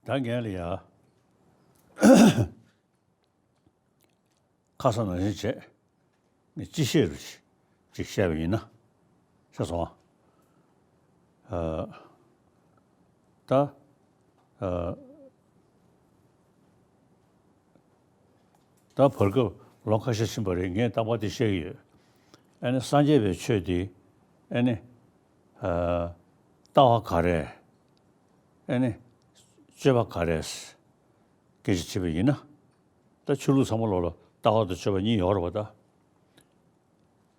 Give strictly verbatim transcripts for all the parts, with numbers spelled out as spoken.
ད་ངས་ལ་ཡ། ཁ་སང་ནང་བཞིན་བྱས། ངས་སྤྱི་བཤད་རུ་ཅིག་བཤད་པ་ཡིན་ན། ཤེས་སོང་ཨ། ད། ཨ། ད་བར་སྐབས་ལོ་ཁ་ཤས་ཕྱིན་པ་རེད། ངས་རྟག་པར་དེ་བཤད་ཀྱི་ཡོད། ཨ་ནི་སངས་རྒྱས་པའི་ཆོས་དེ། ཨ་ནི། ཨ། ལྟ་བ་ག་རེ། ཨ་ནི། སྤྱོད་པ་ག་རེ། སྐད་ཆ་དྲིས་པ་ཡིན་ན། ད་ཆོས་ལུགས་ཚང་མ་ལོག་ལ་ལྟ་བ་དང་སྤྱོད་པ་གཉིས་ཡོད་རེད་པ་ད།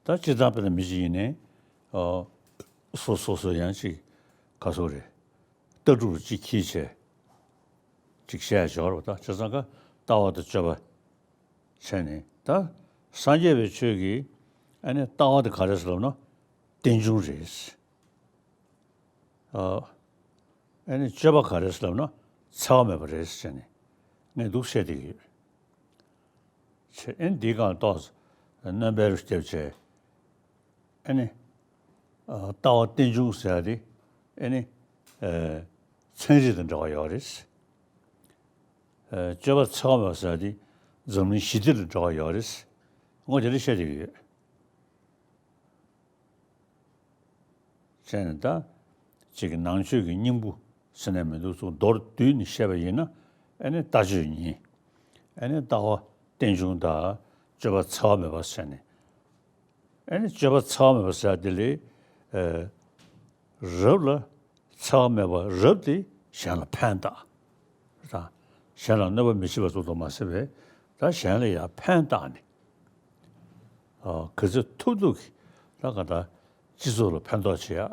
ད་སྤྱིར་བཏང་དཔེར་ན་མི་གཅིག་ཡིན་ནའི། ཨ། སོ་སོ་སོ་ཡང་ཅིག་ག་སོ་རེད། ལྟ་གྲུབ་ཅིག་འཁྱེར་བྱས། ཅིག་བཤད་ཡ་ཡོད་རེད་པ་ད། བྱས་ཙང་ཀ་ལྟ་བ་དང་སྤྱོད་པ་བྱས་ནས་ད། སངས་རྒྱས་པའི་ཆོས་ཀྱི་ཨ་ནི་ལྟ་བ་དེ་ག་རེ་ཟེར་ལབ་ན། རྟེན་འབྱུང་རེད། ཨ། ཨ་ནི་སྤྱོད་པ་ག་རེ་ཟེར་ལབ་ན། འཚེ་བ་མེད་པ་རེད་ཟེར་ནས་ངས་འདུག་བཤད་བསྡད་ཀྱི་ཡོད། བྱས་ཨ་ནི་འདིའི་སྒང་ཏོག་ཙམ་སྣོན་པ་རུ་བརྒྱབ་བྱས། ཨ་ནི། ཨ། ལྟ་བ་རྟེན་འབྱུང་ཟེར་ཡ་དེ། ཨ་ནི། ཨ། ཚན་རིག་དང་འབྲེལ་བ་ཡོད་རེད། ཨ། སྤྱོད་པ་འཚེ་བ་མེད་པ་ཟེར་ཡ་དེ་འཛམ་གླིང་ཞི་བདེ་ལ་འབྲེལ་བ་ཡོད་རེད། ངོ་དེ་འདྲ་བཤད་བསྡད་ཀྱི་ཡོད། བྱས་ནས་ད། གཅིག་གི་ནང་ཆོས་ཀྱི་སྙིང་པོ་ཟེར་ནས་མི་འདུག་ཚུར་མདོར་བསྡུས་ནས་བཤད་པ་ཡིན་ན། ཨ་ནི་ལྟ་སྤྱོད་གཉིས། ཨ་ནི་ལྟ་བ་རྟེན་འབྱུང་དང་སྤྱོད་པ་འཚེ་བ་མེད་པ་ཟེར་ནས། ཨ་ནི་སྤྱོད་པ་འཚེ་བ་མེད་པ་ཟེར་དེ་ལས། ཨ། རབ་ལ་འཚེ་བ་མེད་པ་རབ་དེ་གཞན་ལ་ཕན་བཏགས། དང་། གཞན་ལ་གནོད་པ་མི་བྱེད་པ་ཙམ་དུ་མ་ཟད་པའི་ད་གཞན་ལ་ཡང་ཕན་བཏགས་ནས། ཨ། ག་ཚོད་ཐུབ་ཐུབ་ཀྱིས་ད་ག་ད་སྤྱི་ཚོགས་ལ་ཕན་ཐོགས་བྱེད་ཡ།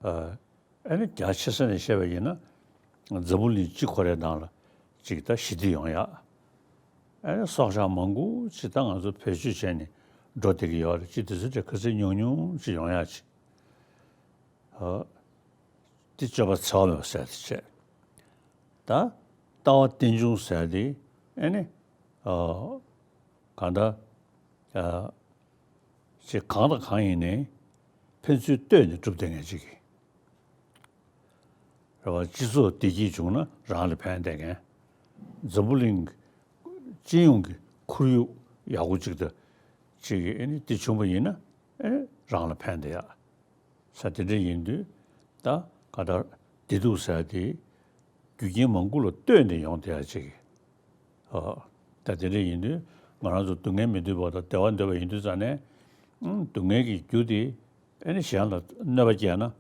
ཨ། ཨ་ནི་རྒྱ་ཆེ་ས་ནས་བཤད་པ་ཡིན་ན། འཛམ་བུ་གླིང་སྤྱི་ཁོ་རའི་ནང་ལ་ཅིག་ད་ཞི་བདེ་ཡོང་ཡ། ཨ་ནི་སྲོག་ཆགས་མང་པོ་ཅིག་ད་ང་ཚོ་བེད་སྤྱོད་བྱས་ནས་འགྲོ་བསྡད་ཀྱི་ཡོད་རེད། ཅིག་དེ་ཚོ་དེ་ག་ཚོད་ཉུང་ཉུང་ཅིག་ཡོང་ཡ་ཅིག་ཨ། དེ་སྤྱོད་པ་འཚེ་བ་མེད་པ་ཟེར་དེ་བྱས། ད་ལྟ་བ་རྟེན་འབྱུང་ཟེར་དེ། ཨ་ནི། ཨ། གང་ལྟར། ཨ། ཅིག་གང་དང་གང་ཡིན་ནའི་ཕན་ཚུན་ལྟོས་ནས་གྲུབ་བསྡད་མཁན་ཅིག་གི། རེད་བ། སྤྱི་ཚོགས་བདེ་སྐྱིད་བྱུང་ན་རང་ལ་ཕན་བསྡད་མཁན། འཛམ་བུ་གླིང་སྤྱི་ཡོངས་ཀྱི་ཁོར་ཡུག་ཡག་པོ་ཅིག་ད་ཅིག་གི་ཨ་ནི་དེ་བྱུང་བ་ཡིན་ན། ཨ་ནི་རང་ལ་ཕན་བསྡད་ཡ། ས་དེ་འདྲ་ཡིན་དུས། ད་ག་ད་བདེ་སྡུག་ཟེར་དེ་རྒྱུ་རྐྱེན་མང་པོ་ལ་ལྟོས་ནས་ཡོང་བསྡད་ཡ་ཅིག་ཨ། ད་དེ་འདྲ་ཡིན་དུས་ང་རང་ཚོ་སྡུག་བསྔལ་མི་འདོད་པ་དང་བདེ་བ་འདོད་པ་ཡིན་དུས་ཙང་ནས། ཨང་། སྡུག་བསྔལ་གྱི་རྒྱུ་དེ་ཨ་ནི་གཞན་ལ་གནོད་པ་བསྐྱལ་ན།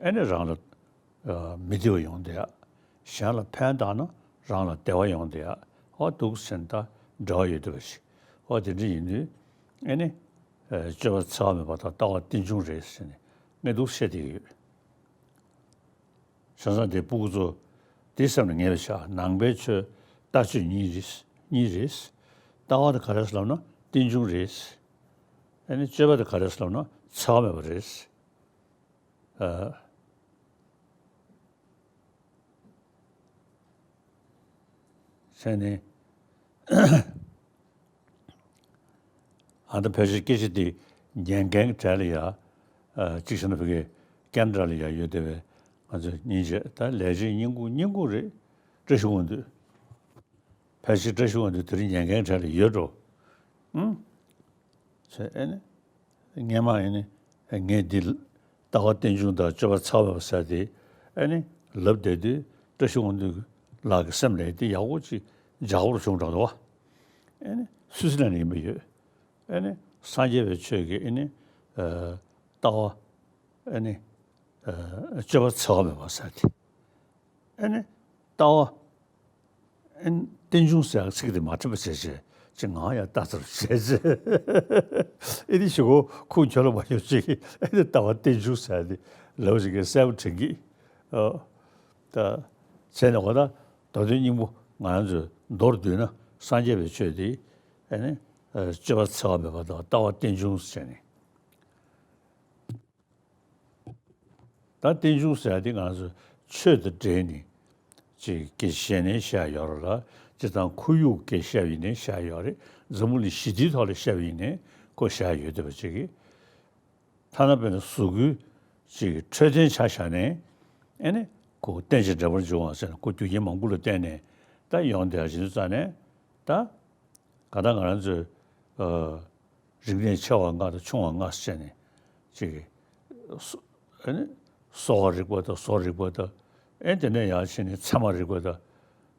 ཨ་ནི་རང་ལ་ཨ་མི་བདེ་བ་ཡོང་བསྡད་ཡ། གཞན་ལ་ཕན་བཏགས་ན་རང་ལ་བདེ་བ་ཡོང་བསྡད་ཡ། ཨོ་འདུག་ཟེར་ན་ད་འབྲེལ་བ་ཡོད་བསྡད་པ་ཞིག་ཨོ་དེ་འདྲ་ཡིན་དུས་ཨ་ནི། ཨ། སྤྱོད་པ་འཚེ་བ་མེད་པ་དང་ལྟ་བ་རྟེན་འབྱུང་རེད་ཟེར་ནས་ངས་འདུག་བཤད་བསྡད་ཀྱི་ཡོད། བྱས་ཙང་དེ་སྤུ་གུ་ཚོ་དེ་སེམས་ལ་ངེས་པ་བྱ། ནང་པའི་ཆོས་ལྟ་སྤྱོད་གཉིས་རེད། གཉིས་རེད། ལྟ་བ་དེ་ག་རེ་ཟེར་ལབ་ན་རྟེན་འབྱུང་རེད། ཨ་ནི་སྤྱོད་པ་དེ་ག་རེ་ཟེར་ལབ་ན་འཚེ་བ་མེད་པ་རེད། ཨ། བྱས་ནས། ཨ། ད་ཕལ་ཆེར་སྐད་ཆ་འདི་ཉན་མཁན་གྱི་གྲས་ལ་ཡ། ཨ། གཅིག་བྱས་ན་ཕ་གི་ཀན་ཌ་ལ་ཡ་ཡོད་བསྡད་པའི་ང་ཚོ་སྙིང་རྗེ། ད་ལས་བྱེད་སྙིང་ཁུང་སྙིང་ཁུང་རེད། བཀྲ་ཤིས་དབང་འདུས། ཕལ་ཆེར་བཀྲ་ཤིས་དབང་འདུས་དེ་རིང་ཉན་མཁན་གྲས་ལ་ཡོད་འགྲོ། ཨང་། བྱས་ཨ་ནི། སྔས་མ་ཨ་ནི་ངས་འདི་ལྟ་བ་རྟེན་འབྱུང་དང་སྤྱོད་པ་འཚེ་བ་མེད་པ་ཟེར་དེ་ཨ་ནི་ལབ་བསྡད་དུས། བཀྲ་ཤིས་དབང་འདུས་ལགས་ཀྱི་སེམས་ལ་འདི་ཡག་པོ་ཅིག་འཇགས་པོ་བྱུང་འགྲོ་འདུག་བ། ཨ་ནི་སུད་སི་ལན་ནས་ཡིན་པ་ཡོད། ཨ་ནི་སངས་རྒྱས་པའི་ཆོས་ཀྱི་ཨ་ནི། ཨ། ལྟ་བ། ཨ་ནི། ཨ། སྤྱོད་པ་འཚེ་བ་མེད་པ་ཟེར་དེ། ཨ་ནི་ལྟ་བ། ཨ་ནི་རྟེན་འབྱུང་ཟེར་ཡག་ཚིག་དེ་མ་འཁྲབ་པ་བྱས་བྱས་ཅིག་ངང་ཡང་ལྟ་ཚར་བྱས་བྱས། ཨ་ནི་ཞུ་གོ་ཁུངས་ཁྱོད་ལ་མ་ཡོང་ཅིག་ཨ་ནི་ལྟ་བ་རྟེན་འབྱུང་ཟེར་དེ་ལབ་ཅིག་གི་གསལ་པོ་དྲན་གི། ཨ། ད་བྱས་ནས་འོ་ད་མདོ་དོན་སྙིང་པོ་ང་རང་ཚོས་མདོར་བསྡུས་ན་སངས་རྒྱས་པའི་ཆོས་དེ་ཨ་ནི། ཨ། སྤྱོད་པ་འཚེ་བ་མེད་པ་དང་ལྟ་བ་རྟེན་འབྱུང་ཟེར་ནས། ད་རྟེན་འབྱུང་ཟེར་ཡ་དེ་ང་ཚོ་ཆོས་དང་འབྲེལ་ནས་ཅིག་སྐད་ཆ་བཤད་ནའི་བཤད་ཡོད་རེད་ལ། སྤྱིར་བཏང་ཁོར་ཡུག་སྐད་ཆ་བཤད་པ་ཡིན་ནའི་བཤད་ཡོད་རེད། འཛམ་བུ་གླིང་ཞི་བདེའི་ཐོག་ལ་བཤད་པ་ཡིན་ནའི་ཁོ་བཤད་ཡོད་བསྡད་པ་ཅིག་གིས། ཐ་ན་དཔེར་ན་གཟུགས་པོའི་ཅིག་འཕྲོད་བསྟེན་ཆ་བཞག་ནའི་ཨ་ནི་ ཁོ་རྟེན་ཅིང་འབྲེལ་པར་འབྱུང་བ་ཟེར་ནས་ཁོ་རྒྱུ་རྐྱེན་མང་པོ་ལ་བརྟེན་ནས་ད་ཡོང་བསྡད་ཡ་ཞིག་ཡིན་དུས་ཙང་ནས་ད། གང་ལྟར་ང་རང་ཚོས་ཨ་རིག་གནས་ཆེ་བ་ལྔ་དང་ཆུང་བ་ལྔ་ཟེར་ནས་ཅིག་གསོ་ཨ་ནི་གསོ་བ་རིག་པ་དང་བཟོ་རིག་པ་དང་། ཨེ་དེ་ནས་ཡར་ཕྱིན་ནས་ཚད་མ་རིག་པ་དང་།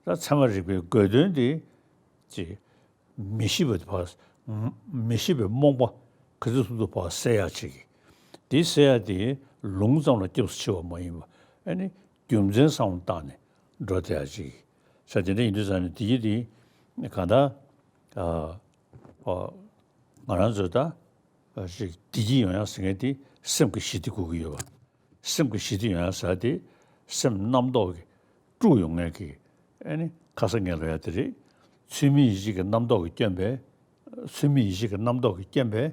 ད་ཚད་མ་རིག་པའི་དགོས་དོན་དེ་ཅིག་མི་ཤེས་པ་དེ་ཕར། མི་ཤེས་པའི་རྨོངས་པ་ག་ཚོད་ཐུབ་ཐུབ་ཕར་སེལ་ཡག་ཅིག་དེ་སེལ་ཡག་དེ་ལུང་ཙམ་ལ་སྐྱབས་སུ་མཆི་བ་མ་ཡིན་པ། ཨ་ནི་རྒྱུ་མཚན་བསམ་བློ་བཏང་ནས་འགྲོ་བསྡད་ཡག་ཅིག་ས་དེ་འདྲ་ཡིན་དུས་ཙང་ནས་དེ་གི་དེ་གང་ལྟར་ཨ་ཨ་ང་རང་ཚོས་ད་ཨ་ཅིག་བདེ་སྐྱིད་ཡོང་ཡག་ཟེར་མཁན་དེ་སེམས་ཀྱི་ཞི་བདེ་དགོས་ཀྱི་ཡོད་པ། སེམས་ཀྱི་ཞི་བདེ་ཡོང་ཡག་ཟེར་དེ་སེམས་རྣམ་རྟོག་གི་དཀྲུགས་ཡོང་མཁན་གྱི་ཨ་ནི་ཁ་ས་ངན་ལབ་ཡག་དེ་རེད། ཚུལ་མིན་ཡིད་བྱེད་ཀྱི་རྣམ་རྟོག་གིས་བསྐྱོན་པའི། ཚུལ་མིན་ཡིད་བྱེད་ཀྱི་རྣམ་རྟོག་གིས་བསྐྱོན་པའི་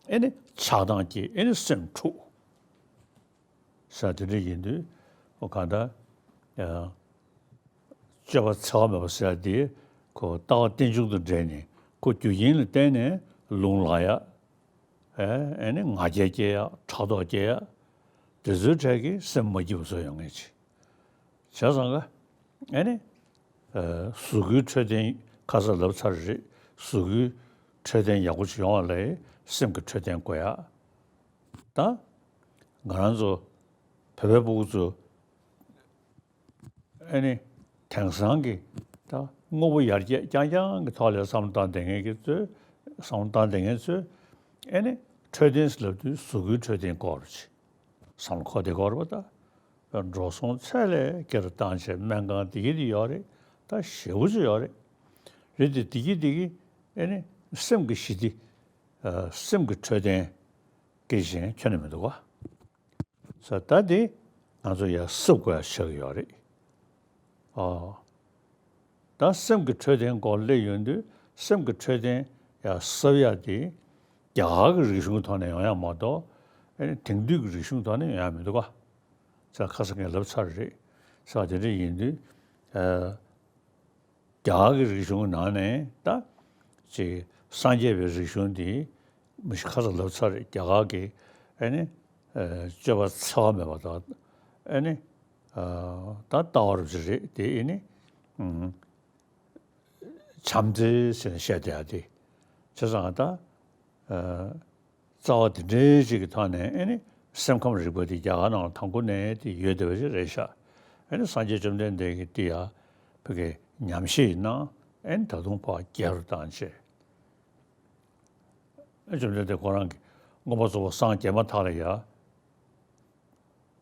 ཨ་ནི་ཆགས་སྡང་གིས་ཨ་ནི་སེམས་འཁྲུགས། ས་དེ་འདྲ་ཡིན་དུས་ཨོ་གང་ལྟར་ཨ་སྤྱོད་པ་འཚེ་བ་མེད་པ་ཟེར་ཡག་དེ་ཁོ་ལྟ་བ་རྟེན་འབྱུང་དང་འབྲེལ་ནས་ཁོ་རྒྱུ་རྐྱེན་ལ་བརྟེན་ནས་ལུང་ལ་ཡ། ཨེ་ཨེ་ནི་ང་རྒྱལ་སྐྱེ་ཡག་ཕྲག་དོག་སྐྱེ་ཡག་དེ་ཚོའི་གྲས་ཀྱིས་སེམས་མ་སྐྱིད་པ་བཟོ་ཡོང་ངེས་ཅི། བྱས་ཙང་ཀ་ཨེ་ནི་ཨ་གཟུགས་སྐུའི་འཕྲོད་བསྟེན་ཁ་སང་ལབ་ཚར་རེད། གཟུགས་སྐུའི་འཕྲོད་བསྟེན་ཡག་པོ་ཅིག་ཡོང་བ་ལ་སེམས་ཀྱི་འཕྲོད་བསྟེན་དགོས་ཡག་ད་ང་རང་ཚོ་བོད་པའི་སྤུ་གུ་ཚོ་ཨེ་ནི་དེང་སང་གི་ད་དངོས་པོ་ཡར་རྒྱས་རྐྱང་རྐྱང་གི་ཐོག་ལ་བསམ་བློ་བཏང་བསྡད་མཁན་གྱི་ཚོས། བསམ་བློ་བཏང་བསྡད་མཁན་ཚོས་ཨེ་ནི་འཕྲོད་བསྟེན་ཟེར་ལབ་དུས་གཟུགས་སྐུའི་འཕྲོད་བསྟེན་སྐོར་ཅིག་བསམ་བློ་འཁོར་བསྡད་ཀྱི་ཡོད་རེད་པ། ད་འགྲོ་སོང་ཚད་ལས་བསྐྱར་བཏང་བྱས་སྨན་ཁང་དེ་གི་དེ་ཡོད་རེད། ད་ཞེ་པོ་ཅིག་ཡོད་རེད། རེད་དེ་དེ་གི་དེ་གི་ཨེ་ནི་སེམས་ཀྱི་ཞི་བདེ། ཨ་སེམས་ཀྱི་འཕྲོད་བསྟེན་སྐད་ཆ་གཞན་ཁྱོན་ནས་མི་འདུག་ག་ས་ད་དེ་ང་ཚོ་ཡར་གསབ་དགོས་ཡ་ཆགས་ཀྱི་ཡོད་རེད། ཨོ། ད་སེམས་ཀྱི་འཕྲོད་བསྟེན་སྐོར་སླེབས་ཡོང་དུས་སེམས་ཀྱི་འཕྲོད་བསྟེན་ཡར་གསབ་ཡ་དེ་རྒྱ་གར་གྱི་རིག་གཞུང་གི་ཐོག་ནས་ཡོང་ཡ་མ་གཏོགས་ཨེ་ནི་དེང་དུས་ཀྱི་རིག་གཞུང་ཐོག་ནས་ཡོང་ཡ་མི་འདུག་ག་ས་ཁ་སང་ངས་ལབ་ཚར་རེད། ས་དེ་འདྲ་ཡིན་དུས་ཨ། རྒྱ་གར་གྱི་རིག་གཞུང་གི་ནང་ནས་ད་ཅིག་སངས་རྒྱས་པའི་རིག་གཞུང་འདི་མི་ཤི་ཁ་ས་ལབ་ཚར་རེད། རྒྱ་གར་གྱི་ཨ་ནི་ཨ་སྤྱོད་པ་འཚེ་བ་མེད་པ་དང་ཨ་ནི་ཨ་ད་ལྟ་བ་རུ་ཅིག་རེད་དེ། ཨ་ནི་ཨ་བྱམས་བརྩེ་ཟེར་ནས་བཤད་བསྡད་ཡ་དེ་བྱས་ཙང་ད་ཨ། རྩ་བ་དེ་འདྲའི་ཅིག་གི་ཐོག་ནས་ཨེ་ནི་སེམས་ཁམས་རིག་པ་དེ་རྒྱ་གར་ནང་ལ་དང་པོ་ནས་དེ་ཡོད་བསྡད་པ་ཞིག་རེད་ཤག་ཨེ་ནི་སངས་རྒྱས་བཅོམ་ལྡན་འདས་ཀྱིས་དེ་ཡ་ཕ་གི་ཉམས་བཞེས་གནང་། ཨེ་ནི་ད་དུང་ཕར་རྒྱས་རུ་བཏང་བྱས། ཨེ་བཅོམ་ལྡན་འདས་ཁོ་རང་གིས་མངོན་པར་རྫོགས་པར་སངས་རྒྱས་མ་ཐག་ལ་ཡ།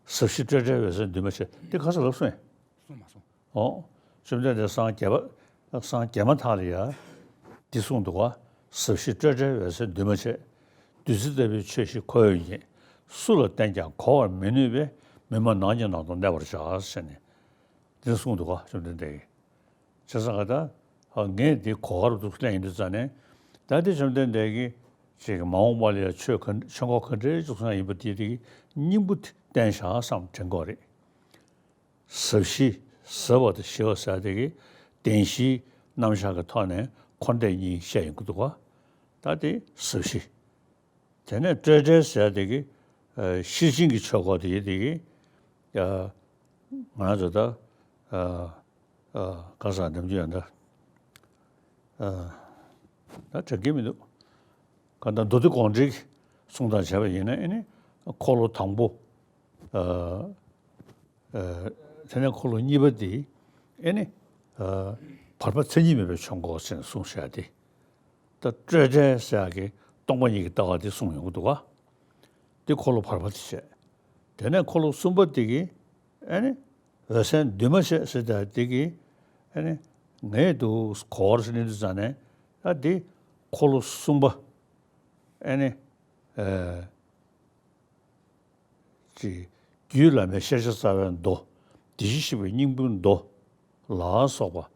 ཟབ་ཞི་སྤྲོས་བྲལ་འོད་གསལ་འདུས་མ་བྱས། དེ་ག་ས་ལབ་སོང་ངས། གསུངས་མ་སོང་། ཨོ། བཅོམ་ལྡན་འདས་སངས་རྒྱས་པ། སངས་རྒྱས་མ་ཐག་ལ་ཡ། འདི་གསུངས་འདུག་ག་ཟབ་ཞི་སྤྲོས་བྲལ་འོད་གསལ་འདུས་མ་བྱས། བདུད་རྩི་ལྟ་བུའི་ཆོས་ཤིག་ཁོ་བོས་ཉིད། སུ་ལ་བསྟན་ཀྱང་གོ་བར་མི་ནུས་པས། མི་སྨྲ་ནགས་ཀྱི་ནང་དུ་གནས་པར་བྱ། ཟེར་ནས། འདི་གསུངས་འདུག་ག་བཅོམ་ལྡན་འདས་ཀྱིས། བྱས་ཙང་ད། ཨ་ངས་འདི་གོ་བར་འདུག་ལན་ཡིན་དུས་ཙང་ནས། ད་འདི་བཅོམ་ལྡན་འདས་ཀྱིས་ཅིག་མ་འོངས་པ་ལ་ཡ་ཆོས་ག་ཆོས་འཁོར་ག་འདྲའི་འཇུག་སོང་ཡིན་པ་དེ་དེ་གི་སྙིང་པོ་བསྟན་བཞག་བསམ་དྲན་གྱི་ཡོད་རེད། ཟབ་ཞི། ཟབ་པ་དང་ཞི་བ་ཟེར་དེ་གི་བདེན་བཞིའི་རྣམ་གཞག་གི་ཐོག་ནས་འཁོར་འདས་གཉིས་བཤད་ཡོང་གི་འདུག་ག་ད་དེ་ཟབ་ཞི། དེ་ནས་སྤྲོས་བྲལ་ཟེར་དེ་གི་ཨ་ཤེར་ཕྱིན་གྱི་ཆོས་སྐོར་དེ་དེ་གི་ཨ་ང་ཚོ་ད་ཨ་ཨ་ག་ས་འདེམས་རྒྱུ་ཡོད་ད། ཨ་ད་དྲན་གྱི་མི་འདུག་གང་ལྟར་མདོ་སྡེ་དགོངས་འགྲེལ་གྱི་གསུང་སྟངས་བྱས་པ་ཡིན་ན་ཨེ་ནི་འཁོར་ལོ་དང་པོ། ཨ་ཨ་དེ་ནས་འཁོར་ལོ་གཉིས་པ་དེ་ཨེ་ནི་ཨ་བར་པ་མཚན་ཉིད་མེད་པའི་ཆོས་འཁོར་ཟེར་ནས་གསུངས་བཞག་སྟེ། ད་སྤྲོས་བྲལ་ཟེར་ཡག་གི་སྟོང་པ་ཉིད་ཀྱི་ལྟ་བ་དེ་གསུངས་ཡོང་གི་འདུག་ག་དེ་འཁོར་ལོ་བར་པ་དེ་བྱས། དེ་ནས་འཁོར་ལོ་གསུམ་པ་དེ་གི་ཨེ་ནི་འོད་གསལ་འདུས་མ་བྱས་ཟེར་ད་དེ་གི་ཨེ་ནི་ངས་འདུག་གོ་བར་ཟེར་ནས་དུས་ཙང་ནས་ད་དེ་འཁོར་ལོ་གསུམ་པ་ཨེ་ནི་ཨེ། ཅིག་རྒྱུད་བླ་མའི་ཤེས་བྱ་རྩ་བའི་མདོ། བདེ་གཤེགས་ཞི་བའི་སྙིང་པོའི་མདོ་ལ་སོགས་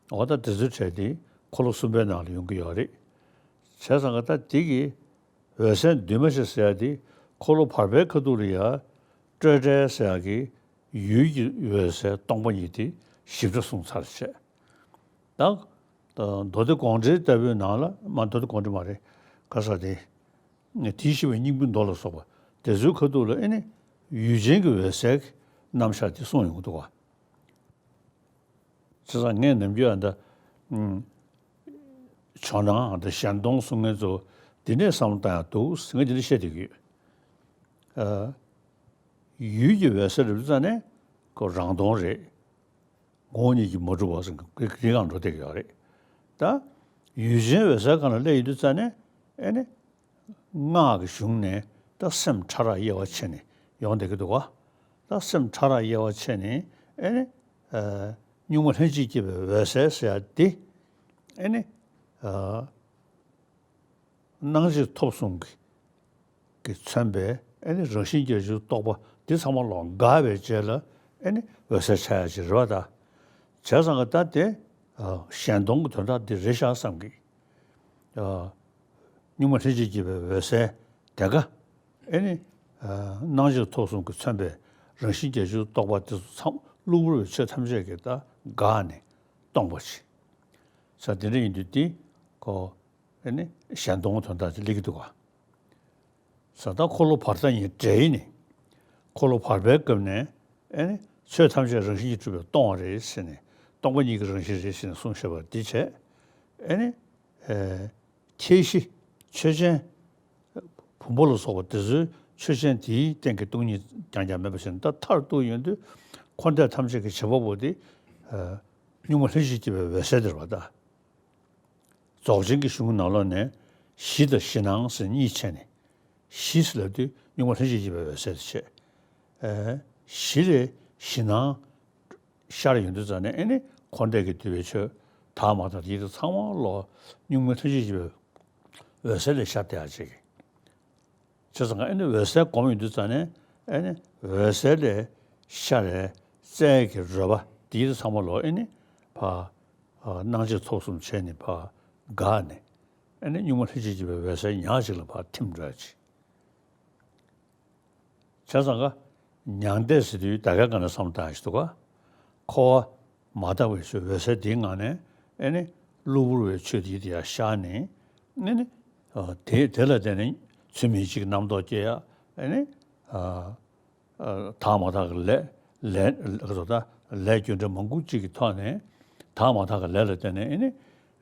པ། འོ་ད་དེ་ཚོའི་གྲས་དེ་འཁོར་ལོ་གསུམ་པའི་ནང་ལ་ཡོང་གི་ཡོད་རེད། བྱས་ཙང་ད་དེ་གི་འོད་གསལ་འདུས་མ་བྱས་ཟེར་ཡ་དེ་འཁོར་ལོ་བར་པའི་ཁ་ཐུག་ལ་ཡ་སྤྲོས་བྲལ་ཟེར་ཡ་གི་ཡུལ་གྱི་འོད་གསལ་སྟོང་པ་ཉིད་དེ་ཞིབ་ཕྲ་གསུངས་ཚར་བྱས། ད་མདོ་སྡེ་དགོངས་འགྲེལ་ལྟ་བུའི་ནང་ལ་མ་མདོ་སྡེ་དགོངས་འགྲེལ་མ་རེད། ག་ས་དེ། དེའི་ཞི་བའི་སྙིང་པོའི་མདོ་ལ་སོགས་པ་དེ་ཚོའི་ཁ་ཐུག་ལ་ཨེ་ནི་ཡུལ་ཅན་གྱི་འོད་གསལ་གྱི་ རྣམ་གཞག་དེ་གསུངས་ཡོང་གི་འདུག་བ། བྱས་ཙང་ངས་ནམ་རྒྱུན་ཨ་ད་ཨུམ། ཇོ་ནང་ཨ་ད་གཞན་སྟོང་གསུང་མཁན་ཚོ་འདི་ནས་བསམ་བློ་བཏང་ཡག་འདུག་ཟེར། ངས་འདི་འདྲ་བཤད་བསྡད་ཀྱི་ཡོད། ཨ། ཡུལ་གྱི་འོད་གསལ་རེད་ཙང་ནས་ཁོ་རང་སྟོང་རེད། ངོ་བོ་ཉིད་ཀྱིས་མ་གྲུབ་པ་ཟེར་གྱི་དེའི་སྒང་འགྲོ་བསྡད་ཀྱི་ཡོད་རེད། ད་ཡུལ་ཅན་འོད་གསལ་སྒང་ལ་སླེབས་ཡོང་དུས་ཙ་ནས་ཨེ་ནི། སྔགས་ཀྱི་གཞུང་ནས་ད་སེམས་ཕྲ་རགས་དབྱེ་བ་ཕྱེ་ནས་ཡོང་བསྡད་ཀྱི་འདུག་ག། ད་སེམས་ཕྲ་རགས་དབྱེ་བ་ཕྱེ་ནས་ཨེ་ནི། ཨ། གཉུག་མ་ལྷན་ཅིག་སྐྱེས་པའི་འོད་གསལ་ཟེར་ཡ་དེ་ཨེ་ནི། ཨ། སྣང་མཆེད་ཐོབ་གསུམ་གྱི་གིས་མཚོན་པའི་ཨེ་ནི་རང་བཞིན་བརྒྱད་ཅུའི་རྟོག་པ་འདི་ཚང་མ་ལོག་འགགས་པའི་རྗེས་ལ་ཨེ་ནི་འོད་གསལ་འཆར་ཡ་ཅིག་རེད་བ་ད། བྱས་ཙང་གི་ད་དེ་ཨ། གཞན་སྟོང་གི་དོན་དག་འདི་རེད་ཤག་བསམ་གི། ཨ། གཉུག་མ་ལྷན་ཅིག་སྐྱེས་པའི་འོད་གསལ་དེ་ག་ཨེ་ནི། ཨ། སྣང་མཆེད་ཐོབ་གསུམ་གྱིས་མཚོན་པའི་རང་བཞིན་བརྒྱད་ཅུའི་རྟོག་པ་དེ་ཚོ་ཚང་གློ་བུར་བའི་ཆོས་ཐམས་ཅད་ཀྱིས་ད་འགགས་ནས་སྟོང་པ་ཅིག། ས་དེ་འདྲ་ཡིན་དུས་དེ་ཁོ། ཨེ་ནི་གཞན་སྟོང་དོན་དག་ཅིག་སླེབས་ཀྱི་འདུག་ག། ས་ད་འཁོར་ལོ་བར་དོ་གཉིས་འདྲེས་ནས། འཁོར་ལོ་བར་པའི་སྐབས་ནས་ཨེ་ནི་ཆོས་ཐམས་ཅད་རང་བཞིན་གྱིས་གྲུབ་པས་སྟོང་བ་རེད་ཟེར་ནས། སྟོང་པ་ཉིད་ཀྱི་རང་བཞིན་རེད་ཟེར་ནས་གསུངས་བཞག་པ་འདི་བྱས། ཨེ་ནི། ཨེ། ཁྱད་གཞི་ཆོས་ཅན། བུམ་པ་ལ་སོགས་པ་དེ་ཚོའི་ཆོས་ཅན་དེའི་སྟེང་གི་སྟོང་ཉིད་རྐྱང་རྐྱང་མེད་པ་བཞིན་ད་མཐར་ཐུག་ཡོང་དུས་འཁོར་འདས་ཐམས་ཅད་ཀྱི་བྱེད་པ་པོ་དེ། ཨ། གཉུག་མ་ལྷན་ཅིག་སྐྱེས་པའི་འོད་གསལ་དེ་རེད་བ་ད། རྫོགས་ཆེན་གྱི་གཞུང་ནང་ལོགས་ནས་གཞི་དང་གཞི་སྣང་ཟེར་གཉིས་ཕྱེ་ནས། གཞི་ཟེར་ལབ་དུས་གཉུག་མ་ལྷན་ཅིག་སྐྱེས་པའི་འོད་གསལ་དེ་བྱས། ཨེ། གཞི་ལས་གཞི་སྣང་ཤར་ཡོང་དུས་ཙ་ནས་ཨེ་ནི་འཁོར་འདས་ཀྱིས་བསྡུས་པའི་ཆོས་དག་མ་དག་དེ་ཚོ་ཚང་མ་ལོག་གཉུག་མ་ལྷན་ཅིག་སྐྱེས་པའི་འོད་གསལ་ལས་ཤར་བསྡད་ཡ་ཅིག། བྱས་ཙང་ཨེ་ནི་འོད་གསལ་སྒོམ་ཡོང་དུས་ཙ་ནས་ཨེ་ནི་འོད་གསལ་ལས་ཤར་བའི་རྩལ་གྱི་རོལ་པ་དེ་ཚོ་ཚང་མ་ལོག་ཨེ་ནི་ཕར། ཨ། སྣང་མཆེད་ཐོབ་གསུམ་བྱས་ནས་ཕར་འགགས་ནས། ཨེ་ནི་གཉུག་མ་ལྷན་ཅིག་སྐྱེས་པའི་འོད་གསལ་ཉག་གཅིག་ལ་ཕར་ཐིམ་འགྲོ་ཡ་ཅིག། བྱས་ཙང་ཀ། མྱང་འདས་ཟེར་དུས་ད་གའི་སྒང་ལ་བསམ་བློ་བཏང་ཡ་ཞིག་འདུག་ག། འཁོར་བ་མ་དག་པའི་ཆོས་འོད་གསལ་དེའི་ངང་ནས་ཨེ་ནི་གློ་བུར་བའི་ཆོས་དེ་དེ་ཡར་ཤར་ནས་ཨེ་ནི། ཨ། དེ་དེ་ལ་བརྟེན་ནས་ཚུལ་མིན་གཅིག་རྣམ་རྟོག་སྐྱེ་ཡ་ཨེ་ནི། ཨ། ཨ། དག་མ་དག་གི་ལས་ལས་ལ་ད་ལས་རྒྱུ་འབྲས་མང་པོ་གཅིག་གི་ཐོག་ནས་དག་མ་དག་གི་ལས་ལ་བརྟེན་ནས་ཨེ་ནི།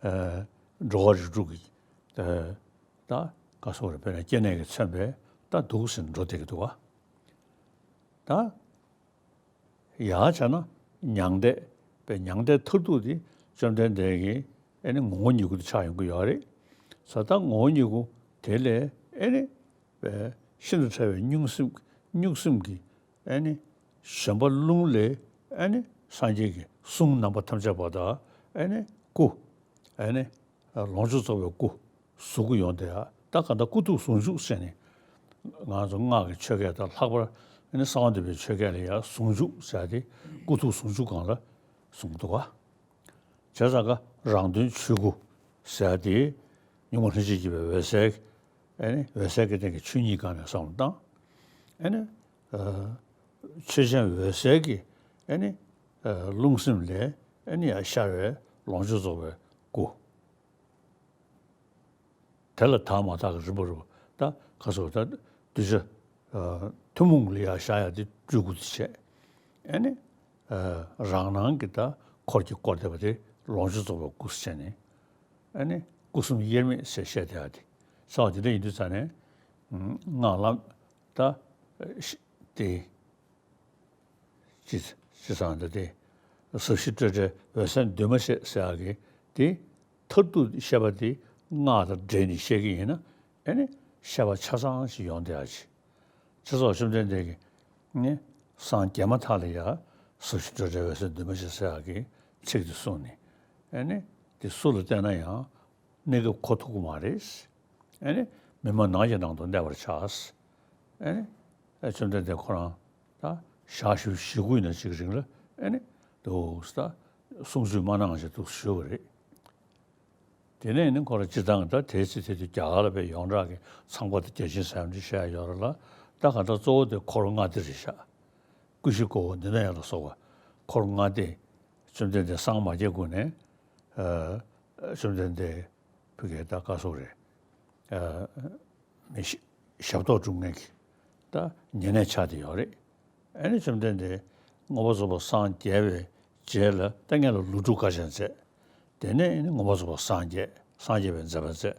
ཨ། འགྲོ་བ་རིགས་དྲུག་གི། ཨ། ད་ག་སོགས་རེ་དཔེར་ན་སྐྱེ་གནས་ཀྱིས་མཚོན་པའི་ད་འདུག་ཟེར་འགྲོ་བསྡད་ཀྱི་འདུག་བ། ད་ཡང་བྱས་ན་མྱང་འདས་པའི་མྱང་འདས་མཐར་ཐུག་དེ་བཅོམ་ལྡན་འདས་ཀྱི་ཨེ་ནི་ངོ་བོ་ཉིད་སྐུ་དེ་ཆགས་ཡོང་གི་ཡོད་རེད། ས་ད་ངོ་བོ་ཉིད་སྐུ་དེ་ལས་ཨེ་ནི། པའི་ཤིན་ཏུ་ཕྲ་བའི་གཉུག་སེམས་གཉུག་སེམས་ཀྱི་ཨེ་ནི་བཞོན་པ་རླུང་ལས་ཨེ་ནི་སངས་རྒྱས་ཀྱི་གསུང་རྣམ་པ་ཐམས་ཅད་པ་དང་ཨེ་ནི་སྐུ། ཨེ་ནི་ལོངས་སྤྱོད་རྫོགས་པའི་སྐུ་གཟུགས་སྐུ་ཡོང་དེ་ཡ་ད་ག་ད་སྐུ་ཐུགས་ཟུང་འཇུག་ཟེར་ནས་ང་ཚོ་སྔགས་ཀྱི་ཆོས་སྐད་དང་ལྷག་པར་ཨེ་ནི་གསང་བ་འདུས་པའི་ཆོས་སྐད་ལ་ཡ་ཟུང་འཇུག་ཟེར་ཏེ་སྐུ་ཐུགས་ཟུང་འཇུག་སྒང་ལ་གསུངས་འདུག་ག། བྱས་ཙང་ཀ་རང་དོན་ཆོས་སྐུ་ཟེར་ཡ་དེ་གཉུག་མ་ལྷན་ཅིག་སྐྱེས་པའི་འོད་གསལ། ཨེ་ནི་འོད་གསལ་གྱི་སྟེང་གི་ཆོས་ཉིད་སྒང་ནས་བསམ་བློ་བཏང་། ཨེ་ནི། ཨ། ཆོས་ཅན་འོད་གསལ་གྱི་ཨེ་ནི། ཨ། རླུང་སེམས་ལས་ཨེ་ནི་ཡར་ཤར་བའི་ལོངས་སྤྱོད་རྫོགས་པའི་སྐུ། དེ་ལ་དག་མ་དག་གི་རིམ་པ་རུ་ད་ག་སོགས་ད་གདུལ་བྱ། ཨ། ཐུན་མོང་ལ་ཡར་ཤར་ཡ་དེ་སྤྲུལ་སྐུ་དེ་བྱས། ཨེ་ནི། ཨ། རང་སྣང་གི་ད་འཁོར་གྱིས་བསྐོར་བསྡད་པ་དེ་ལོངས་སྤྱོད་རྫོགས་པའི་སྐུ་ཟེར་ནས། ཨེ་ནི་སྐུ་གསུམ་དབྱེར་མེད་ཟེར་བཤད་བསྡད་ཡ་དེ། ས་བ་དེ་འདྲ་ཡིན་དུས་ཙ་ནས། ཨ། སྔགས་ལམ་ད་ཤི་དེ། ཅི་ཅི་ཙང་འདི་དེ། ཟབ་ཞི་སྤྲོས་བྲལ་འོད་གསལ་འདུས་མ་བྱས་ཟེར་ཡག་གི་དེ། མཐར་ཐུག་བཤད་པ་དེ་སྔགས་དང་འབྲེལ་ནས་བཤད་ཀྱི་ཡིན་ན་ཨེ་ནི་བཤད་པ་ཆ་ཚང་ཞིག་ཡོང་བསྡད་ཡག་ཅིག། ཅེས་སོགས་བཅོམ་ལྡན་འདས་ཀྱིས་ནི་སངས་རྒྱས་མ་ཐག་ལ་ཡ་ཟབ་ཞི་སྤྲོས་བྲལ་འོད་གསལ་འདུས་མ་བྱས་ཟེར་ཡག་གི་ཚིག་དེ་གསུངས་ནས་ཨེ་ནི་དེ་སུ་ལ་བསྟན་ན་ཡང་། གནས་སྐབས་གོ་ཐུབ་ཀྱི་མ་རེད། ཨེ་ནི། མི་མ་ནག་གི་ནང་དུ་གནས་པར་བྱ། ཨེ་ནི། ཨེ་བཅོམ་ལྡན་འདས་ཁོ་རང་ད་ཞག་བཞི་བཞི་དགུ་ཡིན་ན་ཅིག་རིང་ལ་ཨེ་ནི་འདུག་ད་གསུང་ཆོས་མ་གནང་ཞེས་འདུག་ཞུས་པ་རེད། དེ་ནས་ནི་ཁོ་རང་སྤྱིར་བཏང་ད་དེའི་ཚེ་དེ་དུས་རྒྱ་གར་ལ་དཔེ་ཡོངས་གྲགས་ཀྱི་ཚངས་པ་དང་བརྒྱ་བྱིན་ཟེར་ཡག་འདི་བཤད་ཡག་ཡོད་རེད་ལ། ད་གང་ལྟར་གཙོ་བོ་དེ་འཁོར་ལྔ་སྡེ་རེད་ཤག། ཀུ་ཤི་ཀོ་བོ་ནི་ན་ཡ་ལ་སོགས་པ་འཁོར་ལྔ་སྡེ། བཅོམ་ལྡན་འདས་སངས་མ་རྒྱས་གོང་ནས་ཨ། བཅོམ་ལྡན་འདས་ཕ་གིར་ད་ག་སོགས་རེད། ཨ། མི་ཞབས་ཏོག་སྒྲུབ་མཁན་གྱི་ད་ཉེ་གནས་ཆགས་བསྡད་ཡོད་རེད། ཨ་ནི་བཅོམ་ལྡན་འདས་ མངོན་པར་རྫོགས་པར་སངས་རྒྱས་པའི་རྗེས་ལ་ད་སྔོན་ལ་ལོ་དྲུག་དཀའ་སྤྱད་མཛད། དེ་ནས་ཨེ་ནི་མངོན་པར་རྫོགས་པར་སངས་རྒྱས། སངས་རྒྱས་པའི་མཛད་པ་མཛད།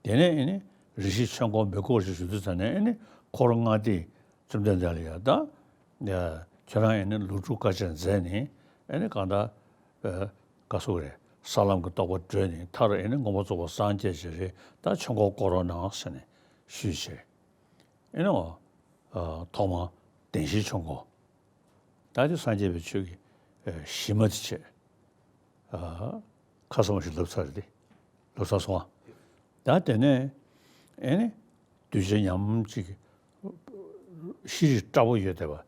དེ་ནས་ཨེ་ནི་རིགས་ཤེས་ཆོས་འཁོར་མི་འཁོར་ཞེས་ཞུ་དུས་ཙམ་ནས་ཨེ་ནི་འཁོར་ལྔ་སྡེས་བཅོམ་ལྡན་འདས་ལ་ཡ་ད་ཁྱོད་རང་ཨེ་ནི་ལོ་དྲུག་དཀའ་སྤྱད་མཛད་ནས་ཨེ་ནི་གང་ལྟར་ཨ་ག་ཟེར་དགོས་རེད། ས་ལམ་གྱི་རྟོགས་པ་གྲོལ་ནས་མཐར་ཨེ་ནི་མངོན་པར་རྫོགས་པར་སངས་རྒྱས་ཞེས་རེད། ད་ཆོས་འཁོར་བསྐོར་རོགས་གནང་ཟེར་ནས་ཞུས་བྱས། ཨེ་ནི་འོ་ཐོག་མར་བདེན་བཞིའི་ཆོས་འཁོར། ད་དེ་སངས་རྒྱས་པའི་ཆོས་ཀྱི་ཨ་གཞི་མ་དེ་བྱས། ཨ་ཁ་སང་བ་ཞིག་ལབ་ཚར་རེད་དེ། ལབ་ཚར་སོང་ཨ། ད་དེ་ནས་ཨེ་ནི་གདུལ་བྱ་ཉམས་ཅིག་ཤེས་རིག་བཀྲ་བོ་ཡོད་བསྡད་པ།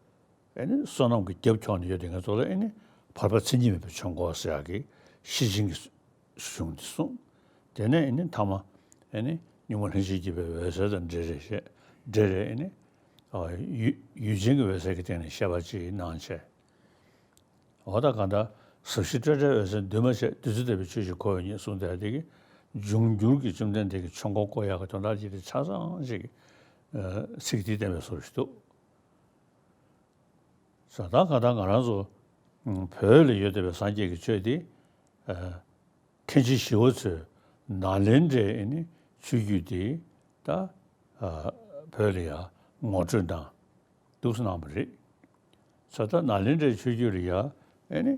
ཨེ་ནི་བསོད་ནམས་ཀྱི་རྒྱབ་འཁྱོག་ནས་ཡོད་དེ་ང་ཚོ་ལ་ཨེ་ནི་བར་པ་མཚན་ཉིད་མེད་པའི་ཆོས་འཁོར་ཟེར་ཡག་གི་ཤེར་ཕྱིན་གྱི་གཞུང་འདི་གསུངས། དེ་ནས་ཨེ་ནི་ཐ་མ་ཨེ་ནི་གཉུག་མ་ལྷན་ཅིག་སྐྱེས་པའི་འོད་གསལ་དང་འབྲེལ་རེད་ཞེས་འབྲེལ་རེད། ཨེ་ནི་ཡུལ་ཡུལ་ཅན་གྱི་འོད་གསལ་གྱི་སྟེང་ནས་བཤད་པ་ཅིག་གནང་བྱས། འོ་ད་གང་ལྟར་ཟབ་ཞི་སྤྲོས་བྲལ་འོད་གསལ་འདུས་མ་བྱས། བདུད་རྩི་ལྟ་བུའི་ཆོས་ཀྱི་འཁོར་བའི་ཉིད་གསུངས་ཏེ། དེ་གི་འབྱུང་འགྱུར་གྱི་བཅོམ་ལྡན་འདས་ཀྱི་ཆོས་འཁོར་བསྐོར་ཡག་གི་དོན་དག་ཅིག་དེ་ཆ་ཚང་ཅིག་ཚིག་འདིས་བསྟན་པའི་བཟོ་ཞིག་འདུག། ས་ད་ག་ད་ང་རང་ཚོ་བོད་ལ་ཡོད་བསྡད་པའི་སངས་རྒྱས་ཀྱི་ཆོས་འདི་མཁན་ཆེན་ཞི་བ་འཚོས་ནཱ་ལེནྡྲའི་ཨེ་ནི་ཆོས་བརྒྱུད་འདི་ད་བོད་ལ་ཡང་ངོ་སྤྲོད་དང་འདུག་སེ་གནང་བ་རེད། ས་ད་ནཱ་ལེནྡྲའི་ཆོས་བརྒྱུད་ལ་ཡང་ཨེ་ནི་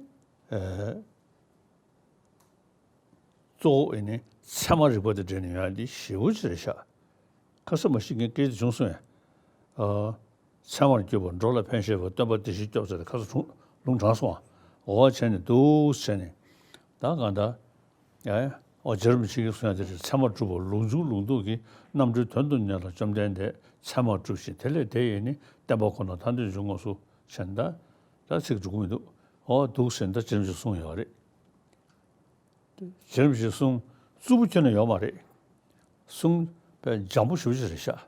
གཙོ་བོ་ཨེ་ནི་ཚད་མ་རིག་པ་དང་འབྲེལ་ནས་ཡོད་ཡ་འདི་ཞེ་པོ་ཅིག་རེད་ཤག། ཁ་སང་མ་ཤི་ངས་སྐད་ཆ་བྱུང་སོང་ཡ། ཨ་ཚད་མར་གྱུར་པ་འགྲོ་ལ་ཕན་བཞེད་པ། སྟོན་པ་བདེ་གཤེགས་སྐྱོབ་ཟེར་ཏེ་ཁ་སང་ལུང་དྲངས་སོང་ཨ། འོ་བྱས་ནས་འདུག་བྱས་ནས་ད་གང་ལྟར་ཡ་ཡ་འོ་རྗེ་རིན་པོ་ཆེ་གིས་གསུང་ཡ་དེ་རེད། ཚད་མར་གྲུབ་པ་ལུགས་འབྱུང་ལུགས་ལྡོག་གི། རྣམ་གྲོལ་དོན་དུ་གཉེར་ལ་བཅོམ་ལྡན་འདས། ཚད་མར་གྲུབ་ཞིང་དེ་ལས་འདས་ཡས་ནི། བསྟན་པ་ཁོ་ན་ཐར་འདོད་འབྱུང་ངོ་སོ། བྱས་ནས་ད་ད་ཚིག་འགྲོ་གི་མི་འདུག། འོ་འདུག་ཟེར་ནས་ད་རྗེ་རིན་པོ་ཆེས་གསུངས་ཡོད་རེད། རྗེ་རིན་པོ་ཆེས་གསུང་རྩུབ་པོ་ཁྱོན་ནས་ཡོད་མ་རེད། གསུང་དཔེ་འཇམ་པོ་ཞེ་པོ་ཅིག་རེད་ཤག།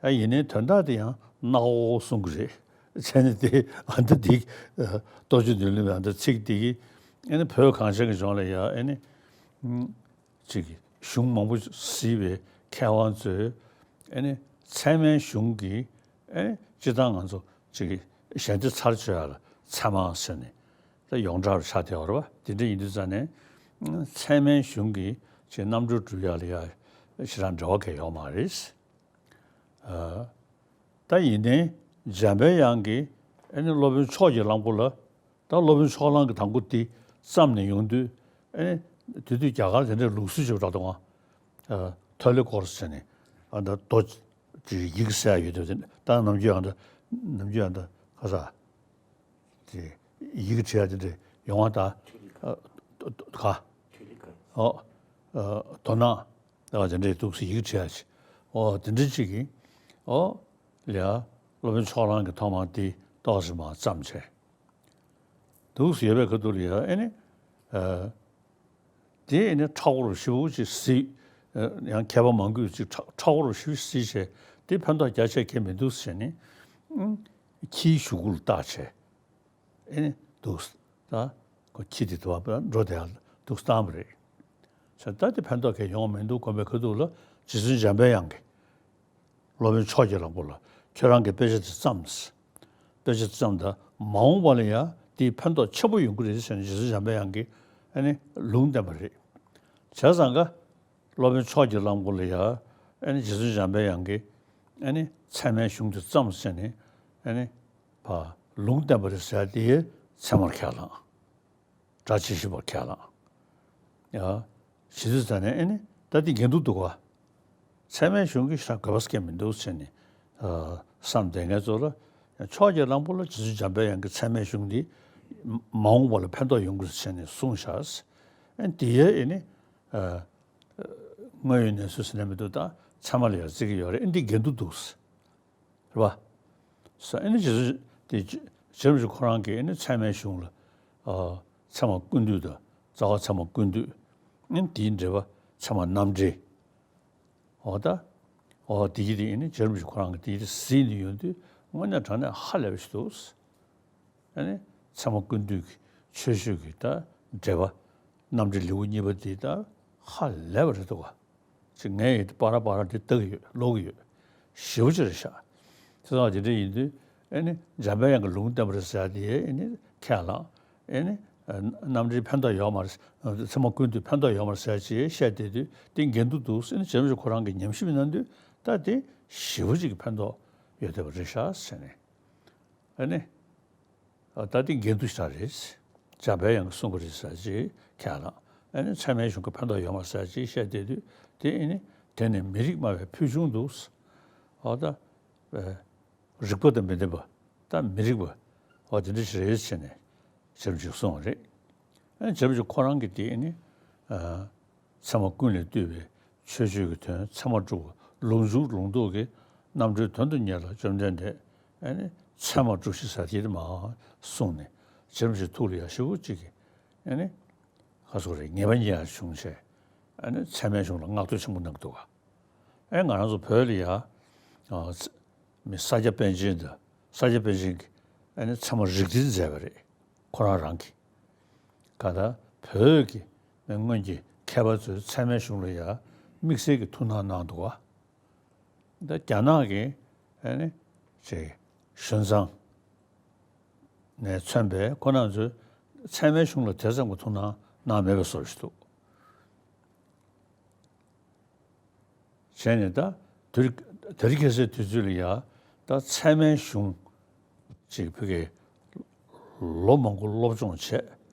ཨ་ཡིན་ནའི་དོན་དག་དེ་ཡང་རྣ་བ་གསུང་གི་རེད། བྱས་ནས་དེ་ཨ་འདི་འདི་ཨ་རྟོགས་བརྗོད་མདུན་ལམ་ཨ་འདི་ཚིག་འདི་གིས་ཨ་ནི་བོད་གངས་ཅན་གྱི་ལྗོངས་ལ་ཡ་ཨ་ནི་ཨུམ་ཅིག་གཞུང་མང་པོ་གཟིགས་པའི་མཁས་དབང་ཚོས་ཨ་ནི་ཚད་མའི་གཞུང་གི་ཨེ་སྤྱིར་བཏང་ང་ཚོ་ཅིག་གཞན་སྡེ་ཚར་གཅོད་ཡ་ལ་ཚད་མ་ཟེར་ནས་ད་ཡོངས་གྲགས་རུ་ཆགས་བསྡད་ཡོད་རེད་པ། དེ་འདྲ་ཡིན་དུས་ཙང་ནས་ཚད་མའི་གཞུང་གི་ཅིག་རྣམ་གྲོལ་སྒྲུབ་ཡ་ལ་ཡ་ཞེ་དྲག་འབྲེལ་བ་གང་ཡང་ཡོད་མ་རེད། ཨ་ད་ཡིན་ནའི་འཇམ་པའི་དབྱངས་ཀྱིས་ཨེ་ནི་སློབ་དཔོན་ཕྱོགས་ཀྱི་གླང་པོ་ལ། ད་སློབ་དཔོན་ཕྱོགས་གླང་གི་དང་པོ་དེ་བརྩམས་ནས་ཡོང་དུས་ཨེ་ནི་དེ་དུས་རྒྱ་གར་དེ་འདྲའི་ལུགས་སྲོལ་ཅིག་ཡོད་པ་འདྲ་འདུག་ག། ཨ་ཐོ་ལེ་ཀོར་ཟེར་ནས་ཨ་ད་རྡོ་དེ་ཡི་གེ་གསལ་ཡོད་དུས་དེ་ད་ནམ་རྒྱུན་ཨ་ད་ནམ་རྒྱུན་ཨ་ད་ཁ་ས་དེ་ཡི་གེ་བྲིས་ཡ་དེ་འདྲ་ཡོང་བ་ད་ཨ་ག་ཨོ་ཨ་དོ་སྣང་ཨ་དེ་འདྲའི་འདུག་སེ་ཡི་གེ་བྲིས་ཡ་ཅིག་ཨོ་དེ་འདྲ་ཅིག་གིས་ཨོ་ལ་ཡ་སློབ་དཔོན་ཕྱོགས་གླང་གིས་ཐོག་མར་དེ་ཏོག་ཙམ་མར་བརྩམས་བྱས། འདུག་སེ་ཡོད་པའི་ཁ་ཐུག་ལ་ཡ་ཨེ་ནི་ཨ་དེ་ཨེ་ནི་ཁྲ་བོ་རུ་ཞེ་པོ་ཅིག་གཟིགས། ཨ་ཡང་མཁས་པ་མང་པོས་ཅིག་ཁྲ་ཁྲ་བོ་རུ་ཞེ་པོ་གཟིགས་བྱས་དེ་ཕན་ཐོགས་རྒྱ་ཆེ་གང་མི་འདུག་ཟེར་ནས་ཨ་ཁྱིའི་གཞུག་གུ་ལ་བཏགས་བྱས་ཨེ་ནི་འདུག་སེ་ད་ཁོ་ཁྱི་དེ་དུ་བ་འགྲོ་བསྡད་ཡ་འདུག་སེ་བཏང་བ་རེད། ཟེར་ད་དེ་ཕན་ཐོགས་གང་ཡང་ཡོང་མི་འདུག་དགོངས་པའི་ཁ་ཐུག་ལ་རྗེ་བཙུན་འཇམ་པའི་དབྱངས་ཀྱིས། སློབ་དཔོན་ཕྱོགས་ཀྱི་གླང་པོ་ལ་ཁྱོད་རང་གིས་དཔེ་ཆ་དེ་བརྩམས། དཔེ་ཆ་བརྩམས་ད་མ་འོངས་པ་ལ་ཡང་དེའི་ཕན་ཐོགས་ཆེན་པོ་ཡོང་གི་རེད་ཟེར་ནས་རྗེ་བཙུན་འཇམ་པའི་དབྱངས་ཀྱིས་ཨ་ནི་ལུང་བསྟན་པ་རེད། བྱས་ཙང་ཀ་སློབ་དཔོན་ཕྱོགས་ཀྱི་གླང་པོ་ལ་ཡང་ཨ་ནི་རྗེ་བཙུན་འཇམ་པའི་དབྱངས་ཀྱིས་ཨ་ནི་ཚད་མའི་གཞུང་དེ་བརྩམས་ཟེར་ནས་ཨ་ནི་ཕར་ལུང་བསྟན་པ་རེད་ཟེར་ཡ་དེ་ཚད་མར་ཁས་བླངས། སྒྲ་ཇི་བཞིན་པར་ཁས་བླངས། ཡ། ཇི་ལྟར་ཟེར་ནས་ཨེ་ནི་ད་འདི་འགལ་འདུ་འདུག་ག། ཚད་མའི་གཞུང་གི་ཤ་དགོས་པ་སྐད་མི་འདུག་ཟེར་ནས་ཨ་བསམ་བསྡད་མཁན་ཚོ་ལ་ཕྱོགས་ཀྱི་གླང་པོ་ལ་རྗེ་བཙུན་འཇམ་པའི་དབྱངས་ཀྱི་ཚད་མའི་གཞུང་འདི་མ་འོངས་པ་ལ་ཕན་ཐོགས་ཡོང་གི་རེད་ཟེར་ནས་གསུངས་བཞག། ཨེ་འདི་ཡས་ཨེ་ནི་ཨ་དངོས་ཡོད་གནས་ཚུལ་ཟེར་ནས་མི་འདུག་ད་ཚད་མ་ལ་ཡང་བརྩི་གི་ཡོད་རེད། ཨེ་འདི་འགལ་འདུ་འདུག་ཟེར། རེད་པ། ས་ཨེ་ནི་རྗེ་བཙུན་དེ་རྗེ་རིན་པོ་ཆེ་ཁོ་རང་གིས་ཨེ་ནི་ཚད་མའི་གཞུང་ལ་ཨ་ཚད་མ་ཀུན་བཏུས་དང་རྩ་བ་ཚད་མ་ཀུན་བཏུས། ཨེ་ནི་དེའི་འགྲེལ་པ་ཚད་མ་རྣམ་འགྲེལ། འོ་ད་འོ་དེ་གི་དེ་ཨེ་ནི་རྗེ་རིན་པོ་ཆེ་ཁོ་རང་གིས་དེ་གི་དེ་གཟིགས་ནས་ཡོང་དུས་དངོས་གནས་དྲང་གནས་ཧ་ལས་པ་ཞིག་འདུག། ཨེ་ནི་ཚད་མ་ཀུན་བཏུས་ཀྱི་མཆོད་བརྗོད་ཀྱི་ད་འགྲེལ་པ་རྣམ་འགྲེལ་ལེའུ་གཉིས་པ་དེ་ད་ཧ་ལས་པ་རེད་འདུག་ག། ཅིག་ངས་ཡིན་དུས་པ་ར་པ་ར་དེ་ལྟ་གི་ཡོད། ཀློག་གི་ཡོད། ཞེ་པོ་ཅིག་རེད་ཤག། དེ་ཙང་དེ་འདྲ་ཡིན་དུས་ ཨེ་ནི་འཇམ་པའི་དབྱངས་ཀྱིས་ལུང་བསྟན་པ་རེད་ཟེར་ཡ་དེ་ཨེ་ནི་ཁས་བླངས། ཨེ་ནི་ཨ་རྣམ་འགྲེལ་ཕན་ཐོགས་ཡོད་མ་རེད། ཚད་མ་ཀུན་བཏུས་ཕན་ཐོགས་ཡོད་མ་རེད་ཟེར་ཡ་ཅིག་བཤད་བསྡད་དུས་དེ་འགལ་འདུ་འདུག་ཟེར་ནས་རྗེ་རིན་པོ་ཆེ་ཁོ་རང་གིས་ཉམས་ཞིབ་གནང་དུས་ད་དེ་ཞེ་པོ་ཅིག་གི་ཕན་ཐོགས་ཡོད་བསྡད་པ་རེད་ཤག་ཟེར་ནས། ཨེ་ནི། ཨ་ད་དེ་འགལ་འདུ་ཞིག་རེད། འཇམ་པའི་དབྱངས་ཀྱིས་གསུང་གི་རེད་ཟེར་ཅིག་ཁས་བླངས། ཨ་ནི་ཚད་མའི་གཞུང་གི་ཕན་ཐོགས་ཡོད་མ་རེད་ཟེར་ཅིག་བཤད་བསྡད་དུས་དེ་ཨེ་ནི་དེ་ནི་མི་རིགས་སྨྲ་བའི་ཕུལ་བྱུང་འདུག། ཨ་ད་རིགས་པ་དང་མི་ལྡན་པ་ད་མི་རིགས་པ་འོ་དེ་འདྲ་ཞིག་རེད་ཟེར་ནས་རྗེ་རིན་པོ་ཆེས་གསུངས་པ་རེད། ཨ་ནི་རྗེ་རིན་པོ་ཆེ་ཁོ་རང་གིས་དེ་ཨེ་ནི་ཨ། ཚད་མ་ཀུན་ལས་བཏུས་པའི་ཆོས་སྤྱོད་ཀྱི་དོན་ཚད་མར་གྲུབ་པ་ལུགས་འབྱུང་ལུགས་ལྡོག་གི་རྣམ་གྲོལ་དོན་དུ་གཉེར་ལ་བཅོམ་ལྡན་འདས་ཨ་ནི་ཚད་མར་གྲུབ་ཞི་ཟེར་དེ་མར་གསུངས་ནས་རྗེ་རིན་པོ་ཆེའི་ཐུགས་ལ་ཡ་ཞེ་པོ་ཅིག་གིས་ཨ་ནི་ཁ་སོ་རེ་ངེས་པ་རྙེད་ཡ་བྱུང་བྱས་ཨ་ནི་ཚད་མའི་གཞུང་ལ་བསྔགས་བསྟོད་ཆེན་པོ་གནང་གི་འདུག་ག། ཨེ་ང་རང་ཚོ་བོད་ལ་ཡ་ཨ་མི་ས་སྐྱ་པཎ་ཆེན་དང་ས་སྐྱ་པཎ་ཆེན་གྱིས་ཨ་ནི་ཚད་མ་རིགས་འགྲེ་མཛད་པ་རེད། ཁོ་རང་རང་གིས། ག་ད་བོད་ཀྱི་སྔོན་གྱི་མཁས་པ་ཚོས་ཚད་མའི་གཞུང་ལ་ཡ་དམིགས་བསལ་གྱི་ཐུགས་སྣང་གནང་འདུག་བ། ད་རྒྱ་ནག་གི་ཨ་ནི་ཅིག་ཞུན་ཙང་ནས་མཚོན་པའི་ཁོ་རང་ཚོས་ཚད་མའི་གཞུང་ལ་དེ་ཙམ་གྱི་ཐུགས་སྣང་གནང་མེད་པའི་བཟོ་ཞིག་འདུག། བྱས་ནས་ད་དུས་དེ་རིང་ཁ་སང་དུས་ཚོད་ལ་ཡ་ད་ཚད་མའི་གཞུང་ཅིག་བོད་ཀྱི་ལོ་མང་པོ་སློབ་སྦྱོང་བྱས་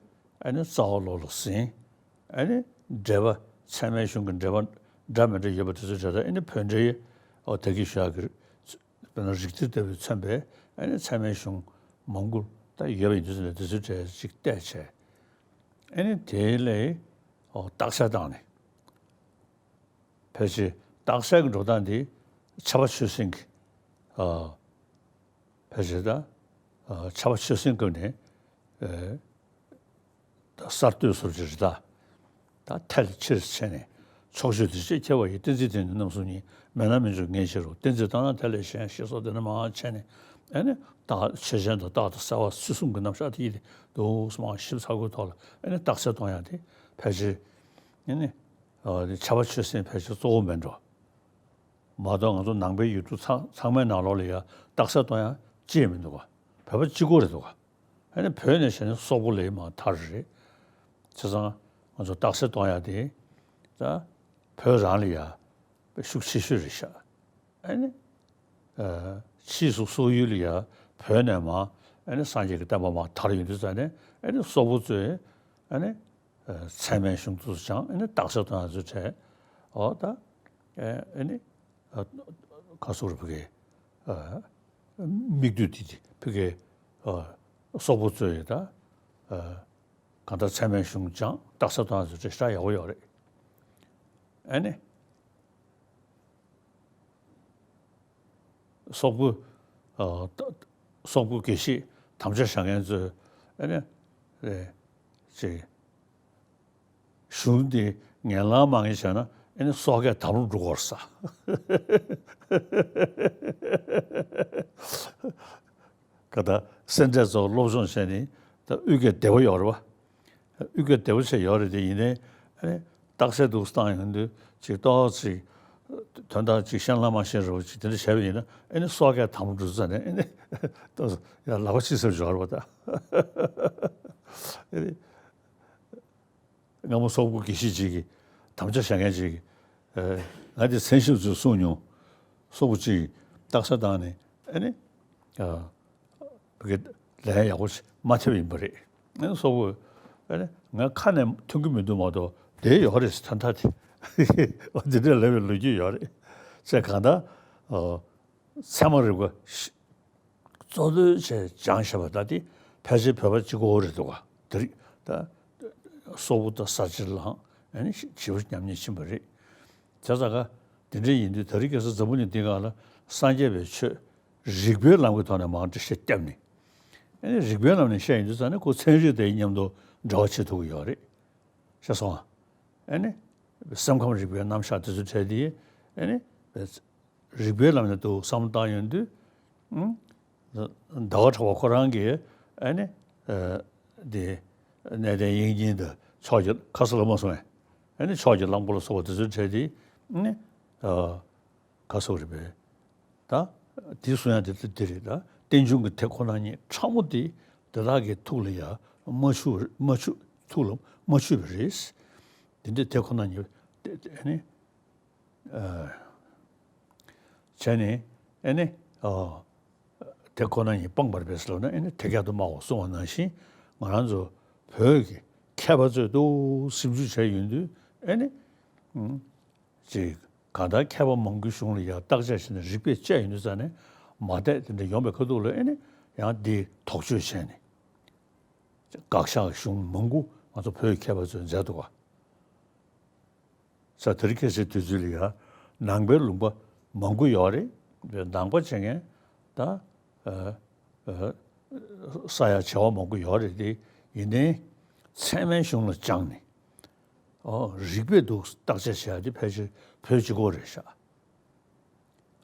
ཨ་ནི་རྩ་བ་ལོག་ལ་ཟིན་ཨ་ནི་འགྲེལ་པ་ཚད་མའི་གཞུང་གི་འགྲེལ་པ་འདྲ་མི་འདྲ་ཡོད་པ་དེ་ཚོ་བྱས་ད་ཨ་ནི་བོད་འགྲེལ་ཨོ་ད་གིན་ཞུ་ཡག་གི་དཔེར་ན་རིགས་གཏེར་ལྟ་བུས་མཚོན་པའི་ཨ་ནི་ཚད་མའི་གཞུང་མང་པོ་ད་ཡོད་པ་ཡིན་དུས་ཙམ་ནས་དེ་ཚོའི་གྲས་ཅིག་བལྟས་བྱས་ཨ་ནི་དེ་ལས་ཨོ་བརྟག་དཔྱད་བཏང་ནས། ཕལ་ཆེར་རྟགས་གསལ་གྱི་འགྲོ་སྟངས་འདི་ཕྱྭ་པ་ཆོས་སེང་གིས་ཨ་ཕལ་ཆེར་ད་ཨ་ཕྱྭ་པ་ཆོས་སེང་སྐབས་ནས་ཨེ་ད་གསར་གཏོད་བཟོ་བྱེད་རི་དྭགས་ད་ཐལ་ཆེར་ཕྱེ་ནས་ཕྱོགས་བཅུའི་བདེ་གཤེགས་ཁྱབ་པ་ཡི་བསྟན་འཛིན་དེ་ནི་རྣམ་གསུམ་ཉིད། མེད་ན་མི་འབྱུང་ངེས་ཕྱིར་རོ། བསྟན་འཛིན་བཏང་ན་དེ་ལས་གཞན། ཞེས་སོགས་དེ་ནས་མར་ཕྱེ་ནས་ཨ་ནི་རྟགས་ཆོས་ཅན་དང་རྟགས་དང་གསལ་བ་ཚུལ་གསུམ་གྱི་རྣམ་གཞག་དེ་ཡིས་ཏེ་འདུག་སེ་མར་ཞིབ་ཚགས་པོའི་ཐོག་ལ་ཨ་ནི་རྟགས་གསལ་གཏོང་ཡག་དེ་ཕལ་ཆེར་ཨ་ནི། ཨ་ནི་ཕྱྭ་པ་ཆོས་སེང་ཕལ་ཆེར་གཙོ་བོ་མིན་འགྲོ། མ་གཏོགས་ང་ཚོ་ནང་པའི་ཡུལ་གྲུ་ཚང་ཚང་མའི་ནང་ལོགས་ལ་ཡ་རྟགས་གསལ་གཏོང་ཡག་ཅི་ཡང་མི་འདུག་ག། བོད་པ་གཅིག་པོ་རེད་འདུག་ག། ཨ་ནི་བོད་ནས་བྱས་ན་སོག་པོ་ལས་མང་དར་རེད། བྱས་ཙང་ང་ཚོ་རྟགས་གསལ་གཏོང་ཡག་དེ་ད་བོད་རང་ལ་ཡ་ཤུགས་ཆེ་ཤོས་རེད་ཤག། ཨ་ནི་ཨ་ཕྱིས་སུ་སོག་ཡུལ་ལ་ཡ་བོད་ནས་མར་ཨ་ནི་སངས་རྒྱས་ཀྱི་བསྟན་པ་མར་དར་ཡོང་དུས་ཙ་ནས་ཨ་ནི་སོག་པོ་ཚོས་ཨ་ནི། ཚད་མའི་གཞུང་དུ་སྦྱངས་ཨ་ནི་རྟགས་གསལ་གཏོང་ཡག་ཚུལ་བྱས། འོ་ད་ཨ་ནི་ཁ་སོག་རི་བོ་གི་མིག་ལྟོས་དེ་དེ་བོད་ཀྱི་སོག་པོ་ཚོས་ད་གང་ལྟར་ཚད་མའི་གཞུང་སྦྱངས་རྟགས་གསལ་གཏོང་ཡག་ཚུལ་བྱས་ཤ་ཡག་པོ་ཡོད་རེད། ཨ་ནི། སོག་པོ། ཨ་སོག་པོ་དགེ་བཤེས་དམ་བཅའ་བཞག་མཁན་ཚོས་ཨ་ནི་རེད་ཅེས་གཞུང་འདི་ངན་ལང་མ་ངན་བྱས་ན་ཨ་ནི་སོག་སྐད་དམ་རུ་འགྲོ་གི་ཡོད་རེད་ས། ག་ད་སེ་འབྲས་ཚོ་སློབ་སྦྱོང་བྱས་ནས་ད་དབུས་སྐད་བདེ་པོ་ཡོད་རེད་བ། དབུས་སྐད་བདེ་པོ་བྱས་ཡོད་རེད་དེ་ཡིན་ནའི་ཨ་ནི་རྟགས་གསལ་འདུག་སེ་བཏང་ཡོང་དུས་ཅིག་ཏོག་ཙམ་དོན་དག་ཅིག་ཤེས་ལ་མ་ཤེས་རེད་བ་ཅིག་དེ་འདྲ་བྱས་པ་ཡིན་ན་ཨ་ནི་སོག་སྐད་དམ་རུ་འགྲོ་ཙ་ནས་ཨ་ནི་ཏོག་ཙམ་ཡང་ལག་པ་ཕྱི་སེར་འབྱོར་བ་ད་ཨ་ནི། སྔ་མོ་སོག་པོ་དགེ་བཤེས་ཅིག་གིས་དམ་བཅའ་བཞག་མཁན་ཅིག་གིས་ཨ་ང་དེ་མཚན་ཞབས་ཚོས་གསུངས་མྱོང་། སོག་པོ་ཅིག་རྟགས་གསལ་བཏང་ནས་ཨ་ནི་ཨ་བོད་སྐད་ལན་ཡག་པོ་ཞིག་མ་ཐེབས་ཡིན་པ་རེད། ཨ་ནི་སོག་པོས་ཨ་ནི་ང་ཁ་ནས་ཐོན་གྱི་མི་འདུག་མ་གཏོགས་བསྡད་ཡོད་རེད་ཟེར་ད་ལྟ་དེ་འོ་དེ་འདྲ་ལབ་པའི་ལོ་རྒྱུས་ཡོད་རེད། ཚེ་གང་ལྟར་ཨ། ཚད་མ་རིག་པ་ཤ་གཙོ་དོན་བྱས་སྦྱངས་བཞག་པ་ད་དེ་ཕལ་ཆེར་བོད་པ་གཅིག་པོ་རེད་འདུག་ག། དེ་རིང་ད་སོག་པོ་དང་ས་ཆར་ལངས་ཨ་ནི་བྱིས་པ་ཉམས་ཉེས་ཕྱིན་པ་རེད། བྱས་ཙང་ག་དེ་འདྲ་ཡིན་དུས་དེ་རིང་ཁ་སང་འཛམ་བུ་གླིང་འདི་སྒང་ལ་སངས་རྒྱས་པའི་ཆོས་རིགས་པའི་ལམ་གྱི་ཐོག་ནས་མར་འགྲེལ་བཤད་བརྒྱབ་ནས་ཨ་ནི་རིགས་པའི་ལམ་ནས་བཤད་ཡོང་དུས་ཙང་ནས་ཁོ་ཚན་རིག་དེའི་མཉམ་དུ་འབྲེལ་བ་བྱེད་ཐུབ་ཀྱི་ཡོད་རེད། ཤེས་སོང་ཨ། ཨ་ནི་སེམས་ཁམས་རིག་པའི་རྣམ་གཞག་དེ་ཚོ་བྲལ་ཏེ་ཨ་ནི། རིགས་པའི་ལམ་ནས་འདུག་བསམ་བློ་བཏང་ཡོང་དུས། ཨུམ། ཟླ་བ་གྲགས་པ་ཁོ་རང་གིས་ཨ་ནི། ཨ་འདི། གནས་བརྟན་དབྱིག་གཉེན་དང་ཕྱོགས་ཀྱི་ཁ་སོག་ལ་མ་སོང་བས། ཨ་ནི་ཕྱོགས་ཀྱི་གླང་པོ་ལ་སོགས་པ་དེ་ཚོ་བྲལ་ཏེ་ཨ་ནི། ཨ། ཁ་སོག་རིག་པའི། ད། དེ་གསུང་ཡག་དེ་འདི་རེད་ད། རྟེན་འབྱུང་གི་དེ་ཁོ་ན་ཉིད་ཕྲ་མོ་དེ་དེ་དག་གི་ཐུགས་ལ་ཡང་མ་ཆུད་མ་ཆུད་ཐུགས་ལ་མ་ཆུད་པ་རེད། དེ་འདྲ་དེ་ཁོ་ན་ཉིད་དེ་དེ་ནི་བྱས་ནས་ཨེ་ནི་དེ་ཁོ་ན་ཉིད་སྤངས་པར་འབད་ཟེར་ལབ་ན་ཨེ་ནི་དེ་སྐད་དུ་སྨྲའོ་གསུངས་པ་ནང་བཞིན་ང་རང་ཚོ་བོད་ཀྱི་མཁས་པ་ཚོས་འདུག་སེ་ཞིབ་འཇུག་བྱས་ཡོང་དུས་ཨེ་ནི། ཅིག་གང་ལྟར་མཁས་པ་མང་པོའི་གཞུང་ལ་ཡང་བརྟག་དཔྱད་བྱས་ནས་རིགས་པས་དཔྱད་ཡོང་དུས་ཙང་ནས་མ་བདེ་དེ་འདྲ་ཡོང་པའི་ཁ་ཐུག་ལ་ཨེ་ནི་ཡང་འདི་དོགས་གཅོད་བྱས་ནས་དགག་བཞག་གཞུང་མང་པོ་ང་ཚོ་བོད་ཀྱི་མཁས་པ་ཚོས་མཛད་འདུག་ག་ས་དེར་ཁ་སང་དུས་ཚོད་ལ་ཡང་ནང་པའི་ལུང་པ་མང་པོ་ཡོད་རེད། ནང་པ་བྱེད་མཁན་ད་ས་ཡ་བྱེ་བ་མང་པོ་ཡོད་རེད་དེ། ཡིན་ནའི་ཚད་མའི་གཞུང་ལ་སྦྱངས་ནས། ཨོ། རིགས་པས་འདུག་བརྟག་དཔྱད་བྱེད་ཡ་དེ་ཕལ་ཆེར་བོད་གཅིག་པོ་རེད་ཤག་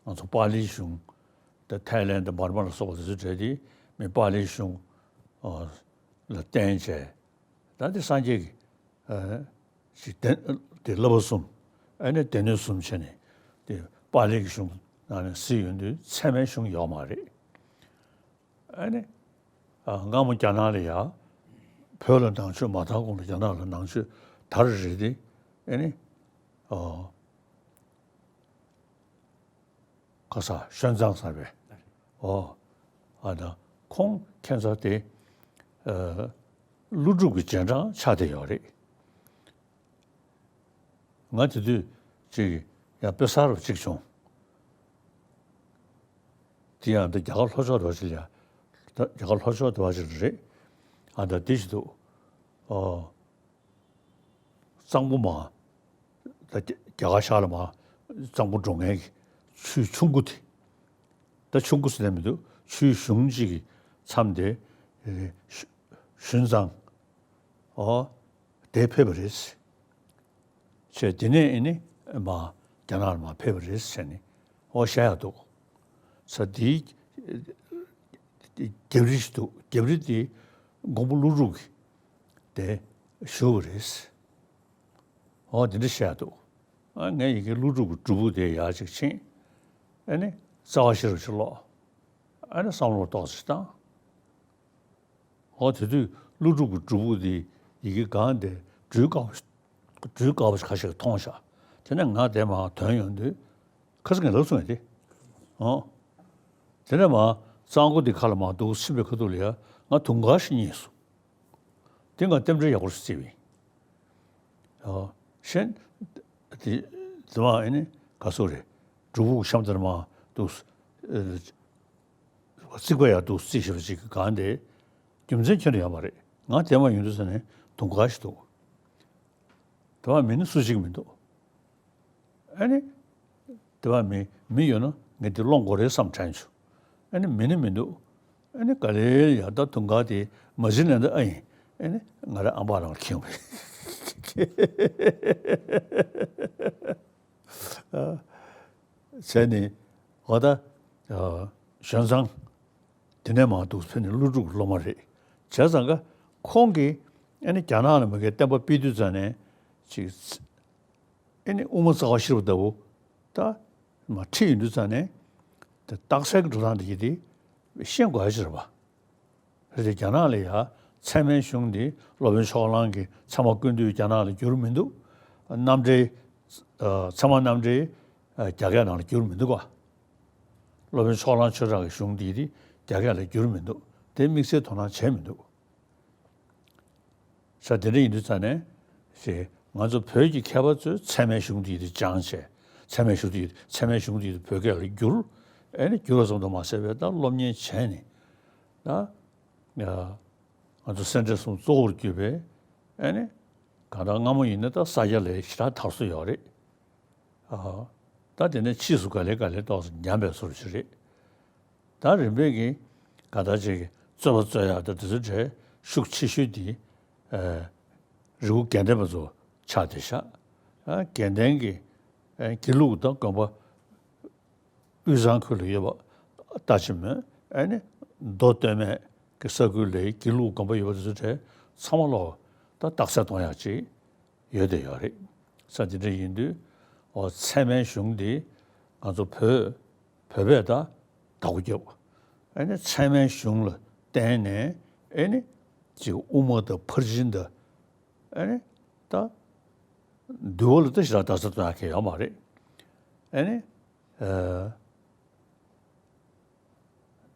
ང་ཚོ་པཱ་ལིའི་གཞུང་དང་ཐའི་ལན་དང་འབར་མ་ལ་སོགས་པ་དེ་ཚོ་གྲས་དེ་མི་པཱ་ལིའི་གཞུང་ཨོ་ལ་བརྟེན་བྱས། ད་དེ་སངས་རྒྱས་ཀྱི་ཨ་ཅིག་དེ་དེ་བསླབ་པ་གསུམ་ཨ་ནི་སྡེ་སྣོད་གསུམ་བྱས་ནས་དེ་པཱ་ལིའི་གཞུང་ནང་ནས་གཟིགས་ཡོང་དུས་ཚད་མའི་གཞུང་ཡོད་མ་རེད། ཨ་ནི། ཨ། སྔ་མོ་རྒྱ་ནག་ལ་ཡ། བོད་ལ་ནང་ཆོས་མ་དར་གོང་ལ་རྒྱ་ནག་ལ་ནང་ཆོས་དར་རེད་དེ། ཨ་ནི། ཨོ། ཁ་ས་ཤོན་ཙང་ཟེར་བས། ཨོ། ཨ་ད་ཁོང་ཁྱེད་ཚོ་དེ། ཨ། ཀླུ་སྒྲུབ་ཀྱི་རྗེས་འབྲང་ཆགས་བསྡད་ཡོད་རེད། ང་དེ་དུས་ཅིག་ཡང་དཔེ་གསར་པ་ཅིག་བྱུང་། དེ་ཡང་འདི་རྒྱ་གར་ལྷོ་ཕྱོགས་དེ་བ་ཅིག་ལ་ཡ། ད་རྒྱ་གར་ལྷོ་ཕྱོགས་དེ་བ་ཅིག་ལ་རེད། ཨ་ད་དེ་ཞིག་འདུག་ཨོ། གཙང་པོ་མ། ད་རྒྱ་རྒྱ་གར་ཤར་ལ་མ། གཙང་པོ་འགྲོ་མཁན་གྱི་ཆུའི་ཆུ་མགོ་དེ། ད་ཆུ་མགོ་ཟེར་ནས་མི་འདུག་ཆུའི་གཞུང་གཅིག་གི་མཚམས་དེ། ཨེ། ཤོན་ཤོན་ཙང་། ཨོ། དེ་ཕེབས་པ་རེད། བྱས་དེ་ནས་ཨེ་ནི་མ་རྒྱ་ནག་ལ་མ་ཕེབས་པ་རེད་ཟེར་ནས་ཨོ་བཤད་ཡག་འདུག་ས་དེའི་རྒྱབ་རི་ཞིག་འདུག་རྒྱབ་རི་དེ་མགོན་པོ་ཀླུ་སྒྲུབ་ཀྱིས་དེ་བཞུགས་པ་རེད། ཨོ་དེ་འདྲ་བཤད་ཡག་འདུག་ཨ་ངས་ཡི་གེ་ཀླུ་སྒྲུབ་ཀྱི་སྒྲུབ་ཕུག་དེ་ཡར་ཅིག་ཕྱིན། ཨེ་ནི་རྩ་བ་ཤེས་རབ་ཅིག་ཀློག་ཨེ་ནི་བསམ་བློ་ཏོག་ཙམ་བཏང་། ཨོ་དེ་དུས་ཀླུ་སྒྲུབ་ཀྱི་སྒྲུབ་ཕུག་དེ་ཡི་གེ་སྒང་དེ་འགྲུལ་དཀའ་བ་འགྲུལ་དཀའ་བ་ཁ་ཤས་མཐོང་ཤག་དེ་ནས་ང་དེ་མར་ཐོན་ཡོང་དུས་ཁ་སང་ངས་ལབ་སོང་ཡ་དེ། ཨོ། དེ་ནས་མར་གཙང་པོ་དེ་ཁ་ལ་མར་འདུག་ཕྱིན་པའི་ཁ་ཐུག་ལ་ཡ་ང་དུང་དཀར་ཞིག་རྙེད་སོང་། དེ་ང་རྟེན་འབྲེལ་ཡག་པོ་ཞིག་བརྩིས་པ་ཡིན། ཨོ། གཞན། དེ་དེ་མ་ཨེ་ནི་ག་སོ་རེད། སྒྲུབ་ཕུག་གཤམ་དེར་མར་འདུག་ཨེ། རྩིག་པ་ཡར་འདུག་རྩིག་ཞེ་པོ་ཅིག་གི་སྒང་དེ། རྒྱུ་མཚན་ཁྱོན་ནས་ཡོད་མ་རེད། ང་དེ་མ་ཡོང་དུས་ས་ནས་དུང་དཀར་ཞིག་འདུག་དེ་མ་མི་ནི་སུ་གཅིག་མི་འདུག་ཨ་ནི། དེ་མ་མི་མི་ཡོད་ན་ངས་དེ་སློང་དགོས་རེད་བསམ་དྲན་བྱུང་། ཨ་ནི་མི་ནི་མི་འདུག་ཨ་ནི་ག་ལེར་ཡར་ད་དུང་དཀར་དེ་མ་གཞི་ནས་འདི་ཨ་ཡིན། ཨ་ནི་ང་རང་ཨ་ཕ་རང་ལ་འཁྱེར་ཡོང་བས། བྱས་ནས་འོ་ད་ཨ་ཞོན་ཙང་དེ་ནས་མར་འདུག་ཕེབས་ནས་ཀླུ་སྒྲུབ་སློབ་མ་རེད། བྱས་ཙང་ཀ་ཁོང་གིས་ཨ་ནི་རྒྱ་ནག་ལ་མ་གིར་བསྟན་པ་སྤེལ་དུས་ཙང་ནས་ཅིག་ཨ་ནི་དབུ་མ་རྩ་བ་ཤེས་རབ་ལྟ་བུ་ད་མར་ཁྲིད་ཡོང་དུས་ཙང་ནས་དེ་རྟགས་གསལ་གྱི་འགྲོ་སྟངས་དེ་གི་དེ་ཤེས་དགོས་ཡ་ཅིག་རེད་པ། རེད་དེ་རྒྱ་ནག་ལ་ཡ་ཚད་མའི་གཞུང་འདི་སློབ་དཔོན་ཕྱོགས་གླང་གི་ཚད་མ་ཀུན་བཏུས་རྒྱ་ནག་ལ་བསྒྱུར་མི་འདུག་རྣམ་འགྲེལ། ཨ། ཚད་མ་རྣམ་འགྲེལ། ཨ། རྒྱ་སྐད་ནང་ལ་བསྒྱུར་མི་འདུག་ག་སློབ་དཔོན་ཕྱོགས་གླང་ཆོས་གྲགས་ཀྱི་གཞུང་འདི་དེ་རྒྱ་སྐད་ལ་བསྒྱུར་མི་འདུག་དེ་དམིགས་བསལ་དོ་སྣང་བྱས་མི་འདུག་ས་དེ་འདྲ་ཡིན་དུས་ཙང་ནས་ཞེས་ང་ཚོ་བོད་ཀྱི་མཁས་པ་ཚོས་ཚད་མའི་གཞུང་འདི་དེ་སྦྱངས་བྱས། ཚད་མའི་གཞུང་འདི་ཚད་མའི་གཞུང་འདི་བོད་སྐད་ལ་བསྒྱུར། ཨེ་ནི་བསྒྱུར་བ་ཙམ་དུ་མ་ཟད་པའི་ད་སློབ་གཉེར་བྱས་ནས་ད། ང་ཚོ་སེ་འབྲས་གསུམ་གཙོ་བོར་གྱུར་པའི་ཨེ་ནི་གང་ལྟར་སྔ་མོ་ཡིན་ན་ད་ས་སྐྱ་ལ་ཞེ་དྲག་དར་སྲོལ་ཡོད་རེད། ཨ། ད་དེ་ནས་ཕྱིས་སུ་ག་ལེ་ག་ལེ་ཏོག་ཙམ་ཉམས་པའི་བཟོ་འདྲ་ཞིག་རེད། ད་རིམ་པས་ཀྱི་གང་ལྟར་ཅིག་གི་རྩོད་པ་རྩོད་ཡག་ད་དེ་ཚོའི་གྲས་ཤུགས་ཆེ་ཤོས་དེ་ཨ་རི་བོ་དགེ་ལྡན་པ་ཚོ་ཆགས་བསྡད་ཤག་ཨ། དགེ་ལྡན་གྱི་ཨ་དགེ་ལུགས་དང་དགོན་པ། དབུས་གཙང་ཁུལ་ལ་ཡོད་པ་ལྟ་ཅི་སྨོས། ཨ་ནི་མདོ་སྟོད་སྨད་ཀྱི་ས་ཁུལ་ལ་དགེ་ལུགས་དགོན་པ་ཡོད་པ་དེ་ཚོ་གྲས་ཚང་མ་ལོག་ད་རྟགས་གསལ་གཏོང་ཡག་ཅིག་ཡོད་བསྡད་ཡོད་རེད། ས་དེ་འདྲ་ཡིན་དུས་ཨོ་ཚད་མའི་གཞུང་འདི་ང་ཚོ་བོད་བོད་པས་ད་བདག་པོ་རྒྱབ། ཨ་ནི་ཚད་མའི་གཞུང་ལ་བརྟེན་ནས་ཨ་ནི་ཅིག་དབུ་མ་དང་ཕར་ཕྱིན་དང་ཨ་ནི་ད་འདུལ་བ་ལ་ད་ཞེ་དྲག་རྟགས་གསལ་སྟོན་ཡག་གི་ཡོད་མ་རེད། ཨ་ནི་ཨ་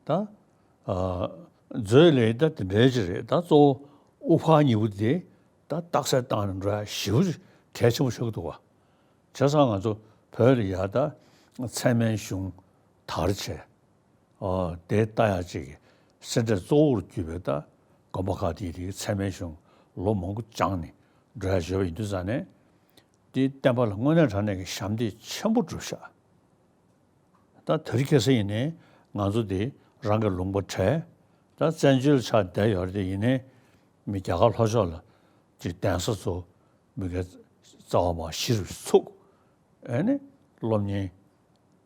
ད་ཨ་མཛོད་ལས་ད་དེ་འདྲའི་ཅིག་རེད། ད་གཙོ་བོ་དབུ་ཕར་གཉིས་པོ་དེ་ད་རྟགས་གསལ་བཏང་ནས་འགྲོ་ཡ་ཞེ་པོ་གལ་ཆེན་པོ་ཆགས་ཀྱི་འདུག་བ། བྱས་ཙང་ང་ཚོ་བོད་ལ་ཡ་ད་ཚད་མའི་གཞུང་དར་བྱས། ཨོ་དེ་ལྟ་ཡག་ཅིག་གི་སེ་འབྲས་གཙོ་བོར་གྱུར་པའི་ད་དགོན་པ་ཁག་དེའི་རིགས་ཚད་མའི་གཞུང་ལོ་མང་པོ་སྦྱངས་ནས་འགྲོ་ཡག་ཡོད་པ་ཡིན་དུས་ཙང་ནས། དེའི་བསྟན་པ་ལ་དངོས་གནས་དྲང་གནས་ཀྱི་ཞབས་འདེགས་ཆེན་པོ་བསྒྲུབས་ཤག་ད་དེ་རིང་ཁ་སང་ཡིན་ནའི་ང་ཚོ་དེ་རང་གི་ལུང་པ་བྲལ། ད་བཙན་བྱོལ་ཆགས་བསྡད་ཡོད་རེད། དེ་ཡིན་ནའི་མི་རྒྱ་གར་ལྷོ་ཕྱོགས་ལ་ཅིག་གདན་ས་ཚོ་མི་སྒེར་རྩ་བ་མ་གཞི་རུ་ཚུགས། ཨེ་ནི་སློབ་གཉེར་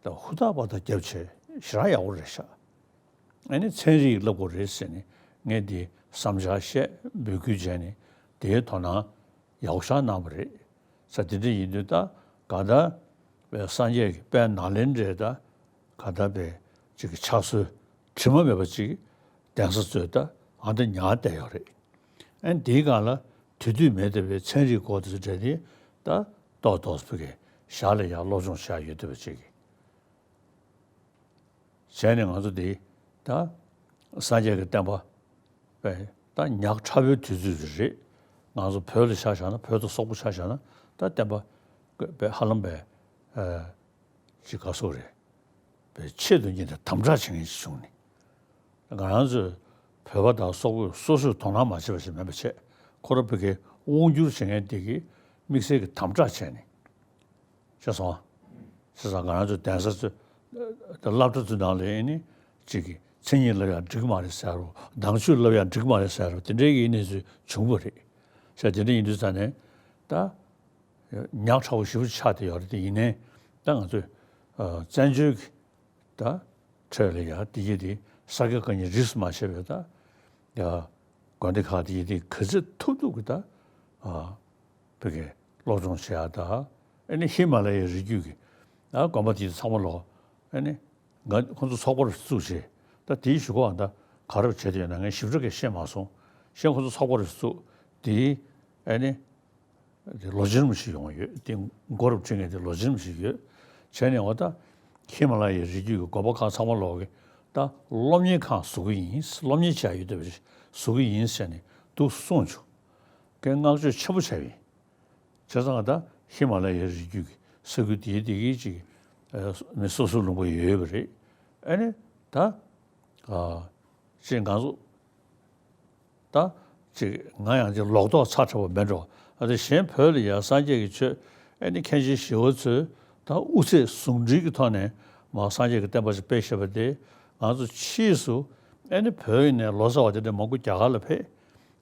ད་ཧུར་ཐག་པ་ཐག་བརྒྱབ་བྱས་ཞེ་དྲག་ཡག་པོ་རེད་ཤག་ཨེ་ནི་ཚན་རིག་བསླབ་དགོས་རེད་ཟེར་ནས་ངས་འདི་བསམ་འཆར་བཤད། འབོད་སྐུལ་བྱས་ནས་དེའི་དོ་སྣང་ཡག་པོ་ཞེ་དྲག་གནང་བ་རེད། ས་དེ་འདྲ་ཡིན་དུས་ད་ག་ད་པའི་སངས་རྒྱས་ཀྱི་དཔལ་ནཱ་ལེནྡྲའི་ད་ག་ད་པའི་ཅིག་གི་ཕྱག་སྲོལ་དྲི་མ་མེད་པ་ཅིག་གདན་ས་ཚོས་ད་ཨ་འདྲ་ཉར་བསྡད་ཡོད་རེད། ཨེ་ནི་དེའི་སྒང་ལ་དེ་དུས་མེད་བསྡད་པའི་ཚན་རིག་སྐོར་དེ་ཚོ་འདྲ་དེ་ད་ཏོག་ཏོག་ཙམ་གི་ཞར་ལ་ཡར་སློབ་སྦྱོང་བྱས་ཡོད་བསྡད་པ་ཅིག་གི་བྱས་ནས་ང་ཚོ་འདི་ད་སངས་རྒྱས་ཀྱི་བསྟན་པ་པའི་ད་ཉག་ཕྲ་བོའི་དུས་ཚོད་རེད། ང་ཚོ་བོད་ལ་ཆ་བཞག་ན། བོད་དང་སོག་པོ་ཆ་བཞག་ན་ད་བསྟན་པ་པའི་ཧ་ལམ་པའི་ཅིག་ག་སོག་རེད། པའི་ཆེད་དུ་གཉེར་ནས་དམ་དྲག་བྱེད་མཁན་ཞིག་བྱུང་ནས། ང་རང་ཚོས་བོད་པ་དང་སོག་པོས་སོ་སོས་དོ་སྣང་མ་བྱས་པ་ཞིག་མིན་པ་བྱས། ཁོ་རང་བོད་ཀྱི་དབང་བསྒྱུར་བྱེད་མཁན་དེ་གིས་དམིགས་བསལ་གྱི་དམ་དྲག་བྱས་ནས། ཤེས་སོང་། ཤེས་སོང་། ང་རང་ཚོ་གདན་ས་ཚོ་ད་སློབ་གྲྭ་ཚོའི་ནང་ལ་ཨེ་ནི་གཅིག་གིས་མཚན་ཉིད་བསླབ་ཡག་འགྲིག་མ་རེད་ཟེར་རོ། དྭངས་བཅུད་བསླབ་ཡག་འགྲིག་མ་རེད་ཟེར་རོ། དེ་འདྲའི་གི་གནས་ཚུལ་བྱུང་བ་རེད། ཤ་དེ་འདྲ་ཡིན་དུས་ཙང་ནས་ད་ཉག་ཕྲ་བོ་ཞེ་པོ་ཆགས་བསྡད་ཡོད་རེད། དེ་ཡིན་ནའི་ད་ང་ཚོས་ཨ་བཙན་བྱོལ་གྱི་ད་ཁྲོད་ལ་ཡ་དེ་གྱིས་དེ་ས་དགེ་བཀའ་རྙིང་རིས་སུ་མ་ཆད་པའི་ད་ཡ་དགོན་སྡེ་ཁག་དེ་གྱིས་དེ་ག་ཚོད་ཐུབ་ཐུབ་ཀྱི་ད་ཨ་བོད་ཀྱི་སློབ་སྦྱོང་བྱེད་ཡ་ད། ཨ་ནི་ཧི་མ་ལ་ཡའི་རི་རྒྱུད་ཀྱི་ཨ་དགོན་པ་དེ་ཚང་མ་ལོག་ཨ་ནི་ང་ཁོང་ཚོ་ཚོགས་པ་རུ་བཙུགས་བྱས། ད་དེའི་གཞུག་གུའང་ད་ག་རེ་བྱས་ཏེ་ཡོད་ན་ངས་ཞིབ་ཕྲ་གི་བཤད་མ་སོང་། གཞན་ཁོང་ཚོ་ཚོགས་པ་རུ་བཙུགས་དེའི་ཨ་ནི་དེ་ལོ་རྒྱུས་རིང་པོ་ཞིག་ཡོང་གི་ཡོད། དེ་མགོ་རུ་ཁྲིད་མཁན་དེ་ལོ་རྒྱུས་རིང་པོ་ཞིག་ཡོད། བྱས་ནས་འོ་ད་ཧི་མ་ལ་ཡའི་རི་རྒྱུད་ཀྱི་དགོན་པ་ཁག་ཚང་མ་ལོག་གི་ད་སློབ་གཉེར་ཁང་བཟོ་གི་ཡིན། སློབ་གཉེར་བྱ་ཡུལ་དེ་བཟོ་གི་ཡིན་ཟེར་ནས་འདུག་གསུངས་བྱུང་། ཀྱི་བསྔགས་བརྗོད་ཆེན་པོ་བྱས་པ་ཡིན། བྱས་ཙང་ད་ཧི་མ་ལ་ཡའི་རི་རྒྱུད་ཀྱི་ས་ཁུལ་དེའི་དེ་གའི་ཅིག་ཨ་མི་སོ་སོའི་ལུང་པ་ཡོད་པ་རེད། ཨ་ནི་ད་ཨ་ཅིག་ང་ཚོ་ད་ཅིག་ང་ཡང་ཅིག་ལོག་རྟོག་ཚ་དྲགས་པ་མེད་འགྲོ། ཨ་དེ་གཞན་བོད་ལ་ཡང་སངས་རྒྱས་ཀྱི་ཆོས་ཨ་ནི་མཁན་ཆེན་ཞི་བ་འཚོས་ད་དབུ་ཚད་ཟུང་འབྲེལ་གྱི་ཐོག་ནས་མར་སངས་རྒྱས་ཀྱི་བསྟན་པ་ཞིག་སྤེལ་བཞག་པ་དེ། ང་ཚོ་ཕྱིས་སུ་ཨ་ནི་བོད་ཡིན་ནའི་ལོ་ཙཱ་བ་དེ་འདྲ་མང་པོ་རྒྱ་གར་ལ་ཕེབས།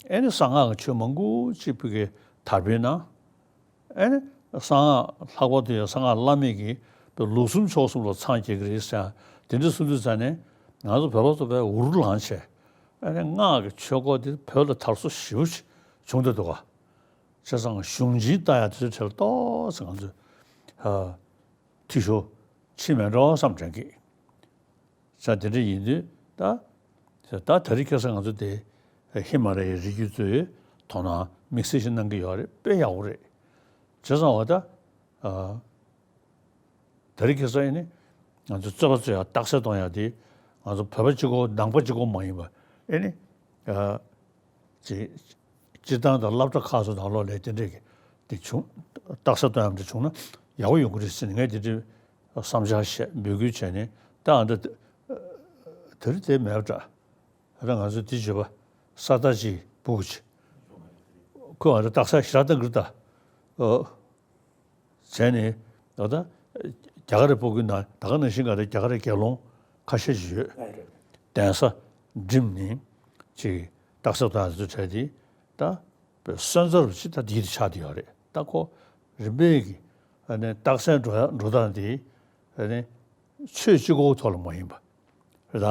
ཨེ་ནི་གསང་སྔགས་ཀྱི་ཆོས་མང་པོ་ཅིག་བོད་ཀྱི་དར་སྤེལ་གནང་། ཨེ་ནི་གསང་སྔགས་ལྷག་པར་དུ་ཡང་གསང་སྔགས་བླ་མེད་ཀྱི་བོད་ལུགས་གསུམ་ཕྱོགས་གསུམ་ལ་འཚང་རྒྱ་གི་རེད་ཟེར། དེ་འདྲ་གསུང་དུས་ཙང་ནས་ང་ཚོ་བོད་པ་ཚོ་དཔེ་འུར་ལངས་བྱས། ཨེ་ནི་སྔགས་ཀྱི་ཆོས་སྐོར་དེ་བོད་ལ་དར་སོ་ཞེ་པོ་ཅིག་བྱུང་བསྡད་འདུག་ག་བྱས་ཙང་གཞུང་ཆེན་ལྟ་ཡག་དེ་ཚོའི་གྲས་ལ་ཏོག་ཙམ་ང་ཚོས་ཨ་འཐུས་ཤོར་ཕྱིན་མེད་འགྲོ་བསམ་དྲན་གི། ས་དེ་འདྲ་ཡིན་དུས་ད། ད་དེ་རིང་ཁ་སང་ང་ཚོ་དེ་ཧི་མ་ལ་ཡའི་རི་རྒྱུད་ཚོའི་དོ་སྣང་དམིགས་བསལ་ཞིག་གནང་གི་ཡོད་རེད། དཔེ་ཡག་པོ་རེད། བྱས་ཙང་འོ་ད། ཨ་དེ་རིང་ཁ་སང་ཡིན་ནི་ང་ཚོ་རྩོད་པ་རྩོད་ཡག་རྟགས་གསལ་གཏོང་ཡག་དེ་ང་ཚོ་བོད་པ་གཅིག་པོ་ནང་པ་གཅིག་པོ་མ་ཡིན་པ་ཨེ་ནི། ཨ། ཅིག་སྤྱིར་བཏང་དང་སློབ་གྲྭ་ཁག་སོགས་ནང་ལོགས་ལ་དེ་འདྲས་ཀྱི་དེ་བྱུང་། རྟགས་གསལ་གཏོང་ཡག་འདྲ་བྱུང་ན་ཡག་པོ་ཡོང་གི་རེད་ཟེར་ནས་ངས་དེ་འདྲའི་བསམ་འཆར་བཤད། འབོད་སྐུལ་བྱས་ནས་ད་ཨ་འདྲ་དེ་རིང་དེ་མེད་པ་འདྲ། ད་ང་ཚོ་དེ་བརྗོད་པ་ས་ད་ཅིག་སྦུག་ཅིག་ཁོས་ཨ་འདྲ་རྟགས་གསལ་ཞེ་དྲག་གཏོང་གི་རེད་ད། ཨོ། བྱས་ནས་ད་ལྟ་རྒྱ་གར་རི་སྤོ་གི་ནང་ད་ག་ནང་བཞིན་ག་ད་རྒྱ་གར་རི་དགེ་སློང་ཁ་ཤས་ཤིག་ཡོད། གདན་ས་འགྲིམས་ནས་ཅིག་རྟགས་གསལ་གཏོང་ཡག་ཚོ་བྱས་ཏེ་ད་སོན་རྩ་རུ་ཅིག་ད་དེ་ཆགས་བསྡད་ཡོད་རེད། ད་ཁོ་རིམ་པས་ཀྱི་ཨ་ནི་རྟགས་གསལ་འགྲོ་ཡག་འགྲོ་སྟངས་དེ་ཨ་ནི་ཆོས་གཅིག་པོའི་ཐོག་ལ་མ་ཡིན་པ་རེད། ད་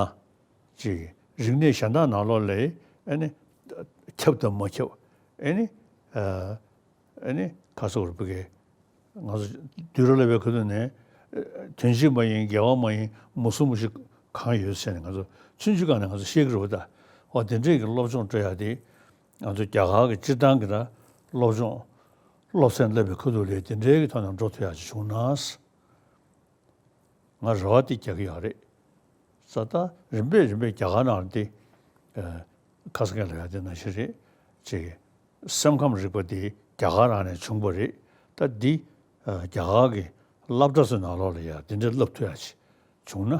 ཅིག་རིག་གནས་གཞན་དག་ནང་ལོགས་ལ་ཨ་ནི་ཁྱབ་དང་མ་ཁྱབ་ཨ་ནི་ཨ། ཨ་ནི་ཁ་སོག་རུ་བུ་གའི་ང་ཚོ་དུས་རབས་ལ་བའི་ཁ་ཐུག་ནས་དོན་གཅིག་མ་ཡིན། དགེ་བ་མ་ཡིན། མུ་གསུམ་མུ་བཞི་ གང་ཡོད་ཟེར་ནས་ང་ཚོ་ཆུང་ཆུང་སྒང་ནས་ང་ཚོ་ཤེས་ཀྱི་རེད་པ། ད་འོ་དེ་འདྲས་ཀྱི་སློབ་སྦྱོང་སྤྲོད་ཡག་དེ་ང་ཚོ་རྒྱ་གར་གྱི་སྤྱིར་བཏང་གི་ད་སློབ་སྦྱོང་སློབ་ཚན་བསླབ་པའི་ཁ་ཐུག་ལ་དེ་འདྲའི་གི་ཐོག་ནས་འགྲོ་ཐུབ་ཡག་ཅིག་བྱུང་ན། ང་རེ་བ་དེ་རྒྱག་གི་ཡོད་རེད། ས་ད་རིམ་པས་རིམ་པས་རྒྱ་གར་ནང་ལ་དེ་ཨ་ཁ་སང་ལ་ཡ་དེ་ནང་བཞིན་རེད། ཅིག་སེམས་ཁམས་རིག་པ་དེ་རྒྱ་གར་ནང་ནས་བྱུང་བ་རེད། ད་འདི་ཨ་རྒྱ་གར་གྱི་སློབ་གྲྭ་ཚོའི་ནང་ལོགས་ལ་ཡ་དེ་འདྲ་བསླབ་ཐུབ་ཡག་ཅིག་བྱུང་ན།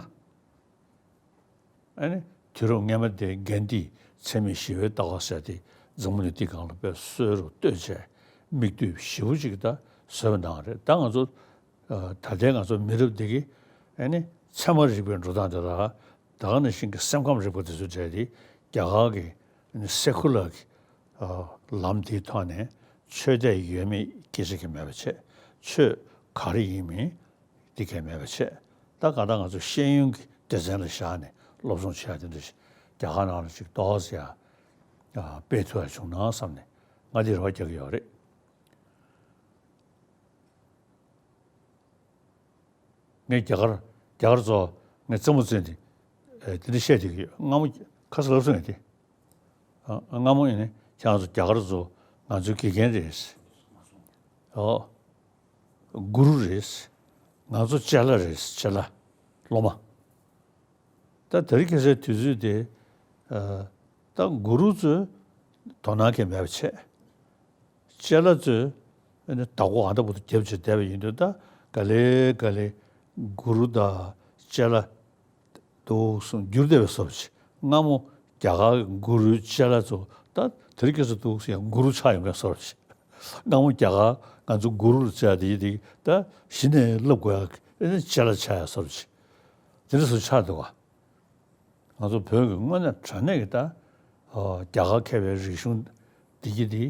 ཨ་ནི་དུས་རབས་སྔ་མ་དེ་གྷན་དྷིའི་འཚེ་མེད་ཞི་བའི་ལྟ་བ་ཟེར་དེ་འཛམ་བུ་གླིང་འདི་སྒང་ལ་དཔེ་གསོལ་རུ་བཏོད་བྱས། མིག་ལྟོས་ཞེ་པོ་ཅིག་ད་བཟོས་པ་ནང་རེད། ད་ང་ཚོ་ཨ་ད་ལྟའི་ང་ཚོ་མི་རབས་འདི་གི་ཨ་ནི་ཚད་མ་རིག་པའི་འགྲོ་སྟངས་དེ་དག་ད་ག་ནང་བཞིན་གྱི་སེམས་ཁམས་རིག་པ་དེ་ཚོ་འདྲ་དེ་རྒྱ་གར་གྱི་ཨ་ནི་སེ་ཁུ་ལར་གྱི་ཨ་ལམ་དེའི་ཐོག་ནས་ཆོས་དད་ཡོད་མེད་སྐད་ཆ་གང་ཡང་མེད་པ་བྱས། ཆོས་ག་རེ་ཡིན་མིན་འདི་གང་ཡང་མེད་པ་བྱས། ད་གང་ལྟར་ང་ཚོ་ཤེས་ཡོན་གྱི་སྡེ་ཚན་ལ་བཞག་ནས་སློབ་སྦྱོང་བྱེད་ཡག་དེ་འདྲ་ཞིག་རྒྱ་གར་ནང་ལ་ཅིག་ཏོག་ཙམ་ཡང་ཨ་སྤེལ་ཐུབ་ཡག་བྱུང་ན་བསམ་ནས་ང་འདི་རེ་བ་རྒྱག་གི་ཡོད་རེད། ངས་རྒྱ་གར་རྒྱ་གར་ཚོ་ངས་རྩེད་མོ་རྩེས་ནས་ཨེ་དེ་འདྲ་བཤད་བསྡད་ཀྱི་ཡོད། སྔ་མོ་ཁ་སང་ལབ་སོང་ངས་དེ། ཨ་སྔ་མོ་ཡིན་ནའི་ཁྱེད་རང་ཚོ་རྒྱ་གར་ཚོ་ང་ཚོའི་དགེ་རྒན་རེད། ཨོ། གུ་རུ་རེད། ང་ཚོ་ཅ་ལག་རེད། ཅ་ལག་སློབ་མ། ད་དེ་རིང་ཁ་སང་དུས་ཚོད་དེ་ཨ་ད་གུ་རུ་ཚོས་དོ་སྣང་གང་ཡང་མེད་པ་བྱས། ཅ་ལག་ཚོས་ཨ་ནི་བདག་པོ་ཨ་འདྲ་པོ་དེ་རྒྱབ་བྱས་བསྡད་པ་ཡིན་དུས། ད་ག་ལེ་ག་ལེ་གུ་རུ་དང་ཅ་ལག་འདུག་སེ་འགྱུར་བསྡད་པའི་བཟོ་འདྲ་ཅིག་སྔ་མོ་རྒྱ་གར་གྱི་གུ་རུའི་ཅ་ལག་ཚོ་ད་དེ་རིང་ཁ་སང་འདུག་སེ་ཡང་གུ་རུ་ཆགས་ཡོང་མཁན་བཟོ་འདྲ་ཅིག་སྔ་མོ་རྒྱ་གར་ང་ཚོ་གུ་རུ་ལ་བྱས་དེ་དེ་ད་གཞི་ནས་བསླབ་དགོས་ཡག་ཅ་ལག་ཆགས་ཡག་བཟོ་འདྲ་ཅིག་དེ་འདྲ་བཟོ་ཆགས་འདུག་ག་ང་ཚོ་བོད་ཀྱི་དངོས་གནས་དྲང་གནས་ཀྱི་ད་ཨ་རྒྱ་གར་མཁས་པའི་རིག་གཞུང་འདི་གི་དེ་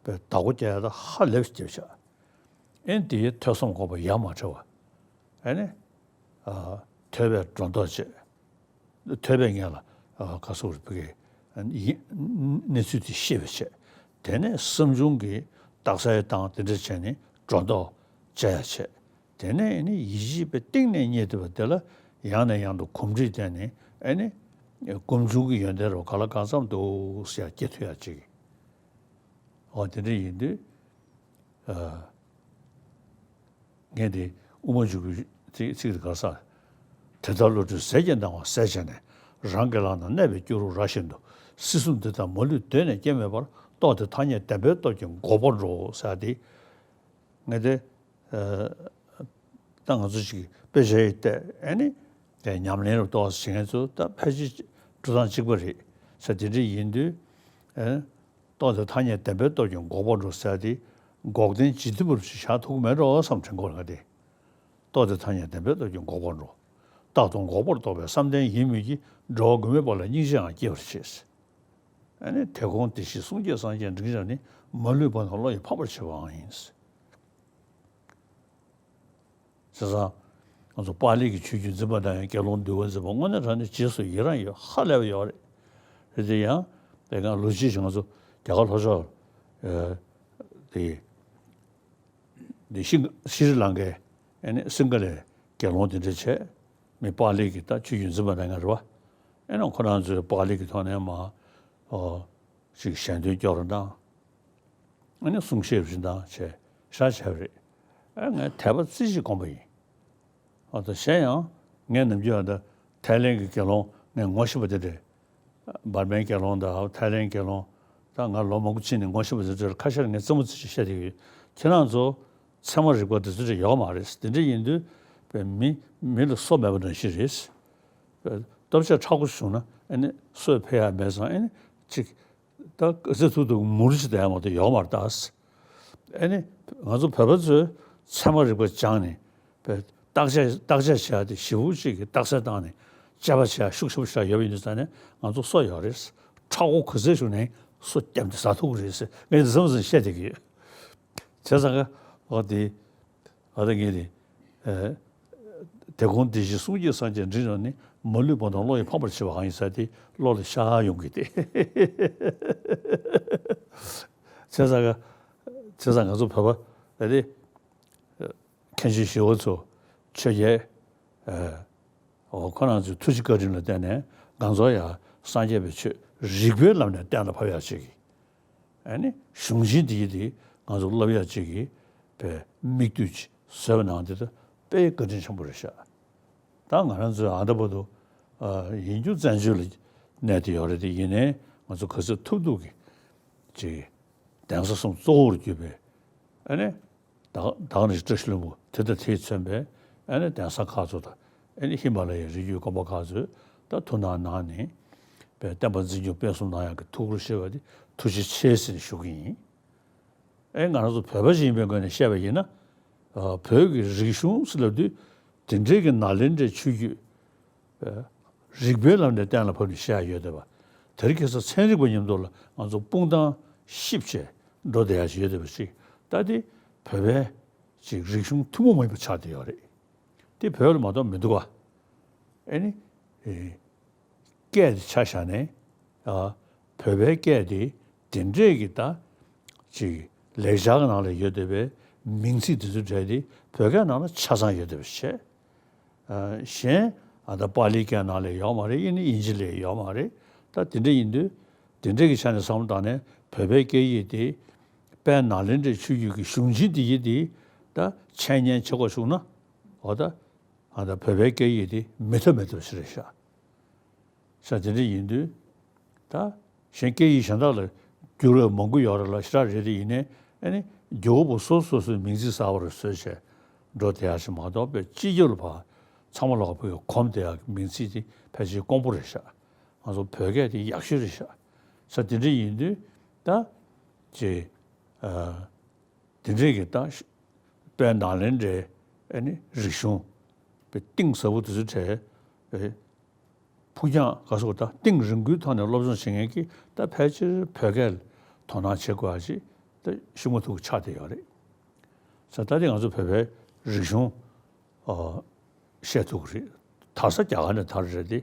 བདག་པོ་རྒྱག་ཡག་ད་ཧ་ལས་པ་བརྒྱབ་ཤག་ཨེ་འདི་ཐོས་བསམ་སྒོམ་པ་ཡ་མ་བྲལ་བ། ཨེ་ནི་ཨ་ཐོས་པས་སྒྲོ་འདོགས་བཅད། ཐོས་པས་ངེད་ལ་ཨ་ག་སོགས་རིག་པའི་ཡིན་གནས་ཚུལ་དེ་ཤེས་པ་བྱས། དེ་ནས་བསམ་བྱུང་གི་རྟགས་གསལ་དང་དེ་འདྲ་བྱས་ནས་སྒྲོ་འདོགས་བཅད་ཡ་བྱས། དེ་ནས་ཨེ་ནི་ཡིད་ཆེས་པའི་གཏིང་ནས་རྙེད་ཐུབ་པ་དེ་ལ་ཡང་ནས་ཡང་དུ་གོམས་འདྲིས་བསྟེན་ནས་ཨེ་ནི་སྒོམ་བྱུང་གི་ཡོན་ཏན་རོ་ག་ལ་གང་འཚམ་འདུག་ཟེར་ཡ་སྐྱེ་ཐུབ་ཡ་ཅིག་འོ་དེ་འདྲ་ཡིན་དུས། ཨ། ངས་དེ་དབུ་མ་འཇུག་པའི་ཚིག་ཚིག་དེ་ག་ས། དེ་ལྟར་བློ་གྲོས་ཟས་ཀྱི་སྣང་བ་ཟད་བྱས་ནས། རང་གི་ལག་ན་གནས་པའི་སྐྱུ་རུ་ར་བཞིན་དུ། སྲིད་གསུམ་འདི་དག་མ་ལུས་གདོད་ནས་སྐྱེ་མེད་པར། རྟོགས་ཏེ་ཐ་སྙད་བདེན་པའི་སྟོབས་ཀྱིས་འགོག་པར་འགྲོ་ཟེར་ཏེ། ངས་དེ། ཨ། ད་ང་ཚོ་ཅིག་དཔེ་ཆ་ཡིས་བལྟས་ཨེ་ནི། དེ་ཉམས་ལེན་རུ་གཏོང་བ་བྱེད་མཁན་ཚོ་ད་ཕལ་ཆེར་འགྲོ་སྟངས་གཅིག་པ་རེད་ཟེར། དེ་འདྲ་ཡིན་དུས། ཨེ། རྟོགས་ཏེ་ཐ་སྙད་བདེན་པའི་སྟོབས་ཀྱིས་འགོག་པར་འགྲོ་ཟེར་ཏེ། འགོག་བདེན་ཇི་ལྟ་བུར་ཅིག་བཞག་ཐུབ་ཀྱི་མེད་འགྲོ་བསམ་དྲན་གྱི་ཡོད་རེད་ང་དེ། རྟོགས་ཏེ་ཐ་སྙད་བདེན་པའི་སྟོབས་ཀྱིས་འགོག་པར་འགྲོ། རྟག་ཏུ་འགོག་པར་རྟོགས་པའི་བསམ་གཏན་ཡིན་མོད་ཀྱི། འགྲོ་བ་མགོན་མེད་པ་ལ་སྙིང་རྗེའང་སྐྱེ་བར་བྱེད། ཨ་ནི་དེ་དགོངས་དེ་བཞིན་གསུང་སྐྱེས་སངས་རྒྱས་འབྲིང་རྣམས་ནི། མ་ལུས་བར་དུ་བློ་ཡིས་ཕམ་པར་བྱེད་པའང་ཡིན། བྱས་ཙང་། ང་ཚོ་པཱ་ལི་གི་ཆོས་བརྒྱུད་འཛིན་པ་དང་ཡང་དགེ་སློང་འདུལ་བ་འཛིན་པ་དངོས་གནས་དྲང་གནས་རྗེས་སུ་ཡི་རང་ཡོད། ཧ་ལས་པ་ཡོད་རེད། རེད་དེ་ཡང་དེ་སྒང་ལོ་རྒྱུས་ཤིག་ང་ཚོ་རྒྱ་གར་ལྷོ་ཕྱོགས་ཨ་དེ་དེ་ཤི་ཤི་རི་ལང་ཀའི་ཨ་ནི་སིང་ག་ལའི་དགེ་སློང་དེ་འདྲ་བྱས། མི་པཱ་ལི་གི་ད་ཆོས་བརྒྱུད་འཛིན་པ་དང་ཡང་རེད་པ། ཨ་ནི་ཁོ་རང་ཚོས་པཱ་ལི་གི་ཐོག་ནས་མ་ཨོ་ཅིག་ཞལ་འདོན་སྐྱོར་བ་དང་། ཨ་ནི་གསུང་བཤད་རིན་ཐང་བྱས་ཤག་བྱས་པ་རེད། ཨ་ངས་དད་པ་རྩེ་གཅིག་སྒོམ་པ་ཡིན། ཨ་ད་གཞན་ཡང་ངས་ནམ་རྒྱུན་ཨ་ད་ཐའི་ལེན་གྱི་དགེ་སློང་ངས་ངོ་ཤེས་པ་དེ་འདྲས། འབར་མའི་དགེ་སློང་དང་ཐའི་ལེན་གྱི་དགེ་སློང་། ད་ང་ལོ་མང་པོ་ཕྱིན་ནས་ངོ་ཤེས་པ་དེ་ཚོར་ཁ་ཤས་ལ་ངས་རྩེད་མོ་རྩེ་ཅིག་བཤད་བསྡད་ཀྱི་ཡོད། ཁྱེད་རང་ཚོ་ཚད་མ་རིག་པ་དེ་ཚོ་ཅིག་ཡོད་མ་རེད། དེ་འདྲ་ཡིན་དུས་པའི་མི་མི་ལ་སོ་མེད་པ་ནང་བཞིན་རེད། སྟོབས་ཆག་མཁྲེགས་པོ་བྱུང་ན་ཨ་ནི་སོས་ཕེབས་ཡ་མེད་ཙང་ཨ་ནི་ཅིག་ད་ཟེར་ཐུབ་ཐུབ་མུར་ཅིག་བསྡད་ཡ་མ་གཏོགས་ཡོད་མ་རེད་ད། ཨ་ནི་ང་ཚོ་བོད་པ་ཚོས་ཚད་མ་རིག་པ་སྦྱངས་ནས་བརྟག་དཔྱད་བརྟག་དཔྱད་བྱེད་ཡ་དེ་ཞེ་པོ་ཅིག་གི་རྟགས་གསལ་བཏང་ནས་དཔྱད་པ་བྱེད་ཡ་ཤུགས་ཆེ་པོ་ཞིག་ཡོད་པ་ཡིན་དུས་ཙང་ནས་ང་ཚོ་སོ་ཡོད་རེད། མཁྲེགས་པོ་ག་ཚོད་བྱུང་ནའི་སོ་བརྒྱབ་ནས་ཟ་ཐུབ་ཀྱི་རེད་ཟེར་ངས་འདི་བསམ་བསམ་བཤད་བསྡད་ཀྱི་ཡོད། བྱས་ཙང་ཀ་འོ་དེ། ཨ་ད་ངས་དེ། ཨེ། དེ་དགོངས་དེ་བཞིན་གསུང་སྐྱེས་སངས་རྒྱས་འབྲིང་རྣམས་ནི། མ་ལུས་བར་དུ་བློ་ཡིས་ཕམ་པར་བྱེད་པའང་ཡིན་ཟེར་དེ་བློ་ལ་ཤར་ཡོང་གི་དེ། བྱས་ཙང་ཀ། བྱས་ཙང་ང་ཚོ་བོད་པ་ཨ་དེ། མཁན་ཆེན་ཞི་བ་འཚོ་ཆོས་རྒྱལ། ཨེ། འོ་ཁོ་རང་ཚོའི་ཐུགས་རྗེ་བཀའ་དྲིན་ལ་བརྟེན་ནས་ང་ཚོ་ཡང་སངས་རྒྱས་པའི་ཆོས་རིགས་པའི་ལམ་ནས་གཏན་ལ་ཕབ་ཡག་ཅིག་གི་ཨ་ནི་གཞུང་ཆེན་འདི་ཡི་འདི་ང་ཚོ་བསླབ་ཡག་ཅིག་གི་པའི་དམིགས་དུས་ཅིག་བཟོས་པ་ནང་འདི་ད་དཔེ་བཀའ་དྲིན་ཆེན་པོ་རེད་ཤག་ད་ང་རང་ཚོའི་ཨ་ད་བར་དུ་ཨ་ཡིན་རྒྱུ་བཙན་བྱོལ་ལ་གནས་བསྡད་ཡོད་རེད་དེ། ཡིན་ནའི་ང་ཚོ་ག་ཚོད་ཐུབ་ཐུབ་ཀྱིས་ཅིག་གདན་ས་གསུམ་གཙོ་བོར་གྱུར་པའི་ཨ་ནི་བདག་བདག་ནི་བཀྲ་ཤིས་ལྷུན་པོ་དེ་དང་དེས་མཚོན་པའི་ཨ་ནི་གདན་ས་ཁག་ཚོ་དང་། ཨ་ནི་ཧི་མ་ལ་ཡའི་རི་རྒྱུད་དགོན་པ་ཁག་ཚོས་ད་ཐུགས་སྣང་གནང་ནས་པའི་བསྟན་པ་འཛིན་སྐྱོང་སྤེལ་གསུམ་གནང་ཡག་གི་ཐུགས་ཁུར་བཞེས་པ་དེ་ཐུགས་རྗེ་ཆེ་ཟེར་ནས་ཞུ་གི་ཡིན། ཨེ་ང་རང་ཚོ་བོད་པ་ཞིག་ཡིན་པའི་ངོས་ནས་བཤད་པ་ཡིན་ན། ཨ་བོད་ཀྱི་རིག་གཞུང་ཟེར་ལབ་དུས་དེ་འདྲའི་གི་ནཱ་ལེནྡྲའི་ཆོས་བརྒྱུད་ཨ་རིགས་པའི་ལམ་ནས་གཏན་ལ་ཕབ་ནས་བཤད་ཡོད་བསྡད་པ། དེ་རིང་ཁ་སང་ཚན་རིག་པ་མཉམ་དུ་ལ་ང་ཚོ་སྤུངས་དང་གཤིབ་བྱས་འགྲོ་བསྡད་ཡག་ཅིག་ཡོད་བསྡད་པ་ཞིག་ད་དེ་བོད་པའི་ཅིག་རིག་གཞུང་ཐུན་མོང་མ་ཡིན་པ་ཆགས་བསྡད་ཡོད་རེད། དེ་བོད་ལ་མ་གཏོགས་མི་འདུག་ག་ཨེ་ནི། ཨེ། སྐད་དེ་ཆ་བཞག་ནས། ཨ། བོད་པའི་སྐད་དེ་དེ་འདྲས་ཀྱི་ད་ཅིག་ལེགས་སྦྱར་གྱི་ནང་ལ་ཡོད་བསྡད་པའི་མིང་ཚིག་དེ་ཚོ་འདྲ་དེ་བོད་སྐད་ནང་ལ་ཆ་ཚང་ཡོད་བསྡད་པ་བྱས། ཨ། གཞན་ཨ་ད་པཱ་ལིའི་སྐད་ནང་ལ་ཡོད་མ་རེད། ཨེ་ནི་དབྱིན་ཇི་ལ་ཡོད་མ་རེད། ད་དེ་འདྲ་ཡིན་དུས་དེ་འདྲས་ཀྱི་ཆ་ནས་བསམ་བློ་བཏང་ནས་བོད་པའི་སྐད་ཡིག་དེ་དཔལ་ནཱ་ལེནྡྲའི་ཆོས་བརྒྱུད་ཀྱི་གཞུང་ཆེན་དེ་ཡིག་དེ་ད་འཆད་ཉན་བྱེད་དགོས་བྱུང་ན། འོ་ད། ཨ་ད་བོད་པའི་སྐད་ཡིག་དེ་མི་ཐབས་མེད་ཐབས་ཤིག་རེད་ཤག་ཤག་དེ་འདྲ་ཡིན་དུས། ད་གཞན་སྐད་ཡིག་གཞན་དག་ལ་བསྒྱུར་བ་མང་པོ་ཡོད་རེད་ལ་ཞེ་དྲག་རེད་དེ། ཡིན་ནའི་ཨ་ནི་བསྒྱུར་བ་པོ་སོ་སོ་སོའི་མིང་ཚིག་གསར་པ་རུ་བཟོས་བྱས་འགྲོ་བསྡད་ཡག་ཞིག་མ་གཏོགས། པའི་སྤྱི་ཁྱབ་ལ་ཕར་ཚང་མ་ལོག་པའི་གོམས་བསྡད་ཡག་གི་མིང་ཚིག་དེ་ཕལ་ཆེར་དཀོན་པོ་རེད་ཤག་ང་ཚོ་བོད་སྐད་དེ་ཡག་ཤོས་རེད་ཤག་ཤག་དེ་འདྲ་ཡིན་དུས་ད་ཅེ། ཨ། དེ་འདྲའི་གི་ད་དཔལ་ནཱ་ལེནྡྲའི་ཨ་ནི་རིག་གཞུང་པའི་གཏིང་ཟབ་པོ་དེ་ཚོ་བྲལ་བའི་ཕུགས་རྒྱང་ག་སོགས་ད་གཏིང་རིང་པོའི་ཐོག་ནས་སློབ་སྦྱོང་བྱེད་མཁན་གྱི་ད་ཕལ་ཆེར་བོད་སྐད་ལ་དོ་སྣང་བྱེད་དགོས་པ་ཞིག་ད་ཤུགས་མ་ཐུག་ཆགས་བསྡད་ཡོད་རེད། ས་ད་དེ་ང་ཚོ་བོད་པའི་རིག་གཞུང་ཨ། བཤད་ཐུབ་ཀྱི་རེད། དར་ས་རྒྱ་གར་ནས་དར་རེད་དེ།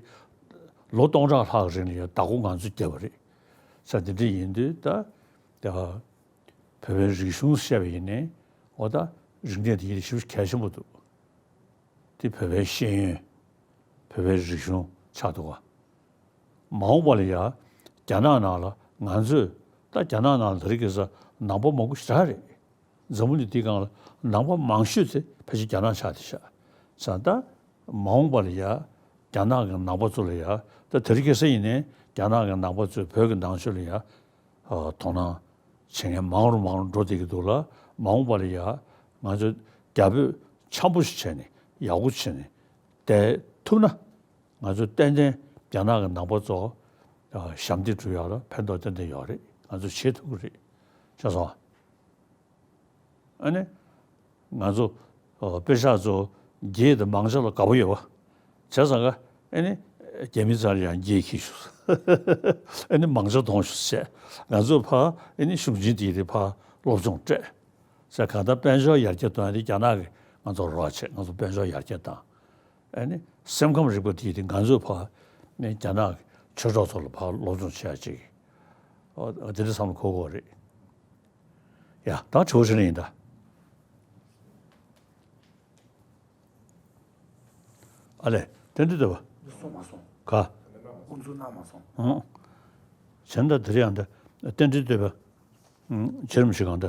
ལོ་སྟོང་ཕྲག་ལྷག་རིང་ལ་ཡང་བདག་པོ་ང་ཚོས་བརྒྱབ་པ་རེད། ས་དེ་འདྲ་ཡིན་དུས་ད། ད། བོད་པའི་རིག་གཞུང་བཤད་པ་ཡིན་ནའི། འོ་ད། རིག་གནས་དེ་ཡིན་ཞེ་པོ་གལ་ཆེན་པོ་འདུག་དེ་བོད་པའི་ཤེས་ཡོན། བོད་པའི་རིག་གཞུང་ཆགས་འདུག་ག་མ་འོངས་པ་ལ་ཡ། རྒྱ་ནག་ནང་ལ་ང་ཚོས། ད་རྒྱ་ནག་ནང་ལ་དེ་རིང་ཁ་སང་ནང་པ་མང་པོ་ཞེ་དྲག་རེད། འཛམ་བུ་གླིང་འདིའི་སྒང་ལ་ནང་པ་མང་ཤོས་དེ་ཕལ་ཆེར་རྒྱ་ནག་ཆགས་བསྡད་ཤག་ཙང་ད་མ་འོངས་པ་ལ་ཡ། རྒྱ་ནག་གི་ནང་པ་ཚོ་ལ་ཡ། ད་དེ་རིང་ཁ་སང་ཡིན་ནའི་རྒྱ་ནག་གི་ནང་པ་ཚོས་བོད་ཀྱི་ནང་ཆོས་ལ་ཡ། ཨ། དོ་སྣང་བྱེད་མཁན་མང་རུ་མང་རུ་འགྲོ་བསྡད་ཀྱི་འདུག་ལ། མ་འོངས་པ་ལ་ཡ། ང་ཚོས་རྒྱ་བོད་འཆམ་པོ་ཞིག་བྱས་ནས་ཡག་པོ་བྱས་ནས་བསྡད་ཐུབ་ན། ང་ཚོ་ཏན་ཏན་རྒྱ་ནག་གི་ནང་པ་ཚོ་ཨ་ཞབས་འདེགས་སྒྲུབ་ཡག་ལ་ཕན་ཐོགས་ཏན་ཏན་ཡོད་རེད། ང་ཚོ་བྱེད་ཐུབ་ཀྱི་རེད། ཤེས་སོང་། ཨ་ནི་ང་ཚོ་ཨ་དཔེ་ཤག་ཚོ་རྒྱའི་དང་མང་ཇ་ལ་དགའ་པོ་ཡོད་པ། བྱས་ཙང་ཀ་ཨ་ནི་རྒྱ་མི་ཚོ་ལ་ཡང་རྒྱའི་ཁྱི་ཞུ། ཨ་ནི་མང་ཇ་གཏོང་ཞུ་བྱས། ང་ཚོ་ཕར་ཨ་ནི་གཞུང་ཆེན་དེ་ཡི་ཕར་སློབ་སྦྱོང་སྤྲད། ཟེར་གང་ལྟར་དཔལ་འབྱོར་ཡར་རྒྱས་གཏོང་ཡ་དེ་རྒྱ་ནག་གིས་ང་ཚོར་རོགས་བྱས། ང་ཚོ་དཔལ་འབྱོར་ཡར་རྒྱས་བཏང་། ཨ་ནི་སེམས་ཁམས་རིག་པ་དེ་དེ་ང་ཚོས་ཕར་ནས་རྒྱ་ནག་གི་ཆོས་གྲོགས་ཚོ་ལ་ཕར་སློབ་སྦྱོང་བྱེད་ཡ་ཅིག་ཨོ་དེ་འདྲ་བསམ་བློ་འཁོར་དགོས་རེད། ཡ་ད་དྲི་བ་དྲིས་ལན་ཡིན་ད། ཨ་ལས་བསྟན་འགྲོའི་བསྟོད་པ། སོང་མ་སོང་། ག་དབུ་འཛུགས་གནང་མ་སོང་། ཨང་། བྱས་ན་ད་དེ་རིང་ཡང་ད་བསྟན་འགྲོའི་བསྟོད་པ། ཨང་། བྱེད་རིམ་ཞིག་གང་ད།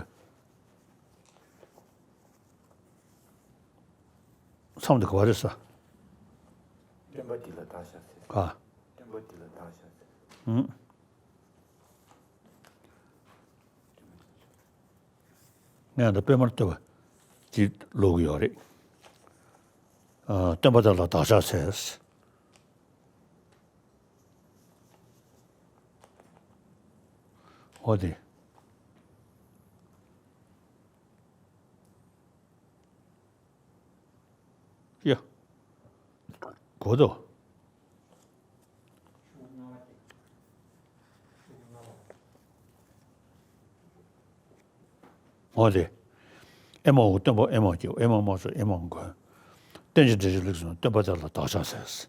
མཚམས་འདི་ག་བ་རེད་ས། སྟོན་པ་འདི་ལ་བདག་ཤ་ཟེར། ག་སྟོན་པ་འདི་ལ་བདག་ཤ་ཟེར། ཨང་། ངས་ད་པད་མར་བསྟོད་པ་འདི་ཀློག་གི་ཡོད་རེད། ཨ། སྟོན་པ་དེ་ལ་བདག་ཅག་འཚལ། འོ་དེ། ཡ། གོ་དོ། འོ་དེ། ཨེ་མའོ་སྟོན་པ་ཨེ་མ་སྐྱེ་བོ། ཨེ་མ་མ་ཚོགས་ཨེ་མ་མགོན། བསྟན་བཅོས་འགྲེལ་བྱེད་ལེགས་གསུངས། སྟོན་པ་དེ་ལ་བདག་ཅག་འཚལ།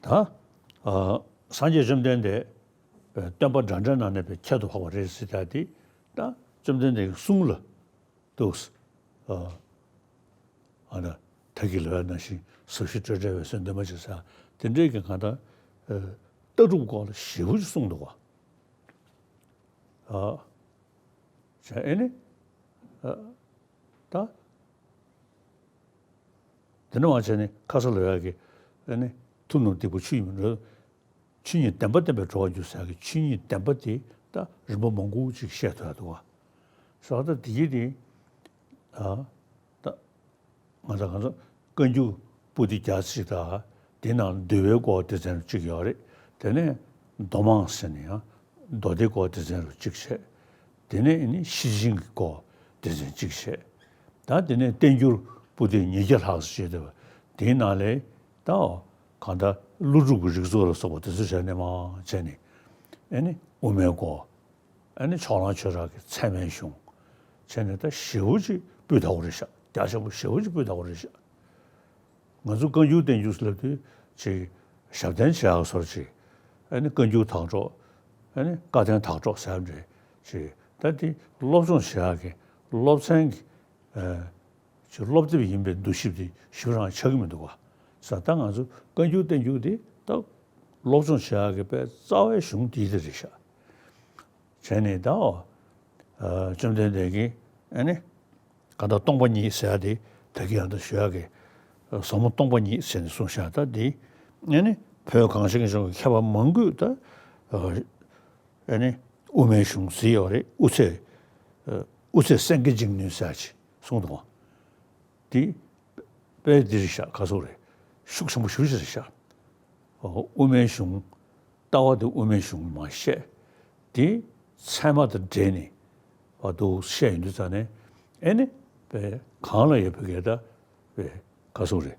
ད། ཨ། སངས་རྒྱས་བཅོམ་ལྡན་འདས་སྟོན་པ་འདྲ་འདྲ་ནང་ནས་པའི་ཁྱད་དུ་འཕགས་པ་རེད་ཟེར་ཡ་དེ། ད་ བཅོམ་ལྡན་འདས་ཀྱི་གསུང་ལ་འདུག་ཨ་ཨ་ན་ད་གི་ལ་ན་ཞིང་ཟབ་ཞི་སྤྲོས་བྲལ་བའི་སེམས་འདུན་མ་བྱེད་ས་དེ་འདྲའི་གི་གང་ལྟར་ལྟ་གྲུབ་སྐོར་ལ་ཞེ་པོ་ཅིག་གསུངས་འདུག་བ། ཨ་ཨེ་ནི་ཨ་ད་དེ་འདྲ་མ་བྱས་ནས་ཁ་ས་ལོ་ཡག་གི་ཨེ་ནི་ཐུབ་རྣམས་སྡིག་པ་ཆུ་ཡིས་མི་འགྲོ། ཆོས་ཉིད་བདེན་པ་བསྟན་པས་གྲོལ་བར་འགྱུར་ཟེར་གི་ཆོས་ཉིད་བདེན་པ་དེ་ད་རིམ་པ་མང་པོ་ཅིག་བཤད་ཐུབ་ཡ་འདུག་བ། ཟེར་བ་ད་དེ་གི་དེ་ཨ་ད་ང་ཚོ་ང་ཚོ་བཀའ་འགྱུར་པོ་ཏི་རྒྱ་ཆེ་ད་དེ་ནང་འདུལ་བའི་སྐོར་སྡེ་ཚན་གཅིག་ཡོད་རེད། དེ་ནས་མདོ་མང་ཟེར་ནས་ཡང་མདོ་སྡེ་སྐོར་སྡེ་ཚན་རུ་གཅིག་བྱས། དེ་ནས་ཨེ་ནི་ཤེར་ཕྱིན་གྱི་སྐོར་སྡེ་ཚན་གཅིག་བྱས། ད་དེ་ནས་བསྟན་འགྱུར་པོ་ཏི་ཉིས་བརྒྱ་ལྷག་ཙམ་བྱས་ཏེ་དེའི་ནང་ལས་ད་གང་ལྟར་ཀླུ་སྒྲུབ་ཀྱི་རིགས་ཚོགས་ལ་སོགས་པ་དེ་ཚོ་བྱས་ནས་མ་བྱས་ནས་ཨེ་ནི་དབུ་མའི་སྐོར། ཨ་ནི་ཕྱོགས་གླང་ཆོས་གྲགས་ཀྱི་ཚད་མའི་གཞུང་བྱས་ནས་ད་ཞེ་པོ་ཅིག་སྤུས་དག་པོ་རེད་ཤག་རྒྱ་ཆེན་པོ་ཞེ་པོ་ཅིག་སྤུས་དག་པོ་རེད་ཤག་ང་ཚོ་བཀའ་འགྱུར་བསྟན་འགྱུར་ལབ་དུས་ཅིག་ཞབས་བརྟན་བྱེད་ཡག་བཟོ་འདྲ་ཅིག་ཨ་ནི་བཀའ་འགྱུར་དག་སྒྲོག་ཨ་ནི་བཀའ་བསྟན་དག་སྒྲོག་ཟེར་ཡག་འདྲ་ཅིག་ད་དེ་སློབ་སྦྱོང་བྱེད་ཡག་གི་སློབ་ཚན་གྱི་ཨ་ཅིག་སློབ་དེབ་ཡིན་པའི་འདུ་ཤེས་དེ་ཞེ་དྲག་ཆགས་ཀྱི་མི་འདུག་བ། ས་ད་ང་ཚོ་བཀའ་འགྱུར་བསྟན་འགྱུར་དེ་ད་སློབ་སྦྱོང་བྱེད་ཡག་གི་དཔེ་རྩ་བའི་གཞུང་དེ་དེ་རེད་ཤག་བྱས་ནས་ད་ཨོ། ཨ་བཅོམ་ལྡན་འདས་ཀྱིས་ཨ་ནི་གང་ལྟར་སྟོང་པ་ཉིད་ཟེར་ཡ་དེ་ད་གིན་ཡང་ད་ཞུ་ཡག་གི་ཟབ་མོ་སྟོང་པ་ཉིད་ཟེར་ནས་གསུངས་ཤག་ད་དེ་ཨ་ནི་བོད་གངས་ཅན་གྱི་ལྗོངས་ཀྱི་མཁས་པ་མང་པོས་ད་ཨ་ནི་དབུ་མའི་གཞུང་གཟིགས་ཡོད་རེད། དབུ་ཚད་ཨ་དབུ་ཚད་སེང་གེ་འཇིགས་ནུས་ཟེར་ཡ་ཅིག་གསུངས་འདུག་བ། དེ་དཔེ་འདི་རེད་ཤག་ག་ཚོད་རེད། ཤུགས་ཆེན་པོ་ཞེ་པོ་ཅིག་རེད་ཤག་དབུ་མའི་གཞུང་། ལྟ་བ་དེ་དབུ་མའི་གཞུང་མ་བཤད། དེ་ཚད་མ་དང་འབྲེལ་ནས་བར་དུ་བཤད་ཡོང་དུས་ཙང་ནས་ཨེ་ནི་དཔེ་གང་ལ་ཡོད་པའི་གེ་ད་དཔེ་ག་ཚོད་རེད།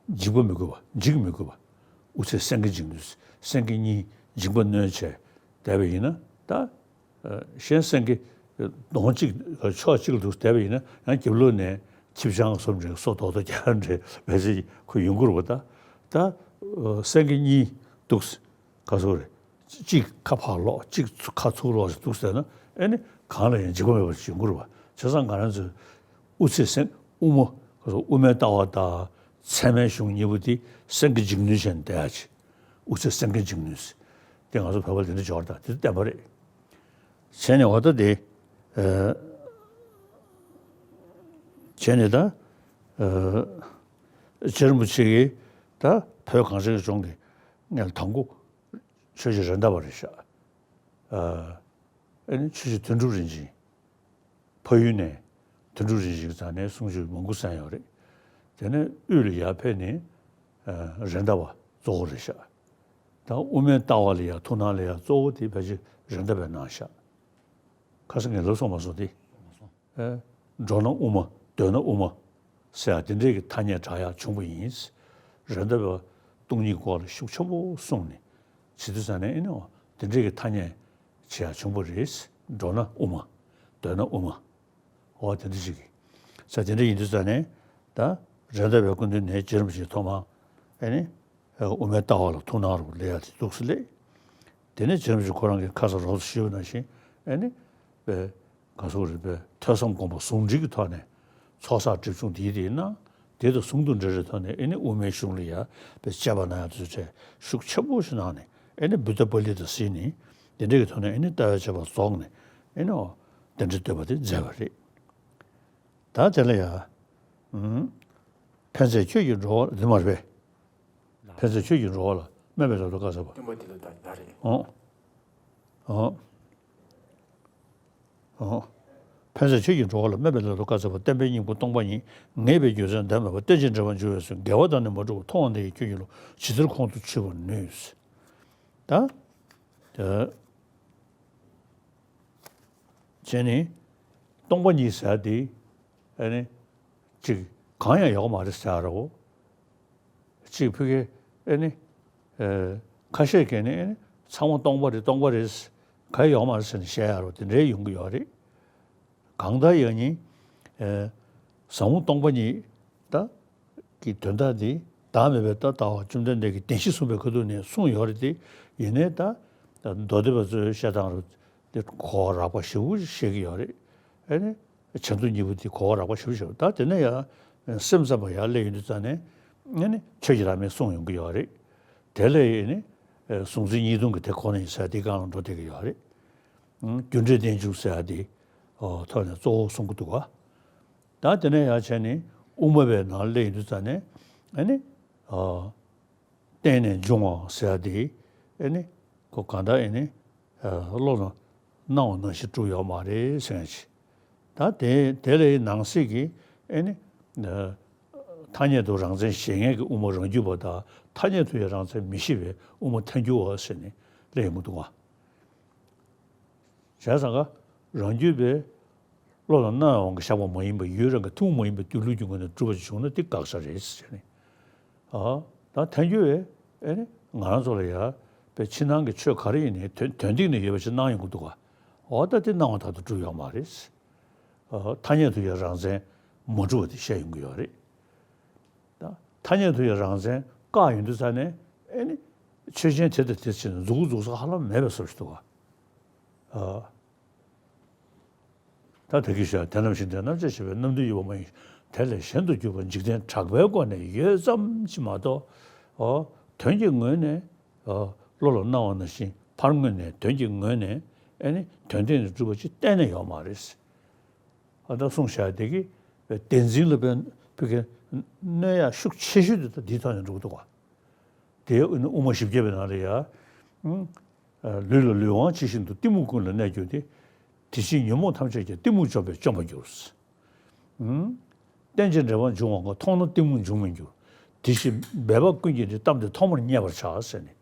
འཇིགས་པ་མི་དགོས་པ་འཇིགས་མི་དགོས་པ། དབུ་ཚད་སེང་གེ་འཇིགས་ནུས་སེང་གེ་གཉིས་འཇིགས་པ་གནོན་བྱས་བསྡད་པ་ཡིན་ན་ད། གཞན་སེང་གེ་གདོང་གཅིག་ཕྱོགས་གཅིག་ལ་འདུག་བསྡད་པ་ཡིན་ན་ཡང་རྒྱབ་ལོགས་ནས་ཆིབས་སྦྱངས་བཟོ་འདྲ་སོ་རྡོག་རྡོག་རྒྱག་འདྲ་བས་ཚེ་ཁོ་ཡོང་གི་རེད་པ། ད་ད་སེང་གེ་གཉིས་འདུག་ག་ཚོད་རེད། གཅིག་ཁ་ཕར་ལོག་གཅིག་ཚུར་ཁ་ཚུར་ལོག་འདུག་ཟེར་ན་ཨེ་ནི་གང་ལ་ཡང་འཇིགས་པ་མེད་པར་ཡོང་གི་རེད་པ། བྱས་ཙང་ང་རང་ཚོས་དབུ་ཚད་སེང་དབུ་མ་དབུ་མའི་ལྟ་བ་དང་ཚད་མའི་གཞུང་གཉིས་པོ་དེ་སེང་གེ་འཇིགས་ནུས་བྱས་ནས་བསྡད་ཡ་ཅིག་དབུ་ཚད་སེང་གེ་འཇིགས་ནུས། དེ་ང་ཚོ་བོད་པ་ལ་དེ་འདྲ་འབྱོར་དང་དེ་བསྟན་པ་རེད། བྱས་ནས་འོ་ད་དེ་ཨ་བྱས་ནས་ད་ཨ་རྗེ་རིན་པོ་ཆེ་གིས་ད་བོད་གངས་ཅན་གྱི་ལྗོངས་ཀྱི་སྔོན་ལ་དང་པོ་ཆོས་རྗེ་རེད་མདའ་བ་རེད་ཤག་ཨ་ཨ་ནི་ཆོས་རྗེ་དོན་གྲུབ་རིན་ཆེན། ཕ་ཡུལ་ནས་དོན་གྲུབ་རིན་ཆེན་གྱི་རྩ་ནས་གསུང་ཆོས་མང་པོ་གསན་ཡོད་རེད། དེ་ནས་དབུས་ལ་ཡར་ཕེབས་ནས་ཨ་རེད་མདའ་བ་གཙོ་བོ་རེད་ཤག་ད་དབུ་མའི་ལྟ་བ་ལ་ཡང་ཐུགས་སྣང་ལ་ཡང་གཙོ་བོ་དེ་ཕལ་ཆེར་རེད་མདའ་བས་གནང་ཤག་ཁ་སང་ངས་ལབ་སོང་མ་སོང་དེ། ཨེ། འགྲོ་ན་དབུ་མ། སྡོད་ན་དབུ་མ། ཟེར་ཡ་དེ་འདྲའི་གི་ཐ་སྙད་བསྒྲགས་ཡག་བྱུང་བ་ཡིན། རེད་མདའ་བས་སྟོང་ཉིད་སྐོར་ལ་ཤུགས་ཆེན་པོ་གསུངས་ནས་བྱེད་དུས་ཙང་ནས་ཨེ་ནི་འོ་དེ་འདྲའི་གི་ཐ་སྙད་བྱེད་ཡག་བྱུང་བ་རེད། འགྲོ་ན་དབུ་མ། སྡོད་ན་དབུ་མ། འོ་དེ་འདྲ་ཞིག་གི་ས་དེ་འདྲ་ཡིན་དུས་ཙང་ནས་ད་རེད་མདའ་བའི་སྐུ་མདུན་ནས་རྗེ་རིན་པོ་ཆེ་ཐོག་མར་ཨེ་ནི་དབུ་མའི་ལྟ་བ་ལ་ཐུགས་སྣང་རུ་ལས་ཡག་དེ་འདུག་སེ་ལས། དེ་ནས་རྗེ་རིན་པོ་ཆེ་ཁོ་རང་གིས་ཁ་སང་རོབ་ཙམ་ཞུས་པ་ནང་བཞིན་ཨེ་ནི་པའི་ག་ཚོད་རེད་པའི་ཐོས་བསམ་སྒོམ་པ་ཟུང་འབྲེལ་གྱི་ཐོག་ནས་ཚོགས་བསགས་སྒྲིབ་སྦྱོང་དེ་ཡིན་ན་དེ་དང་ཟུང་དུ་འབྲེལ་བའི་ཐོག་ནས་ཨེ་ནི་དབུ་མའི་གཞུང་ལ་ཡ་པའི་དཔྱད་པ་གནང་ཡག་དེ་ཚོ་བྱས་ཤུགས་ཆེན་པོ་ཞིག་གནང་ནས་ཨེ་ནི་བུདྡྷ་པཱ་ལི་ཏ་ཟེར་ནས་དེ་འདྲ་གི་ཐོག་ནས་ཨེ་ནི་ལྟ་བའི་དཔྱད་པ་རྫོགས་ནས་ཨེ་ནི་འོ་གདན་འདྲེན་བསྟོད་པ་དེ་མཛད་པ་རེད། ད་དེ་ལ་ཡ། ཨུམ། ཕན་མཛད་ཁྱོད་ཀྱིས་འགྲོ་བ་འདི་མ་རེད་པས། ཕན་མཛད་ཁྱོད་ཀྱིས་འགྲོ་བ་ལ་སྨན་པའི་ལམ་དུ་བཀའ་སྩལ་པ། སྟོན་པ་འདི་ལ་ད་ད་རེད། ཨོ། ཨོ། ཨོ། ཕན་མཛད་ཁྱོད་ཀྱིས་འགྲོ་བ་ལ་སྨན་པའི་ལམ་དུ་བཀའ་སྩལ་པ། བསྟན་པའི་སྙིང་པོ་སྟོང་པ་ཉིད། ངེས་པའི་རྒྱུ་མཚན་འདས་མེད་པ། རྟེན་ཅིང་འབྲེལ་བར་འབྱུང་བའི་ཚུལ། འགལ་བ་དང་ནི་མ་གྲུབ་པ། མཐོང་བ་འདི་ཡིས་ཁྱོད་ཀྱི་བློ། ཇི་ལྟར་ཁོང་དུ་ཆུད་པར་ནུས། ད། ད། བྱས་ནས་སྟོང་པ་ཉིད་ཟེར་དེ་ཨ་ནི་ཅིག་གང་ཡང་ཡོད་མ་རེད་ཟེར་རོ། ཅིག་ཕ་གི་ཨ་ནི་ཨ་ཁ་ཤས་ཀྱིས་ནི་ཨ་ནི་ཚང་མ་སྟོང་པ་རེད་སྟོང་པ་རེད་གང་ཡང་ཡོད་མ་རེད་ཟེར་ནས་བཤད་ཡ་རོ་དེ་འདྲའི་ཡོང་གི་ཡོད་རེད། གང་ལྟར་ཡང་ནི་ཨ་ཟབ་མོ་སྟོང་པ་ཉིད་ད། གི་དོན་དག་འདི་བདག་མེད་པའི་ད་ལྟ་བ་བཅོམ་ལྡན་འདས་ཀྱིས་བདེན་བཞི་གསུངས་པའི་ཁ་ཐུག་ནས་གསུངས་ཡོད་རེད་དེ། ཡིན་ནའི་ད་མདོ་སྡེ་པ་ཚོའི་བཤད་སྟངས་རུ་དེ་གོ་བ་རགས་པ་ཞེ་པོ་ཅིག་བཤད་ཀྱི་ཡོད་རེད། ཨེ་ནི་བྱེ་མདོ་གཉིས་པོ་དེ་གོ་བ་རགས་པ་ཞེ་པོ་ཞིག་ད་དེ་ནས་ཡང་སེམས་ཙམ་པ་ཡར་སླེབས་ཡོང་དུས་ཙང་ནས་ཨེ་ནི་ཆོས་ཀྱི་བླ་མས་གསུངས་ཡོང་གི་ཡོད་རེད། དེ་ལས་ཨེ་ནི་གཟུང་འཛིན་གཉིས་སྟོང་གི་དེ་ཁོ་ན་ཡིན་ཟེར་དེ་སྒང་ལ་འགྲོ་བསྡད་ཀྱི་ཡོད་རེད། རྒྱུ་འབྲས་རྟེན་འབྱུང་ཟེར་ཡ་དེ་ཐོག་ནས་གཙོ་བོ་གསུང་གི་འདུག་ག་ད་དེ་ནས་ཡར་བྱས་ནས་དབུ་མ་པའི་ནང་སླེབས་ཡོང་དུས་ཙང་ནས་ཨེ་ནི། རྟེན་ནས་འབྱུང་བ་ཟེར་ཡ་དེ་ཨེ་ནི་ཁོ་གང་ལྟར་ཨེ་ནི་བློ་ལ་སྣང་བ་ནང་བཞིན་གྲུབ་ཡོད་མ་རེད་ཟེར་ཡ་ཅིག་ད་དེ་དེ་ལས་ནང་གསེས་ཀྱི་ཨེ་ནི་ཐ་སྙད་དུ་རང་མཚན་བཞེད་མཁན་གྱི་དབུ་མ་རང་རྒྱུད་པ་དང་ཐ་སྙད་དུ་ཡང་རང་མཚན་མི་བཞེད་པའི་དབུ་མ་ཐལ་འགྱུར་བ་ཟེར་ནས་སླེབས་ཡོང་གི་འདུག་བ། བྱས་ཙང་ཀ་རང་རྒྱུད་པའི་བློ་ལ་སྣང་བའི་དབང་གིས་བཞག་པ་མ་ཡིན་པ་ཡུལ་རང་གི་ཐུན་མོང་མ་ཡིན་པའི་སྡོད་ལུགས་ཀྱི་ངོས་ནས་གྲུབ་པ་ཅིག་བྱུང་ན་དེ་དགག་བྱ་རེད་ཟེར་ནས། ཨ། ད་ཐལ་འགྱུར་བས་ཨེ་ནི་ང་རང་ཚོ་ལ་ཡ་པའི་ཕྱི་ནང་གི་ཆོས་ག་རེ་ཡིན་ནའི་དོན་དོན་སྟེང་ནས་ཡོད་པ་ཞིག་སྣང་ཡོང་གི་འདུག་ག་འོ་ད་དེ་སྣང་བ་ལྟར་དུ་གྲུབ་ཡོད་མ་རེད། ཨ། ཐ་སྙད་དུ་ཡང་རང་མཚན་མ་གྲུབ་པ་དེ་བཤད་ཡོང་གི་ཡོད་རེད། ད་ཐ་སྙད་དུ་ཡང་རང་མཚན་བཀག་ཡོང་དུས་ཙང་ནས་ཨེ་ནི་ཆོས་ཅན་དེ་དང་དེ་ཕྱིར་ན་མཛུབ་གུ་འཛུགས་ས་ཧ་ལམ་མེད་པའི་བཟོ་ཞིག་འདུག་ག་ཨ། ད་དེ་གི་ཞག་དེ་རྣམས་ཤིང་དེ་རྣམས་ཀྱང་ཞེས་པའི་རྣམ་འདུན་ཡོད་པ་མ་ཡིན། དེ་ལས་གཞན་དུ་གྱུར་པ་འཇིག་རྟེན་གྲགས་པའི་སྒོ་ནས་ཡོད་ཙམ་ཅིག་མ་གཏོགས། ཨོ། དོན་གྱི་ངོས་ནས། ཨོ། བློ་ལ་སྣང་བ་ནང་བཞིན་ཕར་ངོས་ནས་དོན་གྱི་ངོས་ནས་ཨེ་ནི་དོན་སྟེང་ནས་གྲུབ་པ་ཅིག་གཏན་ནས་ཡོད་མ་རེད། ཨ་ད་གསུངས་བཞག་དེ་གི་བདེན་འཛིན་ལ་བའི་ཕ་གི་གནོད་ཡག་ཤུགས་ཆེ་ཤོས་དེ་ད་འདིའི་ཐོག་ནས་འགྲོ་གི་འདུག་ག་དེ་དབུ་མ་བཞི་བརྒྱ་པའི་ནང་ལ་ཡ། ལུས་ལ་ལུས་དབང་ཇི་བཞིན་དུ་གཏི་མུག་ཀུན་ལ་གནས་གྱུར་ཏེ། དེ་ཕྱིར་ཉོན་མོངས་ཐམས་ཅད་ཀྱང་གཏི་མུག་བཅོམ་པས་བཅོམ་པར་འགྱུར། རྟེན་ཅིང་འབྲེལ་པར་འབྱུང་བ་ཀུན། མཐོང་ན་གཏི་མུག་འབྱུང་བར་འགྱུར། དེ་བཞིན་འབད་པ་ཀུན་གྱི་ནི། གཏམ་དེ་ཐོག་མར་བསྙད་པར་བྱ་ཟེར་ནས།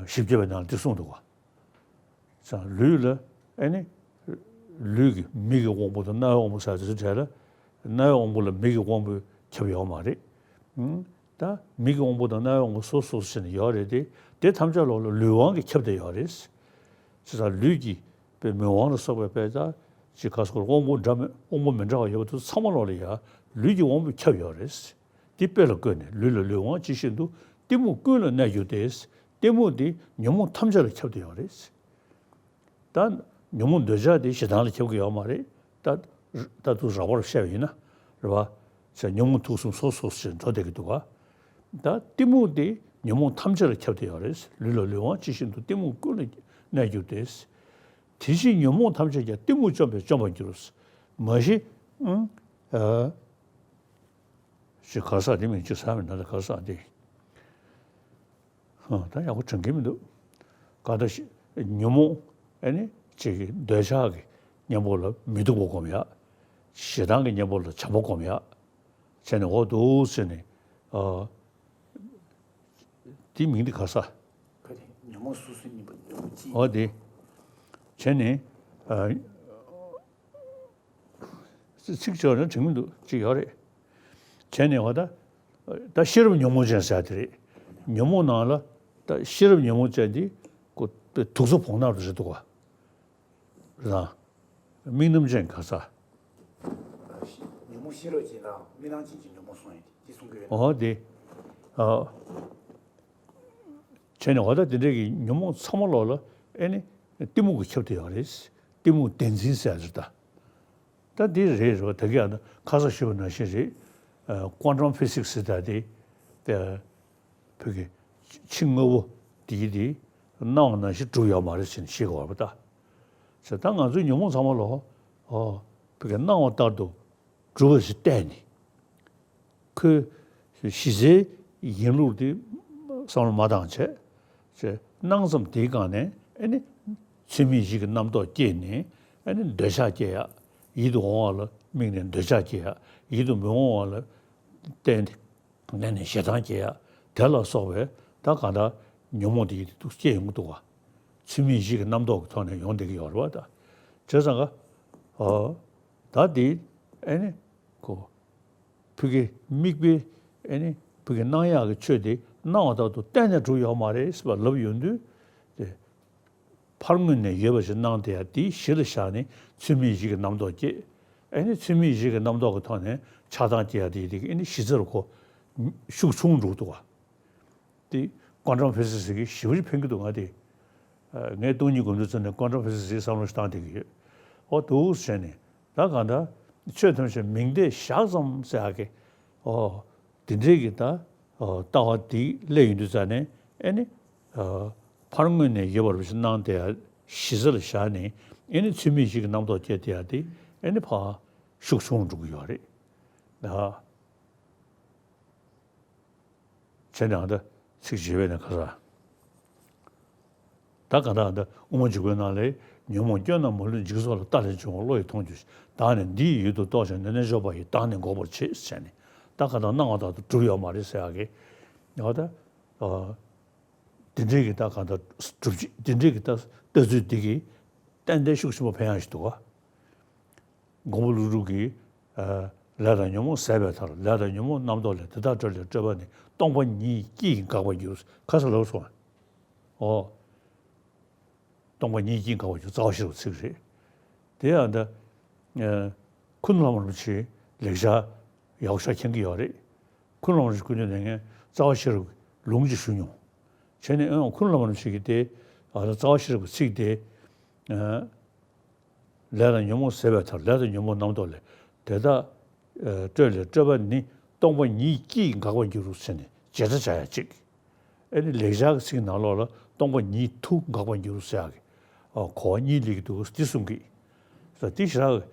བཞི་བརྒྱ་པའི་ནང་ལ་འདི་གསུངས་འདུག་ག་ལུས་ལ་ཨེ་ནི། ལུས་ཀྱི་མིག་གི་དབང་པོ་དང་རྣ་བའི་དབང་པོ་ཟེར་དེ་ཚོའི་གྲས་ལ། རྣ་བའི་དབང་པོ་ལ་མིག་གི་དབང་པོས་ཁྱབ་ཡོད་མ་རེད། ད་མིག་གི་དབང་པོ་དང་རྣ་བའི་དབང་པོ་སོ་སོ་སོ་ཟེར་ནས་ཡོད་རེད་དེ། དེ་ཐམས་ཅད་ལོག་ལ་ལུས་དབང་གིས་ཁྱབ་བསྡད་ཡོད་རེད། བྱས་ཙང་ལུས་ཀྱི་པའི་མིག་དབང་ལ་སོགས་པའི་དཔེ་ད་ཅི་ག་སོགས་དབང་པོ་འདྲ་མི་དབང་པོ་མི་འདྲ་བ་ཡོད་པ་དེ་ཚང་མ་ལོག་ལ་ཡ་ལུས་ཀྱི་དབང་པོས་ཁྱབ་ཡོད་རེད། འདི་དཔེ་ལ་བཀོད་ནས་ལུས་ལ་ལུས་དབང་ཇི་བཞིན་དུ། གཏི་མུག་ཀུན་ལ་གནས་གྱུར་ཏེ། གཏི་མུག་འདི་ཉོན་མོངས་ཐམས་ཅད་ལ་ཁྱབ་བསྡད་ཡོད་རེད། ད་ཉོན་མོངས་འདོད་ཆགས་དེ་ཞེ་སྡང་ལ་ཁྱབ་ཀྱི་ཡོད་མ་རེད། ད་ད་དུང་རགས་པར་བཤད་པ་ཡིན་ན་རེད་པ། ཟེར་ཉོན་མོངས་དུག་གསུམ་སོ་སོ་ཞེས་འགྲོ་བསྡད་ཀྱི་འདུག་ག་ད་གཏི་མུག་དེ་ཉོན་མོངས་ཐམས་ཅད་ལ་ཁྱབ་བསྡད་ཡོད་རེད། ལུས་ལ་ལུས་དབང་ཇི་བཞིན་དུ། གཏི་མུག་ཀུན་ལ་གནས་གྱུར་ཏེ། དེ་ཕྱིར་ཉོན་མོངས་ཐམས་ཅད་ཀྱང་། གཏི་མུག་བཅོམ་པས་བཅོམ་པར་འགྱུར། མ་གཞི། ཨང་། ཨ། ཞེས་ག་ས་དེ་མིན་ཆ་མིན་ན་ད་ག་ས་དེ། ཧ། ད་ཡག་པོ་དྲན་གྱི་མི་འདུག་ག་ད་ཞི་ཉོན་མོངས་ཨེ་ནི་ཅིག་གི་འདོད་ཆགས་ཀྱི་གཉེན་པོ་ལ་མི་སྡུག་པ་སྒོམ་ཡག་ཞེ་སྡང་གི་གཉེན་པོ་ལ་བྱམས་པ་སྒོམ་ཡག་བྱས་ནས་འོ་འདུག་ཟེར་ནས། ཨ། དེའི་མིང་འདི་ག་ས། ག་དེ་ཉོན་མོངས་སོ་སོའི་གཉེན་པོ་འདུག་ཅི། འོ་དེ། བྱས་ནས། ཨ། ཚིག་ཆོག་ན་དྲན་མི་འདུག་ཅིག་ཡོད་རེད། བྱས་ནས་འོ་ད། ད་ཤེས་རབ་ཉོན་མོངས་ཅན་ཟེར་དེ་རེད། ཉོན་མོངས་ནང་ལ་ད་ཤེས་རབ་ཉོན་མོངས་ཅན་འདི་ཀོ་དུག་ཚོ་བོང་ནག་རེད་འདུག་ག་རེད་དང་། དམིགས་རྣམ་ཅན་ག་ས། ཉོན་མོངས་ཤེས་རབ་ཅན་དང་དམིགས་རྣམ་ཅན་གྱི་ཉོན་མོངས་གསུངས་ཡོད་དེ་གསུང་གི་ཡོད། འོ་དེ། ཨ། བྱས་ནས་འོ་ད་དེ་འདྲའི་གི་ཉོན་མོངས་ཚང་མ་ལོག་ལ་ཨེ་ནི་གཏི་མུག་གིས་ཁྱབ་བསྡད་ཡོད་རེད། གཏི་མུག་བདེན་འཛིན་ཟེར་ཡ་ཟེར་ད། ད་འདི་རེད་རེད་བ། ད་གི་ཨ་ན་ཁ་སང་ཞུས་པ་ནང་བཞིན་རེད། ཨ། ཀོན་ཊམ་ཕི་སིག་སི་ཟེར་ད་དེ། ད་བོད་ཀྱི་ཕྱི་དངོས་པོ་འདི་དེ་སྣང་བ་ནང་བཞིན་གྲུབ་ཡོད་མ་རེད་ཟེར་ནས་བཤད་དགོས་པ་ད། ཟེར་ད་ང་ཚོའི་ཉོན་མོངས་ཚང་མ་ལོག་ཨོ། བོད་ཀྱི་སྣང་བ་ལྟར་དུ་གྲུབ་པ་ཞིག་བལྟས་ནས། ཁོའི་གཞི་རྩའི་ཡིན་ལུགས་དེ་བསམ་བློ་མ་བཏང་བྱས། ཅེས་སྣང་ཙམ་དེའི་སྒང་ནས་ཨེ་ནི་ཚུལ་མིན་ཡིད་ཀྱི་རྣམ་རྟོག་སྐྱེས་ནས་ཨེ་ནི་འདོད་ཆགས་སྐྱེ་ཡག་ཡིད་དུ་འོང་བ་ལ་དམིགས་ནས་འདོད་ཆགས་སྐྱེ་ཡག་ཡིད་དུ་མི་འོང་བ་ལ་བརྟེན་ནས་ལས་ནས་ཞེ་སྡང་སྐྱེ་ཡག་དེ་ལ་སོགས་པའི་ད་གང་ལྟར་ཉོན་མོངས་དེ་ཡིད་དུ་སྐྱེ་ཡོང་གི་འདུག་ག་ཚུལ་མིན་ཡིད་ཀྱི་རྣམ་རྟོག་གི་ཐོག་ནས་ཡོང་བསྡད་ཀྱི་ཡོད་རེད་བ་ད། བྱས་ཙང་ག་ཨོ། ད་དེ་ཨེ་ནི་ཁོ། ཕ་གི་དམིགས་པའི་ཨེ་ནི་ཕ་གི་སྣང་ཡག་གི་ཆོས་དེ་སྣང་བ་ལྟར་དུ་གཏན་ནས་གྲུབ་ཡོད་མ་རེད་ཟེར་བ་ལབ་ཡོང་དུས། དེ་ཕར་ངོས་ནས་ཡོད་པ་ཞིག་སྣང་བསྡད་ཡ་དེ་གཞི་ལ་བཞག་ནས་ཚུལ་མིན་ཡིད་ཀྱི་རྣམ་རྟོག་སྐྱེ། ཨེ་ནི་ཚུལ་མིན་ཡིད་ཀྱི་རྣམ་རྟོག་གི་ཐོག་ནས་ཆགས་སྡང་སྐྱེ་ཡ་དེ་དེ་ཨེ་ནི་གཞི་རྩར་ཁོ་ཤུགས་ཆུང་འགྲོ་འདུག་བ། དེ་ཀོན་ཊམ་ཕི་སིག་སི་གིས་ཞེ་པོ་ཅིག་ཕན་གྱི་འདུག་ང་དེ། ངས་སྟོང་ཉིད་སྒོམ་དུས་ཙམ་ནས་ཀོན་ཊམ་ཕི་སིག་སི་བསམ་བློ་ཞིག་བཏང་བསྡད་ཀྱི་ཡོད། ཨོ་འདུག་ཟེར་ནས། ད་གང་ལྟར་ཆོས་ཐམས་ཅད་མིང་བརྡས་བཞག་ཙམ་ཟེར་ཡག་གི་ཨོ་དེ་འདྲའི་གི་ད་ཨོ་ལྟ་བ་དེ་སླེབས་ཡོང་དུས་ཙ་ནས་ཨེ་ནི་ཨོ་ཕར་ངོས་ནས་ཡོད་པར་གཞི་སྣང་དེ་ཡང་གཞི་རྩ་ལ་བཞག་ནས་ཨེ་ནི་ཚུལ་མིན་ཞིག་གི་རྣམ་རྟོག་སྐྱེ་དེ་ཡང་དེ་ཨེ་ནི་ཕར་ཤུགས་ཆུང་འགྲོ་གི་ཡོད་རེད། ད། བྱས་ནས་ཨ་ད་ཚིག་བརྗེ་བས་ནས་ཁ་ས། ད་ག་ད་ཨ་ད་དབུ་མ་འཇུག་པའི་ནང་ལས་ཉོན་མོངས་སྐྱོན་རྣམས་མ་ལུས་འཇིག་ཚོགས་ལ། ལྟ་ལས་བྱུང་བ་བློ་ཡིས་མཐོང་གྱུར་ཅིག། བདག་ནི་འདི་ཡི་ཡུལ་དུ་རྟོགས་ཤིང་། ནན་ཏན་འཇོག་པ་ཡིས་བདག་ནི་འགོག་པར་བྱེད། ཟེར་ནས་ད་ག་ད་སྣང་བ་དག་ཏུ་གྲུབ་ཡོད་མ་རེད་ཟེར་ཡག་གི་ཨ་ད་ཨ་དེ་འདྲའི་གི་ད་ག་ད་གྲུབ་ཅིག་དེ་འདྲའི་གི་ད་ལྟ་ཚུལ་འདི་གི་ཏན་ཏན་ཤུགས་ཆེན་པོ་ཕན་ཡག་ཞིག་འདུག་ག། མགོན་པོ་ཀླུ་སྒྲུབ་ཀྱིས། ལས་དང་ཉོན་མོངས་ཟད་པའི་མཐར། ལས་དང་ཉོན་མོངས་རྣམ་རྟོག་ལས། དེ་དག་སྤྲོས་ལས་སྤྲོས་པ་ནི། སྟོང་པ་ཉིད་ཀྱིས་འགག་པར་འགྱུར། ཁ་ས་ལོག་སོང་། ཨོ། སྟོང་པ་ཉིད་ཀྱིས་འགག་པར་འགྱུར། རྩ་བ་ཤེས་རབ་ཚིག་རེད། དེ་ཡང་ད། ཁུ་ནུ་བླ་མ་རིན་པོ་ཆེའི་ལེགས་སྦྱར་ཡག་ཤོས་མཁྱེན་གྱི་ཡོད་རེད། ཁུ་ནུ་བླ་མ་རིན་པོ་ཆེ་སྐུ་མདུན་ནས་ངས་རྩ་བ་ཤེས་རབ་ལུང་ཅིག་ཞུ་མྱོང་། བྱས་ནས་ཨང་ཁུ་ནུ་བླ་མ་རིན་པོ་ཆེ་གིས་དེ་ཨ་རྩ་བ་ཤེས་རབ་ཀྱི་ཚིག་དེ། ལས་དང་ཉོན་མོངས་ཟད་པའི་མཐར། ལས་དང་ཉོན་མོངས་རྣམ་རྟོག་ལས། དེ་དག་སྤྲོས་ལས་སྤྲོས་པ་ནི། སྟོང་པ་ཉིད་ཀྱིས་འགག་པར་འགྱུར་ཟེར་ནས་བྱེ་བྲག་བྱ་ཡ་གཅིག། ཨེ་ནི་ལེགས་སྦྱར་གྱི་ཚིག་ནང་ལོགས་ལ་སྟོང་པ་ཉིད་དུ་འགག་པར་འགྱུར་ཟེར་ཡག་གི་གོ་བ་གཉིས་སླེབས་ཀྱི་འདུག་འདི་གསུང་གི། ས་འདི་ཞེ་དྲག་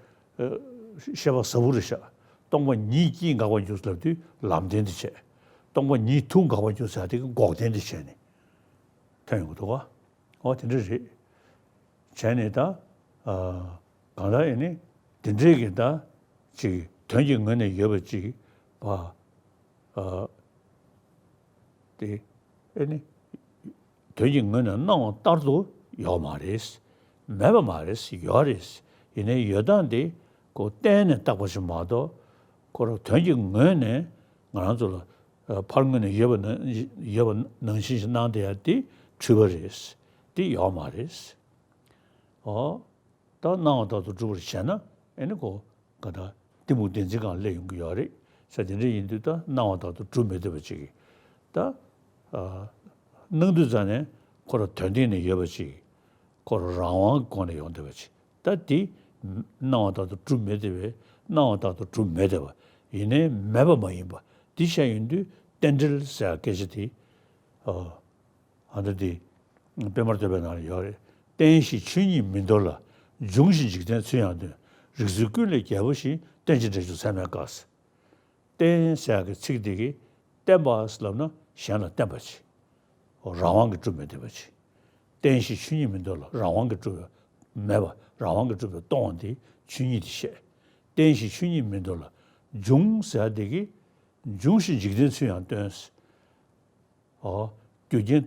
བཤད་པ་ཟབ་པོ་རེད་ཤག། སྟོང་པ་ཉིད་ཀྱིས་འགག་པར་འགྱུར་ལབ་དུས་ལམ་བདེན་དུ་བྱས། སྟོང་པ་ཉིད་དུ་འགག་པར་འགྱུར་ཟེར་ཡག་དེ་གི་འགོག་བདེན་དུ་བྱས་ནས་ཐོན་ཡོང་གི་འདུག་ག། ཨོ་དེ་འདྲ་རེད། བྱས་ནས་ད། ཨ། གང་ལྟར་ཨེ་ནི་དེ་འདྲའི་གི་ད་ཅིག་དོན་གྱི་ངོས་ནས་ཡོད་པ་ཅིག་པ། ཨ། དེ་ཨེ་ནི་དོན་གྱི་ངོས་ནས་སྣང་བ་ལྟར་དུ་ཡོད་མ་རེད། མེད་པ་མ་རེད། ཡོད་རེད། ཡིན་ནའི་ཡོད་སྟངས་དེ་ཁོ་གཏན་ནས་བཏགས་པ་ཞིག་མ་གཏོགས་ཁོ་རང་དོན་གྱི་ངོས་ནས་ང་རང་ཚོ་ལ། ཨ། ཕར་ངོས་ནས་ཡོད་པ་ནང་ཡོད་པ་ནང་བཞིན་ཞིག་སྣང་བསྡད་ཡ་དེ་འཁྲུལ་པ་རེད། དེ་ཡོད་མ་རེད། ཨོ། ད་སྣང་བ་དག་ཏུ་གྲུབ་པར་བྱས་ན་ཨེ་ནི་ཁོ་ག་ད་གཏི་མུག་བདེན་འཛིན་སྒང་སླེབས་ཡོང་གི་ཡོད་རེད། ས་དེ་འདྲ་ཡིན་དུས་ད་སྣང་བ་དག་ཏུ་གྲུབ་མི་བདེ་བ་ཅིག་ད། ཨ། སྣང་དུས་ཙ་ནས་ཁོ་རང་དོན་སྟེང་ནས་ཡོད་པ་ཅིག་ཁོ་རང་རང་དབང་གི་སྒོ་ནས་ཡོང་བསྡད་པ་ཅིག་ད་དེ་སྣང་བ་དག་ཏུ་གྲུབ་མི་བདེ་བས། སྣང་བ་དག་ཏུ་གྲུབ་མི་བདེ་བ་ཡིན་ནའི་མེད་པ་མ་ཡིན་པ་འདི་བཤད་ཡོང་དུས་རྟེན་འབྲེལ་ཟེར་སྐད་ཆ་དེ། ཨ། ཨ་ད་དེ་པད་མ་བསྟོད་པའི་ནང་ལ་ཡོད་རེད། རྟེན་གཞི་ཆོས་ཉིད་མི་འདོར་ལ། འབྱུང་ཞིང་འཇིག་རྟེན་ཚུལ་ཡང་སྟོན། རིགས་ཚུལ་ཀུན་ལས་རྒྱལ་པོ་བཞིན། རྟེན་ཅིང་འབྲེལ་འབྱུང་ཚད་མེད་དཀའ། རྟེན་ཟེར་ཡག་གི་ཚིག་འདི་གིས་བརྟེན་པ་ལབ་ན་གཞན་ལ་བརྟེན་པ་ཅིག། རང་དབང་གིས་གྲུབ་མི་བདེ་བ་ཅིག། རྟེན་གཞི་ཆོས་ཉིད་མི་འདོར་ལ། རང་དབང་གིས་གྲུབ་པའི་མེད་པ། རང་དབང་གིས་གྲུབ་པའི་སྟོང་པ་འདི་ཆོས་ཉིད་དེ་བཤད། རྟེན་གཞི་ཆོས་ཉིད་མི་འདོར་ལ། འབྱུང་ཟེར་ཡག་འདི་གིས་འབྱུང་ཞིང་འཇིག་རྟེན་ཚུལ་ཡང་སྟོན། ཨོ། རྒྱུ་རྐྱེན།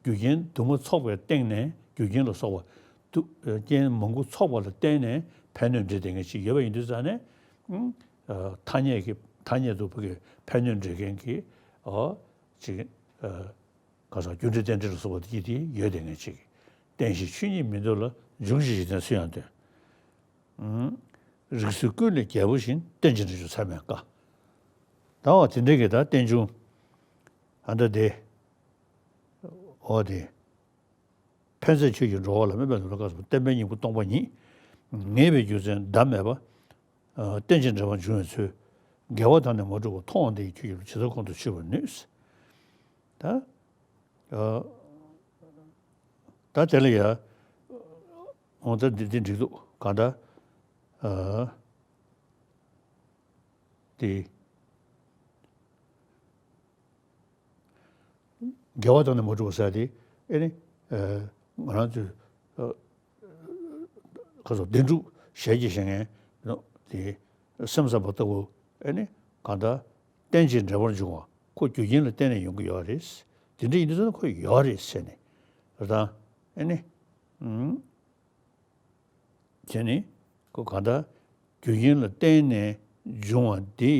རྒྱུ་རྐྱེན་དུ་མ་ཚོགས་པའི་སྟེང་ནས་རྒྱུ་རྐྱེན་ལ་སོགས་པ་དུ་རྐྱེན་མང་པོ་ཚོགས་པ་ལ་བརྟེན་ནས་ཕན་གནོད་འབྲེལ་བསྡད་མཁན་ཅིག་ཡོད་པ་ཡིན་དུས་ཙང་ནས། ཨ། ཐ་སྙད་ཀྱི་ཐ་སྙད་དུ་ཕ་གི་ཕན་གནོད་འབྲེལ་མཁན་གྱི། ཨོ། ཅིག། ཨ། ག་ས་རྒྱུ་འབྲས་རྟེན་འབྲེལ་ལ་སོགས་པ་དེ་དེ་ཡོད་བསྡད་མཁན་ཅིག། རྟེན་གཞི་ཆོས་ཉིད་མི་འདོར་ལ། འབྱུང་ཞིང་འཇིག་རྟེན་ཚུལ་ཡང་སྟོན། རིགས་ཚུལ་ཀུན་ལས་རྒྱལ་པོ་བཞིན། རྟེན་ཅིང་འབྲེལ་འབྱུང་ཚད་མེད་དཀའ། ད་འོ་དེ་འདྲ་གི་ད་རྟེན་འབྱུང་། ཨ་ད་དེ། འོ་དེ། ཕན་མཛད་ཆོས་ཀྱི་འགྲོ་བ་ལ། དམིགས་པའི་ནོར་ལ་དཀའ་ཟེར་བ། བརྟེན་པའི་སྙིང་པོ་སྟོང་པ་ཉིད། ངེས་པའི་རྒྱུ་མཚན་ཟླ་མེད་པ། རྟེན་ཅིང་འབྲེལ་པར་འབྱུང་བའི་ཚུལ། དགེ་བ་དག་ནི་མ་བསྒྲུབས་པར། མཐོང་བ་འདི་ཡི་ཁྱོད་ཀྱི་ལུགས། ཇི་ལྟར་གོང་དུ་ཆུད་པར་ནུས། ད། ཨ། ད་དེ་ལ་ཡ། འོ་ད་འདི་འདི་འགྲིག་འདུག་གང་ལྟར། ཨ། དེ། དགེ་བ་དག་ནི་མ་བསྒྲུབས་པར་ཟེར་དེ། ཨེ་ནི། ཨ། ང་རང་ཚོས། ཨ། ཁ་སོགས་བདེན་གྲུབ་ཞལ་གྱིས་བཞེས་མཁན་དེ་སེམས་ཙམ་པ་ལྟ་བུ། ཨེ་ནི། གང་ལྟར་རྟེན་ཅིང་འབྲེལ་པར་འབྱུང་བ་ཁོ་རྒྱུ་རྐྱེན་ལ་བརྟེན་ནས་ཡོང་གི་ཡོད་རེད། དེ་འདྲ་ཡིན་དུས་ཙང་ཁོ་ཡོད་རེད་ཟེར་ནས་རེད་ད། ཨེ་ནི། ཨུམ། བྱས་ནས་ཁོ་གང་ལྟར་རྒྱུ་རྐྱེན་ལ་བརྟེན་ནས་འབྱུང་བ་འདི་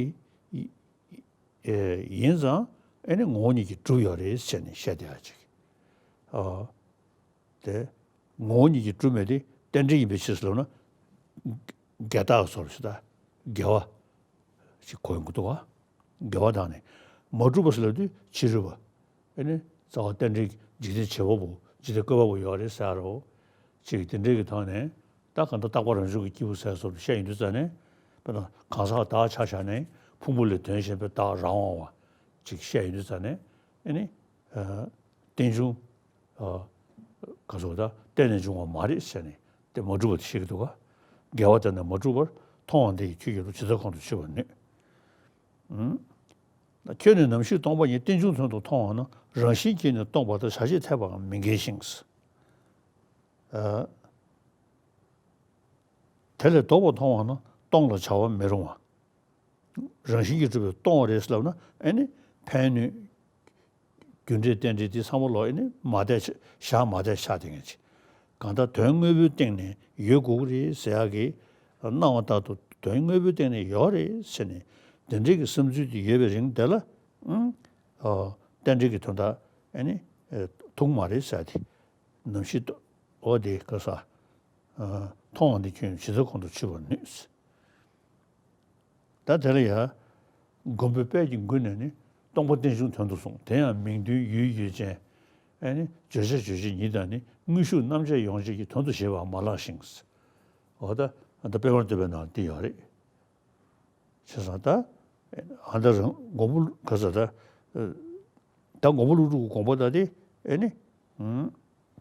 ཡིན་ཙང་ཨེ་ནི་ངོ་བོ་ཉིད་ཀྱིས་གྲུབ་ཡོད་རེད་ཟེར་ནས་བཤད་བསྡད་ཡ་ཅིག། ཨོ། དེ། ངོ་བོ་ཉིད་ཀྱིས་གྲུབ་མེད་དེ་རྟེན་འབྲེལ་ཡིན་པའི་ཕྱིར་ཟེར་ལབ་ན། འགལ་རྟགས་སོགས་ཞེས་དགེ་བ་ཞིག་གོ་ཡོང་གི་འདུག་ག། དགེ་བ་དག་ནི་མ་གྲུབ་པ་ཟེར་ལབ་དུས་ཕྱི་རོལ་པ། ཨེ་ནི་རྩ་བ་རྟེན་འབྲེལ་འཇིག་རྟེན་བྱེད་པ་པོ་འཇིག་རྟེན་བཀོད་པ་པོ་ཡོད་རེད་ཟེར་རོ། ཅིག་དེ་འདྲའི་གི་ཐོག་ནས་ ད་གང་ལྟར་རྟག་པ་རང་བྱུང་གི་སྐྱེས་བུ་ཟེར་སོགས་བཤད་ཡོང་དུས་ཙ་ནས། དཔེར་ན་གང་ཟག་བདག་ཆ་བཞག་ནས་ཕུང་པོ་ལས་དོན་གཞན་པའི་བདག་རང་དབང་བ་ཅིག་བཤད་ཡོང་དུས་ཙ་ནས། ཨེ་ནི། ཨ། རྟེན་འབྱུང་། ཨ། ག་ཚོད་ད་གཏན་ནས་འབྱུང་བ་མ་རེད་ཟེར་ནས་དེ་མ་གྲུབ་པ་དེ་བཤད་ཀྱི་འདུག་ག་འགལ་བ་དེ་ནི་མ་གྲུབ་པར་མཐོང་བ་འདི་ཡིས་ཁྱོད་ཀྱི་ལུགས་ཇི་ལྟར་ཁོང་དུ་ཆུད་པར་ནུས། ཨུམ། ཁྱོད་ནི་ནམ་ཞིག་སྟོང་པ་ཉིད་རྟེན་འབྱུང་དོན་དུ་མཐོང་བ་ན། རང་བཞིན་གྱིས་ནི་སྟོང་པ་དང་བྱ་བྱེད་འཐད་པའང་མི་འགལ་ཞིང་། ཨ། དེ་ལས་ལྡོག་པར་མཐོང་བ་ན་སྟོང་ལ་བྱ་བ་མི་རུང་བ། རང་བཞིན་གྱིས་གྲུབ་པའི་སྟོང་བ་རེད་ཟེར་ལབ་ན། ཨེ་ནི་ཕན་གནོད། རྒྱུ་འབྲས་རྟེན་འབྲེལ་འདི་ཚང་མ་ལོག་ཨེ་ནི་མ་བསྡད་ཆ་བཞག་མ་བསྡད་ཆགས་བསྡད་མཁན་ཅིག་གང་ལྟར་དོན་དངོས་པོའི་སྟེང་ནས་ཡོད་དགོས་ཀྱི་རེད་ཟེར་ཡག་གི་སྣང་བ་ལྟར་དུ་དོན་དངོས་པོའི་སྟེང་ནས་ཡོད་རེད་ཟེར་ནས། དེ་འདྲའི་གི་བསམ་ཚུལ་དེ་ཡོད་པའི་རིང་དེ་ལ། ཨང་། ཨོ། རྟེན་འབྲེལ་གྱི་དོན་དག་ཨེ་ནི། ཨེ། ཐུག་མ་རེད་ཟེར་ཏེ། ནམ་ཞིག་ཏུ། ཨོ་དེ་ག་ས། ཨ། མཐོང་བ་འདི་ཁྱོད་ཇི་ལྟར་ཁོང་དུ་ཆུད་པར་ནུས། ད་དེ་ལ་ཡང་། མགོན་པོའི་དཔལ་གྱི་མགུར་ནས་ནི་སྟོང་པ་རྟེན་འབྱུང་དོན་དུ་གསུངས། དེ་ཡང་མིང་དོན་ཡུལ་ཡུལ་ཅན། ཨེ་ནི་བརྗོད་བྱ་རྗོད་བྱེད་ཉིད་དང་ནི། དངོས་ཤུགས་རྣམ་དཔྱད་ཡོངས་བྱེད་ཀྱི་དོན་དུ་བྱེད་པའང་མ་ལགས་ཤིང་། འོ་ད། ད་དཔེ་མར་བསྟོད་པའི་ནང་འདི་ཡོད་རེད། བྱས་ཙང་ད། ཨ་ད་རང་མགོན་པོ་ག་ས་ད། ད་མགོན་པོ་ཀླུ་སྒྲུབ་ཀྱི་དགོངས་པ་ད་དེ་ཨེ་ནི། ཨུམ།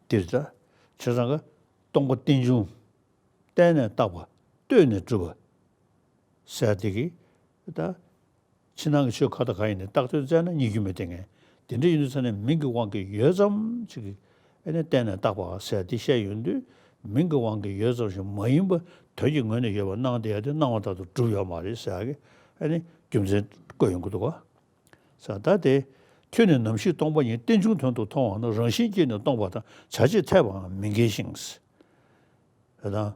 འདིར་ད། བྱས་ཙང་ག་སྟོང་པ་རྟེན་འབྱུང་། བརྟེན་ནས་བཏགས་པ། ལྟོས་ནས་གྲུབ་པ། ཟེར་དེ་གི། ད། ཕྱི་ནང་གི་ཆོས་ཁ་དང་གང་ཡིན་ནའི་བཏགས་དོན་བཙལ་ན་རྙེད་རྒྱུ་མེད་དེ་ངས། དེ་འདྲ་ཡིན་དུས་ཙ་ནས་མིང་གི་དབང་གིས་ཡོད་ཙམ་ཅིག་གིས་ཨེ་ནི་བརྟེན་ནས་བཏགས་པ་ཟེར་དེ་བཤད་ཡོང་དུས། མིང་གི་དབང་གིས་ཡོད་ཙམ་ཞིག་མ་ཡིན་པ་དོན་གྱི་ངོས་ནས་ཡོད་པར་སྣང་བསྡད་ཡ་དེ་སྣང་བ་ལྟར་དུ་གྲུབ་ཡོད་མ་རེད་ཟེར་ཡ་གི་ཨེ་ནི་རྒྱུ་མཚན་བཀོད་ཡོང་གི་འདུག་ག་ས་ད་དེ། ཁྱོད་ནི་ནམ་ཞིག་སྟོང་པ་ཉིད་རྟེན་འབྱུང་དོན་དུ་མཐོང་བ་ན། རང་བཞིན་གྱིས་ནི་སྟོང་པ་དང་བྱ་བྱེད་འཐད་པའང་མི་འགལ་ཞིང་། ད་དང་།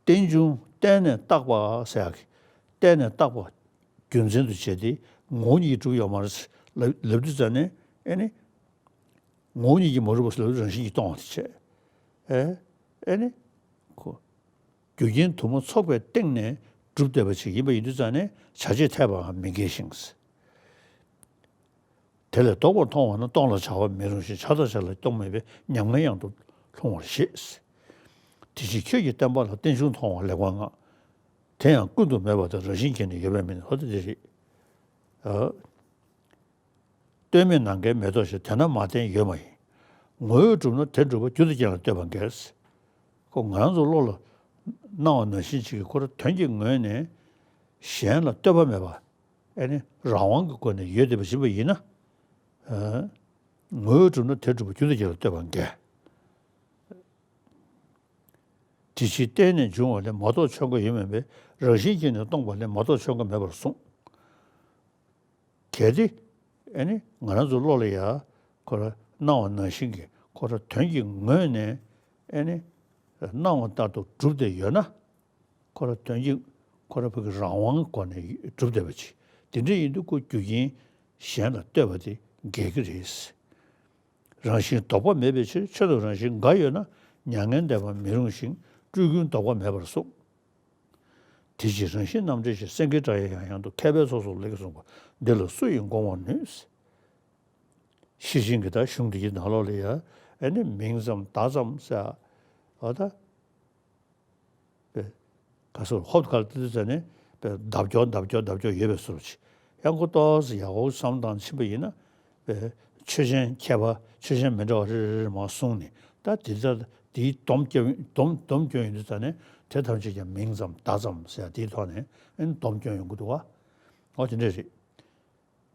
རྟེན་འབྱུང་བརྟེན་ནས་བཏགས་པ་ཟེར་ཡག་གི། བརྟེན་ནས་བཏགས་པ་རྒྱུ་མཚན་དུ་བྱས་ཏེ་ངོ་བོ་ཉིད་ཀྱིས་གྲུབ་ཡོད་མ་རེད་ལབ་ལབ་དུས་ཙ་ནས་ཨེ་ནི། ངོ་བོ་ཉིད་ཀྱིས་མ་གྲུབ་པ་ཟེར་ལབ་དུས་རང་བཞིན་གྱིས་སྟོང་བ་དེ་བྱས། ཨེ། ཨེ་ནི། ཁོ། རྒྱུ་རྐྱེན་དུ་མ་ཚོགས་པའི་སྟེང་ནས་གྲུབ་བསྡད་པ་ཅིག་ཡིན་པ་ཡིན་དུས་ཙ་ནས་བྱ་བྱེད་འཐད་པའང་མི་འགལ་ཞིང་། དེ་ལས་ལྡོག་པར་མཐོང་བ་ན་སྟོང་ལ་བྱ་བ་མི་རུང་ཞིང་། བྱ་དང་བྱེད་ལ་སྟོང་མེད་པས་ཉམས་ངའི་གཡང་དུ་ལྷུང་བར་བཞེད། དེ་ཕྱིར་ཁྱོད་ཀྱིས་བརྟེན་པ་ལ། རྟེན་འབྱུང་མཐོང་བ་ལེགས་པར་མངའ། དེ་ཡང་ཀུན་ཏུ་མེད་པ་དང་རང་བཞིན་གྱིས་ནི་ཡོད་པ་མིན། ཧོ་ད་དེ་རེད། ཨ། ལྟོས་མེད་ནམ་མཁའི་མེ་ཏོག་བཞིན། དེ་ན་མ་བརྟེན་ཡོད་མ་ཡིན། ངོ་བོས་གྲུབ་ན་དེ་འགྲུབ་པ། རྒྱུ་དང་རྐྱེན་ལ་ལྟོས་པ་འགལ། ཁོ་ང་རང་ཚོ་བློ་ལ་སྣང་བ་ནང་བཞིན་ཅིག་གིས་ཁོ་རང་དོན་གྱི་ངོས་ནས་གཞན་ལ་ལྟོས་པ་མེད་པ། ཨེ་ནི་རང་དབང་གི་སྒོ་ནས་ཡོད་བསྡད་པ་ཡིན་པ་ཡིན་ན། ཨ། ངོ་བོས་གྲུབ་ན་དེ་འགྲུབ་པ། རྒྱུ་དང་རྐྱེན་ལ་ལྟོས་པ་འགལ། དེ་ཕྱིར་བརྟེན་ནས་འབྱུང་བ་ལས། མ་གཏོགས་ཆོས་འགའ་ཡོད་མིན་པས། རང་བཞིན་གྱིས་ནི་སྟོང་པ་ལས། མ་གཏོགས་ཆོས་འགའ་མེད་པར་གསུངས། གལ་ཏེ། ཨེ་ནི་ང་རང་ཚོ་བློ་ལ་ཡ། ཁོ་རང་སྣང་བ་ནང་བཞིན་གྱི་ཁོ་རང་དོན་གྱི་ངོས་ནས་ཨེ་ནི་སྣང་བ་ལྟར་དུ་གྲུབ་བསྡད་ཡོད་ན། ཁོ་རང་དོན་གྱི་ཁོ་རང་ཕ་གི་རང་དབང་གི་སྒོ་ནས་གྲུབ་བསྡད་པ་ཅིག་དེ་འདྲ་ཡིན་དུས་ཁོ་རྒྱུ་རྐྱེན་གཞན་ལ་ལྟོས་པ་དེ་འགལ་གྱི་རེད། རང་བཞིན་ལྡོག་པ་མེད་པའི་ཕྱིར། ཆོས་རྣམས་རང་བཞིན་འགའ་ཡོད་ན། མྱ་ངན་འདས་པ་མི་རུང་ཞིང་། སྤྲུལ་ཀུན་ལྡོག་པ་མེད་པར་གསུངས། དེ་ཕྱིར་རང་བཞིན་རྣམ་འགྲེལ་གྱིས། སེང་གེའི་སྒྲ་ཡིས་ཡང་ཡང་དུ། མཁས་པས་ཚོགས་སུ་ལེགས་གསུངས་པ། འདི་ལ་སུ་ཡིས་དགོངས་པར་ནུས། ཤེར་ཕྱིན་གྱི་ད་གཞུང་འདི་གི་ནང་ལོགས་ལ་ཡ། ཨེ་ནི་མིང་ཙམ་བརྡ་ཙམ་ཟེར། འོ་ད། པའི། ག་ཟེར། ཧོབ་ཁ་ལ་ཏི་ཏི་ཟེར་ནས་པའི་ལྡབ་སྐྱོར་ལྡབ་སྐྱོར་ལྡབ་སྐྱོར་ཡོད་པའི་བཟོ་འདྲ་ཅིག་ཡང་ཁོ་ཏོག་ཙམ་ཡག་པོ་བསམ་བློ་བཏང་ཕྱིན་པ་ཡིན་ན། པའི་ཆོས་ཅན་མཁས་པ་ཆོས་ཅན་མི་འདྲ་བ་རེ་རེ་རེ་མར་གསུངས་ནས། ད་དེ་ད་དེའི་སྡོམ་སྐྱོན་སྡོམ་སྡོམ་སྐྱོན་ཡོང་དུས་ཙ་ནས་དེ་ཐམས་ཅད་ཀྱང་མིང་ཙམ་བརྡ་ཙམ་ཟེར་དེའི་ཐོག་ནས་ཨེ་ནི་སྡོམ་སྐྱོན་ཡོང་གི་འདུག་བ། འོ་དེ་འདྲ་རེད།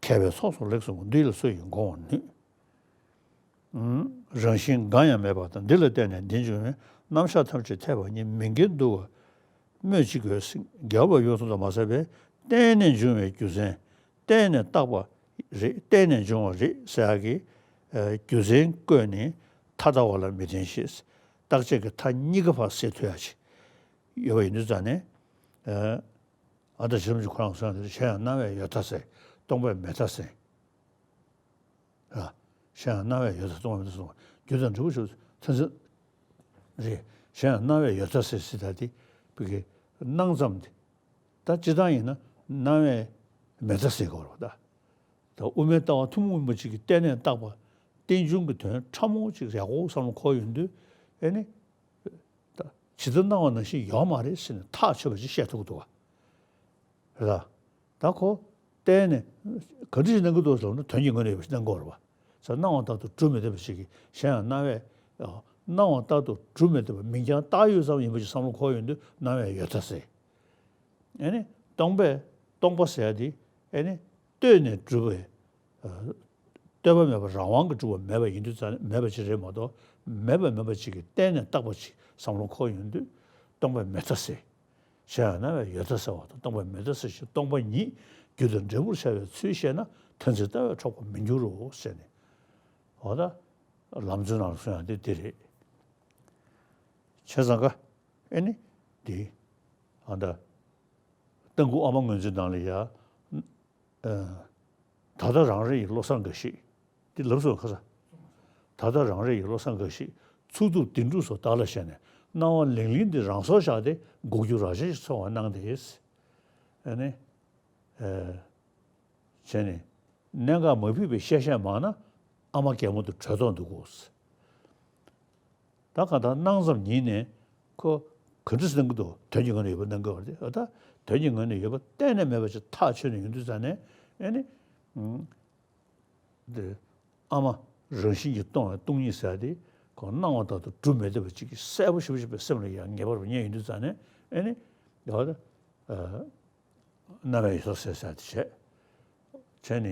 མཁས་པས་ཚོགས་སུ་ལེགས་གསུངས་པ། འདི་ལ་སུ་ཡིས་དགོངས་པར་ནུས། རང་བཞིན་འགའ་ཡང་མེད་པ་དང་། འདི་ལ་བརྟེན་ནས་འདི་འབྱུང་བའི། རྣམ་གཞག་ཐམས་ཅད་འཐད་པ་ཉིད། མི་འགལ་འདུ་བ་སྨོས་ཅི་དགོས། འགལ་བ་ཡོངས་སུ་མ་ཟད་པས། བརྟེན་ནས་འབྱུང་བའི་རྒྱུ་མཚན། བརྟེན་ནས་བཏགས་པ་རེད། བརྟེན་ནས་འབྱུང་བ་རེད་ཟེར་ཡག་གི་རྒྱུ་མཚན་བཀོད་ནས་མཐའ་དག་པ་ལ་མི་བརྟེན་ཞེས། རྟག་ཆད་ཀྱི་མཐའ་གཉིས་ཀ་ཕར་སེལ་ཐུབ་ཡག་ཅིག་ཡོད་པ་ཡིན་དུས་ཙང་ནས། ཨ། ད་བྱམས་ཀྱི་ཁོ་རང་གསུངས་ཡག་དེ་གཞན་ཡང་སྣང་བས་ཡོད་མཐའ་གསལ། སྟོང་པས་མེད་མཐའ་གསལ། ཨ། གཞན་ཡང་སྣང་བས་ཡོད་མཐའ་སྟོང་པས་མེད་མཐའ་གསལ། རྒྱུ་དང་འབྲས་བུ་ཞེས་པ་མཚན་མཚན་རེད། གཞན་ཡང་སྣང་བས་ཡོད་མཐའ་གསལ་ཟེར་ད་དེ་བི་གའི་སྣང་ཙམ་དེ། ད་སྤྱིར་བཏང་ཡིན་ན་སྣང་བས་མེད་མཐའ་གསལ་གྱི་རེད་པ། ད་ད་དབུ་མའི་ལྟ་བ་ཐུན་མོང་མ་གཅིག་གིས་བརྟེན་ནས་བཏགས་པ་རྟེན་འབྱུང་གི་དོན་ཕྲ་མོ་གཅིག་ཡག་པོ་བསམ་བློ་འཁོར་ཡོང་དུས། ཨེ་ནི། ད་ ཇི་ལྟར་སྣང་བ་ནང་བཞིན་ཡོད་མ་རེད་ཟེར་ནས་ཐག་ཆོད་པ་ཅིག་བཤད་ཐུབ་ཀྱི་འདུག་བ། རེད་ད། ད་ཁོ་བལྟས་ནས་ག་འདྲ་ཞིག་སྣང་གི་འདུག་ཟེར་ན་དོན་གྱི་ངོས་ནས་ཡོད་པ་ཞིག་སྣང་གི་ཡོད་རེད་བ། ས་སྣང་བ་ལྟར་དུ་གྲུབ་མི་བདེ་བ་ཞིག་གིས་གཞན་ཡང་སྣང་བས། སྣང་བ་ལྟར་དུ་གྲུབ་མི་བདེ་བ་མིང་རྐྱང་བཏགས་ཡོད་ཙམ་ཡིན་པ་ཞིག་བསམ་བློ་འཁོར་ཡོང་དུས་སྣང་བས་ཡོད་ཚད་ཟེར། ཨེ་ནི་སྟོང་པས་སྟོང་པ་ཟེར་ཡ་དེ་ཨེ་ནི་ལྟོས་ནས་གྲུབ་པའི། ལྟོས་པ་མེད་པ་རང་དབང་གིས་གྲུབ་པ་མེད་པ་ཡིན་དུས་ཙང་མེད་པ་ཅིག་རེད་མ་གཏོགས་མེད་པ་མིན་པ་ཅིག་གིས་བལྟས་ནས་བཏགས་པ་ཅིག་བསམ་བློ་འཁོར་ཡོང་དུས་སྟོང་པས་མེད་མཐའ་ཟེར། གཞན་ཡང་སྣང་བས་ཡོད་མཐའ་ཟེར་བ་དང་སྟོང་པས་མེད་མཐའ་ཟེར་ཞིང་སྟོང་པ་ཉིད་རྒྱུ་དང་འབྲས་བུར་བྱ་བའི་ཚུལ་བཤད་ན་མཐར་འཛིན་ལྟ་བས་འཕྲོག་པར་མི་འགྱུར་རོ་ཟེར་ནས། འོ་ད་ལམ་རྩོད་ནང་ལ་གསུང་ཡ་དེ་དེ་རེད། བྱས་ཙང་ཀ་ཨེ་ནི་དེ་ཨ་ད་རྟ་མགོ་ཨ་མ་ངོས་འཛིན་ནང་ལ་ཡ། ད་ལྟ་རང་རེ་ཡི་བློ་བཟང་འགའ་ཞིག་འདི་ལབ་སོང་ཁ་ས། ད་ལྟ་རང་རེ་ཡི་བློ་བཟང་འགའ་ཞིག་ཚུགས་ཐུབ་བདེན་གྲུབ་སོགས་བདག་ལ་བཞེས་ནས་སྣང་བ་ལིང་ལིང་འདི་རང་སོར་བཞག་སྟེ་འགུག་རྒྱུ་རང་བཞིན་ཞིག་ཚོར་བ་གནང་སྟེ། ཨ་ནི། བྱས་ནས་གནད་འགག་མ་ཕིགས་པའི་བཤད་བཤད་མང་ན་ཨ་མ་རྒན་མོ་དུ་བྲོས་ཐོག་འདུག་གོ། ད་གང་ལྟར་སྣང་ཙམ་ཉིད་ནས་ཁོ་ག་འདྲ་སེ་སྣང་གི་འདུག་དོན་གྱི་ངོས་ནས་ཡོད་པ་སྣང་གི་ཡོད་རེད་ཨ། ད་དོན་གྱི་ངོས་ནས་ཡོད་པ་གཏན་ནས་མེད་པ་ཅིག་ཐག་ཆོད་ནས་ཡོང་དུས་ཙང་ནས་ཨེ་ནི། འདི་ཨ་མ་རང་བཞིན་གྱིས་སྟོང་བའི་སྟོང་ཉིད་ཟེར་ཡ་དེ་ཁོ་སྣང་བ་ལྟར་དུ་གྲུབ་མི་བདེ་བ་ཅིག་གིས་གསལ་པོ་ཞེ་པོ་ཅིག་པའི་སེམས་ལ་ཡང་ངེས་པར་དུ་རྙེད་ཡོང་དུས་ཙང་ནས་ཨེ་ནི། ཡོད་རེད། རྣམ་པའི་ཡོད་ས་ཟེར་ཟེར་དེ་བྱས། བྱས་ནས་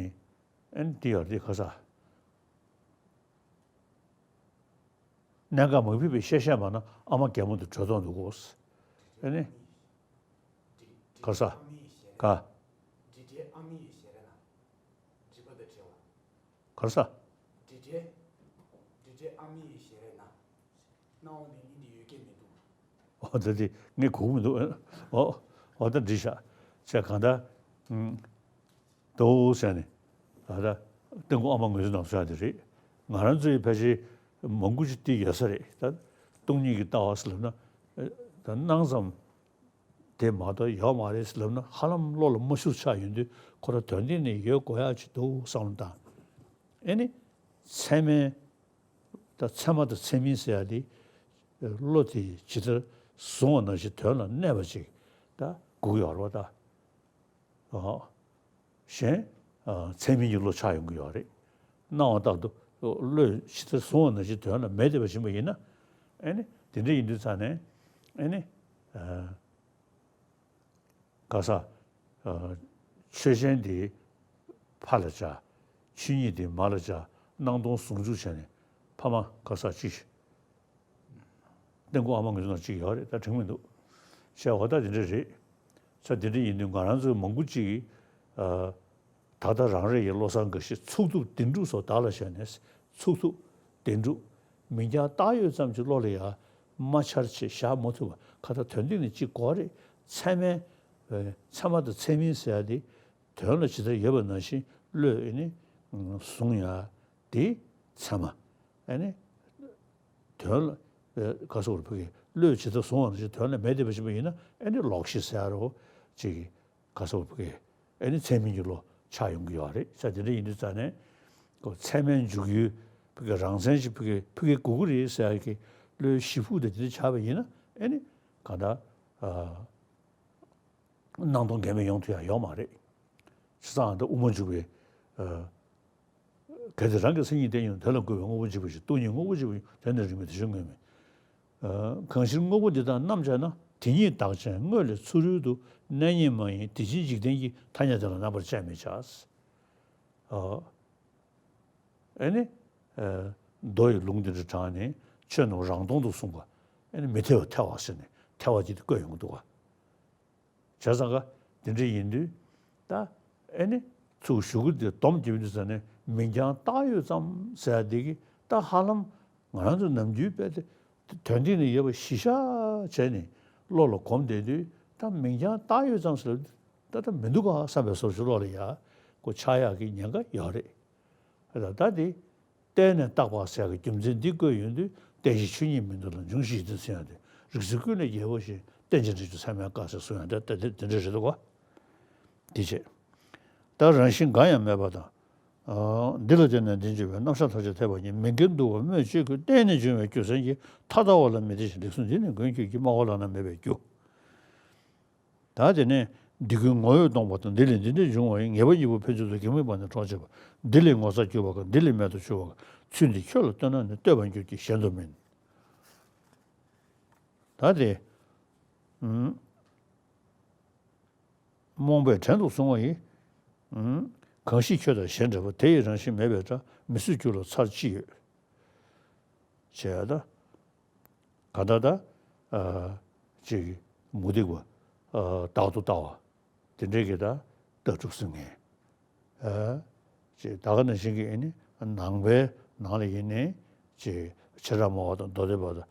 ཨེ་ནི་འདི་ཡོད་རེད་ཁ་ས། གནད་འགག་མ་ཕིགས་པའི་བཤད་བཤད་མ་ན་ཨ་མ་རྒན་མོ་དུ་བྲོས་ཐོག་འདུག་གོ། ཨེ་ནི། གར་ས། ག་འདྲི་འདྲའི་ཨ་མའི་ཞལ་རས་ན། འདྲི་པ་དང་བྲལ་བ། གར་ས། འདྲི་འདྲའི། འདྲི་འདྲའི་ཨ་མའི་ཞལ་རས་ན། སྣང་བ་ནི་ནི་འདི་ཡོད་སྐད་མི་འདུག་ཨོ་ད་དེ་ངས་གོ་གི་མི་འདུག་ཨོ། ཨོ་ད་འདྲི་ཤག་ཅེས་གང་ལྟར། ཨུམ། དོ་ཟེར་ནས། ད་ལྟ་རྟ་མགོ་ཨ་མ་ངོས་འཛིན་ནང་སོང་ཡ་དེ་རེད། ང་རང་ཚོའི་ཕལ་ཆེར་མང་པོ་ཅིག་དེ་ཡོད་ས་རེད་ད། སྟོང་ཉིད་ཀྱི་ལྟ་བ་ཟེར་ལབ་ན། ད་སྣང་ཙམ་དེ་མ་གཏོགས་ཡོད་མ་རེད་ཟེར་ལབ་ན་ཧ་ལམ་བློ་ལ་མ་ཤོར་ཆགས་ཡོང་དུས་ཁོ་རང་དོན་སྟེང་ནས་ཡོད་དགོས་ཡ་ཅིག་འདུག་བསམ་བློ་བཏང་། ཨེ་ནི། ཚད་མའི། ད་ཚད་མ་དང་ཚད་མིན་ཟེར་ཡ་དེ། བློ་དེ་ཇི་ལྟར་བཟུང་བ་ནང་བཞིན་དོན་ལ་གནས་པ་ཅིག་ད་དགོས་ཀྱི་ཡོད་རེད་པ་ད། གཞན། ཚད་མིན་གྱི་བློ་ཆགས་ཡོང་གི་ཡོད་རེད། སྣང་བ་ལྟར་དུ་བློས་ཇི་ལྟར་བཟུང་བ་ནང་བཞིན་དོན་ལ་མེད་བསྡད་པ་ཡིན་པ་ཡིན་ན། ཨེ་ནི་དེ་འདྲ་ཡིན་དུས་ཙང་ནས་ཨེ་ནི། ག་ས། ཆོས་ཅན་དེ་ཕ་ལ་བྱ། ཆོས་ཉིད་དེ་མ་ལ་བྱ། སྣང་སྟོང་ཟུང་འཇུག་བྱས་ནས་ཕ་མ་ག་ས་ཅིག་རྟ་མགོ་ཨ་མ་ངོས་འཛིན་ནང་གཅིག་ཡོད་རེད་ད་དྲན་མི་འདུག་བྱས་འོ་ད་དེ་འདྲ་རེད། ས་དེ་འདྲ་ཡིན་དུས་ང་རང་ཚོའི་མང་པོ་ཅིག་གིས། ད་ལྟ་རང་རེ་ཡི་བློ་བཟང་འགའ་ཞིག་ཚུགས་ཐུབ་བདེན་གྲུབ་སོགས་བདག་ལ་བཞག་ནས་ཚུགས་ཐུབ་བདེན་གྲུབ་མིང་རྐྱང་བཏགས་ཡོད་ཙམ་གྱི་བློ་ལ་ཡང་མ་འཆར་ཆེད་བཞག་མ་ཐུབ་པ་ཁ་ད་དོན་སྟེང་ནས་གཅིག་གོ་རེད། ཚད་མའི། ཚད་མ་དང་ཚད་མིན་ཟེར་ཡ་དེ་དོན་ལ་ཇི་ལྟར་ཡོད་པ་ནང་བཞིན་བློས་ཨེ་ནི་བཟུང་ཡ་དེ་ཚད་མ་ཨེ་ནི་དོན་ལ་ག་སོགས་ཕ་གི་བློས་ཇི་ལྟར་བཟུང་བ་ནང་བཞིན་དོན་ལ་མེད་བསྡད་པ་ཞིག་ཡིན་ན་ཨེ་ནི་ལོག་ཤེས་ཟེར་ཡ་རོ་ཅིག་གི་ག་སོགས་ཕ་གི་ཨེ་ནི་ཚད་མིན་གྱི་བློ་ཆགས་ཡོང་གི་ཡོད་རེད། ས་དེ་འདྲ་ཡིན་དུས་ཙང་ནས་ཁོ་ཚད་མའི་འཇུག་ཡུལ་ཕ་གི་རང་མཚན་ཞིག་ཕ་གི་ཕ་གི་དགོས་ཀྱི་རེད་ཟེར་ཡ་གི་བློའི་གཞི་ཕུགས་དེ་དེ་འདྲ་ཆགས་པ་ཡིན་ན་ཨེ་ནི་གང་ལྟར། སྣང་སྟོང་འགལ་མེད་ཡོང་ཐུབ་ཡ་ཡོད་མ་རེད། བྱས་ཙང་ད་དབུ་མ་འཇུག་པའི། གལ་ཏེ་རང་གི་མཚན་ཉིད་བསྟན་ཡང་དོན་ལ་འགོད་པའི་དངོས་པོ་འཇིག་པ་ཞིག་སྟོང་ཉིད་དངོས་པོ་འཇིག་པ་ཡང་དོན་དམ་རིགས་མེད་དེ་བཞིན་དངོས་མེད། གང་ཕྱིར་དངོས་པོ་འདི་དག་རྣམ་སྦྱར་ན། དེ་ཉིད་བདག་ཅན་དངོས་ལས་ཚུ་རོལ་དུ། གནས་རྙེད་མ་ཡིན་དེ་ཕྱིར་འཇིག་རྟེན་གྱི། ཐ་སྙད་དེ་ལ་རྣམ་པར་དཔྱད་མི་བྱ། ཨེ་ནི། མདོ་ཡི་ལུང་འདི་འདྲ་དྲངས་ནས་ཆོས་རྣམས་རང་སྟོང་དུ་གསུངས་པ། ཨེ་ནི་མི་ཐེ་བ་ཐལ་བ་ཟེར་ནས་ཐལ་བ་ཅིག་ཏུ་བཀོད་ཡོང་གི་འདུག་ག་བྱས་ཙང་ཀ་དེ་འདྲ་ཡིན་དུས་ད་ཨེ་ནི་ཚུར་ཞུ་གི་དེ་སྡོམ་བརྒྱབ་དུས་ཙ་ནས་མིང་རྐྱང་བཏགས་ཡོད་ཙམ་ཟེར་ཡ་དེ་གི་ད་ཧ་ལམ་ང་རང་ཚོ་ནམ་རྒྱུན་དཔེ་དེ་དོན་སྟེང་ནས་ཡོད་པ་གཞི་བཞག་བྱས་ནས་བློ་ལ་གོམས་བསྡད་དུས་ད་མིང་རྐྱང་བཏགས་ཡོད་ཙམ་ཟེར་ད་ད་མི་འདུག་ག་བསམ་པའི་བཟོ་ཞིག་བློ་ལ་ཡ་གོ་ཆགས་ཡག་གི་ཉེན་ཁ་ཡོད་རེད། ད་ད་དེ། བརྟེན་ནས་བཏགས་པ་ཟེར་གྱི་རྒྱུ་མཚན་འདི་བཀོད་ཡོང་དུས་རྟེན་གཞི་ཆོས་ཉིད་མིན་འདུག་ལ་འབྱུང་བཞི་ཡི་དོན་མཚོན་ཡང་དེ་རིགས་ཚུལ་ཀུན་ལས་རྒྱལ་པོ་ཞེས་རྟེན་ཅིང་འབྲེལ་གྱུར་ཚད་མའི་བཀའ་ཟེར་གསུང་ཡང་དེ་དེ་དེ་འདྲ་རེད་འདུག་ག་དེ་བྱས། ད་རང་བཞིན་འགའ་ཡང་མེད་པ་དང་ འདི་ལ་བརྟེན་ནས་འདི་འབྱུང་བའི་རྣམ་གཞག་ཐམས་ཅད་འཐད་པ་ཉིད་མི་འགལ་འདུ་བ་སྨོས་ཅི་དགོས། བརྟེན་ནས་འབྱུང་བའི་རྒྱུ་མཚན་གྱིས་མཐའ་དག་པ་ལ་མི་བརྟེན་ཞིང་། རིགས་གསུམ་འདི་ནི་མགོན་ཁྱོད་ཀྱིས། སྨྲ་བ་བླ་ན་མེད་པའི་རྒྱུ། ད་དེ་ནས་འདི་ཀུན་ངོ་བོས་སྟོང་པ་དང་། འདི་ལས་འདི་འདྲ་འབྱུང་བ་ཡི། ངེས་པ་གཉིས་པོ་ཕན་ཚུན་དུ། གེགས་མེད་པ་ནི་གྲོགས་བྱེད་པ། འདི་ལས་ངོ་མཚར་གྱུར་པ་གང་། འདི་ལས་རྨད་དུ་གྱུར་པ་གང་། ཚུལ་འདི་ཁྱོད་ལ་སྟོན་ན་ནི། བསྟོད་པར་འགྱུར་གྱི་གཞན་དུ་མིན། ད་དེ། ཨུམ། རྨོངས་པས་བྲན་དུ་བཟུང་བ་ཡི། ཨུམ། གང་ཞིག་ཁྱོད་དང་གཞན་འདྲ་བ། དེ་ཡི་རང་བཞིན་མེད་པས་འདྲ། མི་སྲིད་རྒྱུ་ལ་མཚར་ཅི་ཡོད། བྱས་ད། ག་ད་ད། ཨ། ཅིག་མུ་སྟེགས་པ། ཨ། བདག་ཏུ་ལྟ་བ། དེ་འདྲའི་གི་ད་ལྟ་གྲུབ་ཟིན་ངེས། ཨ། ཅེས་ད་ག་ནང་བཞིན་གྱི་ཨེ་ནི་ནང་པའི་ནང་ལ་ཡིན་ནའི་ཅེས་བྱེ་བྲག་སྨྲ་བ་དང་མདོ་སྡེ་པ་དང་།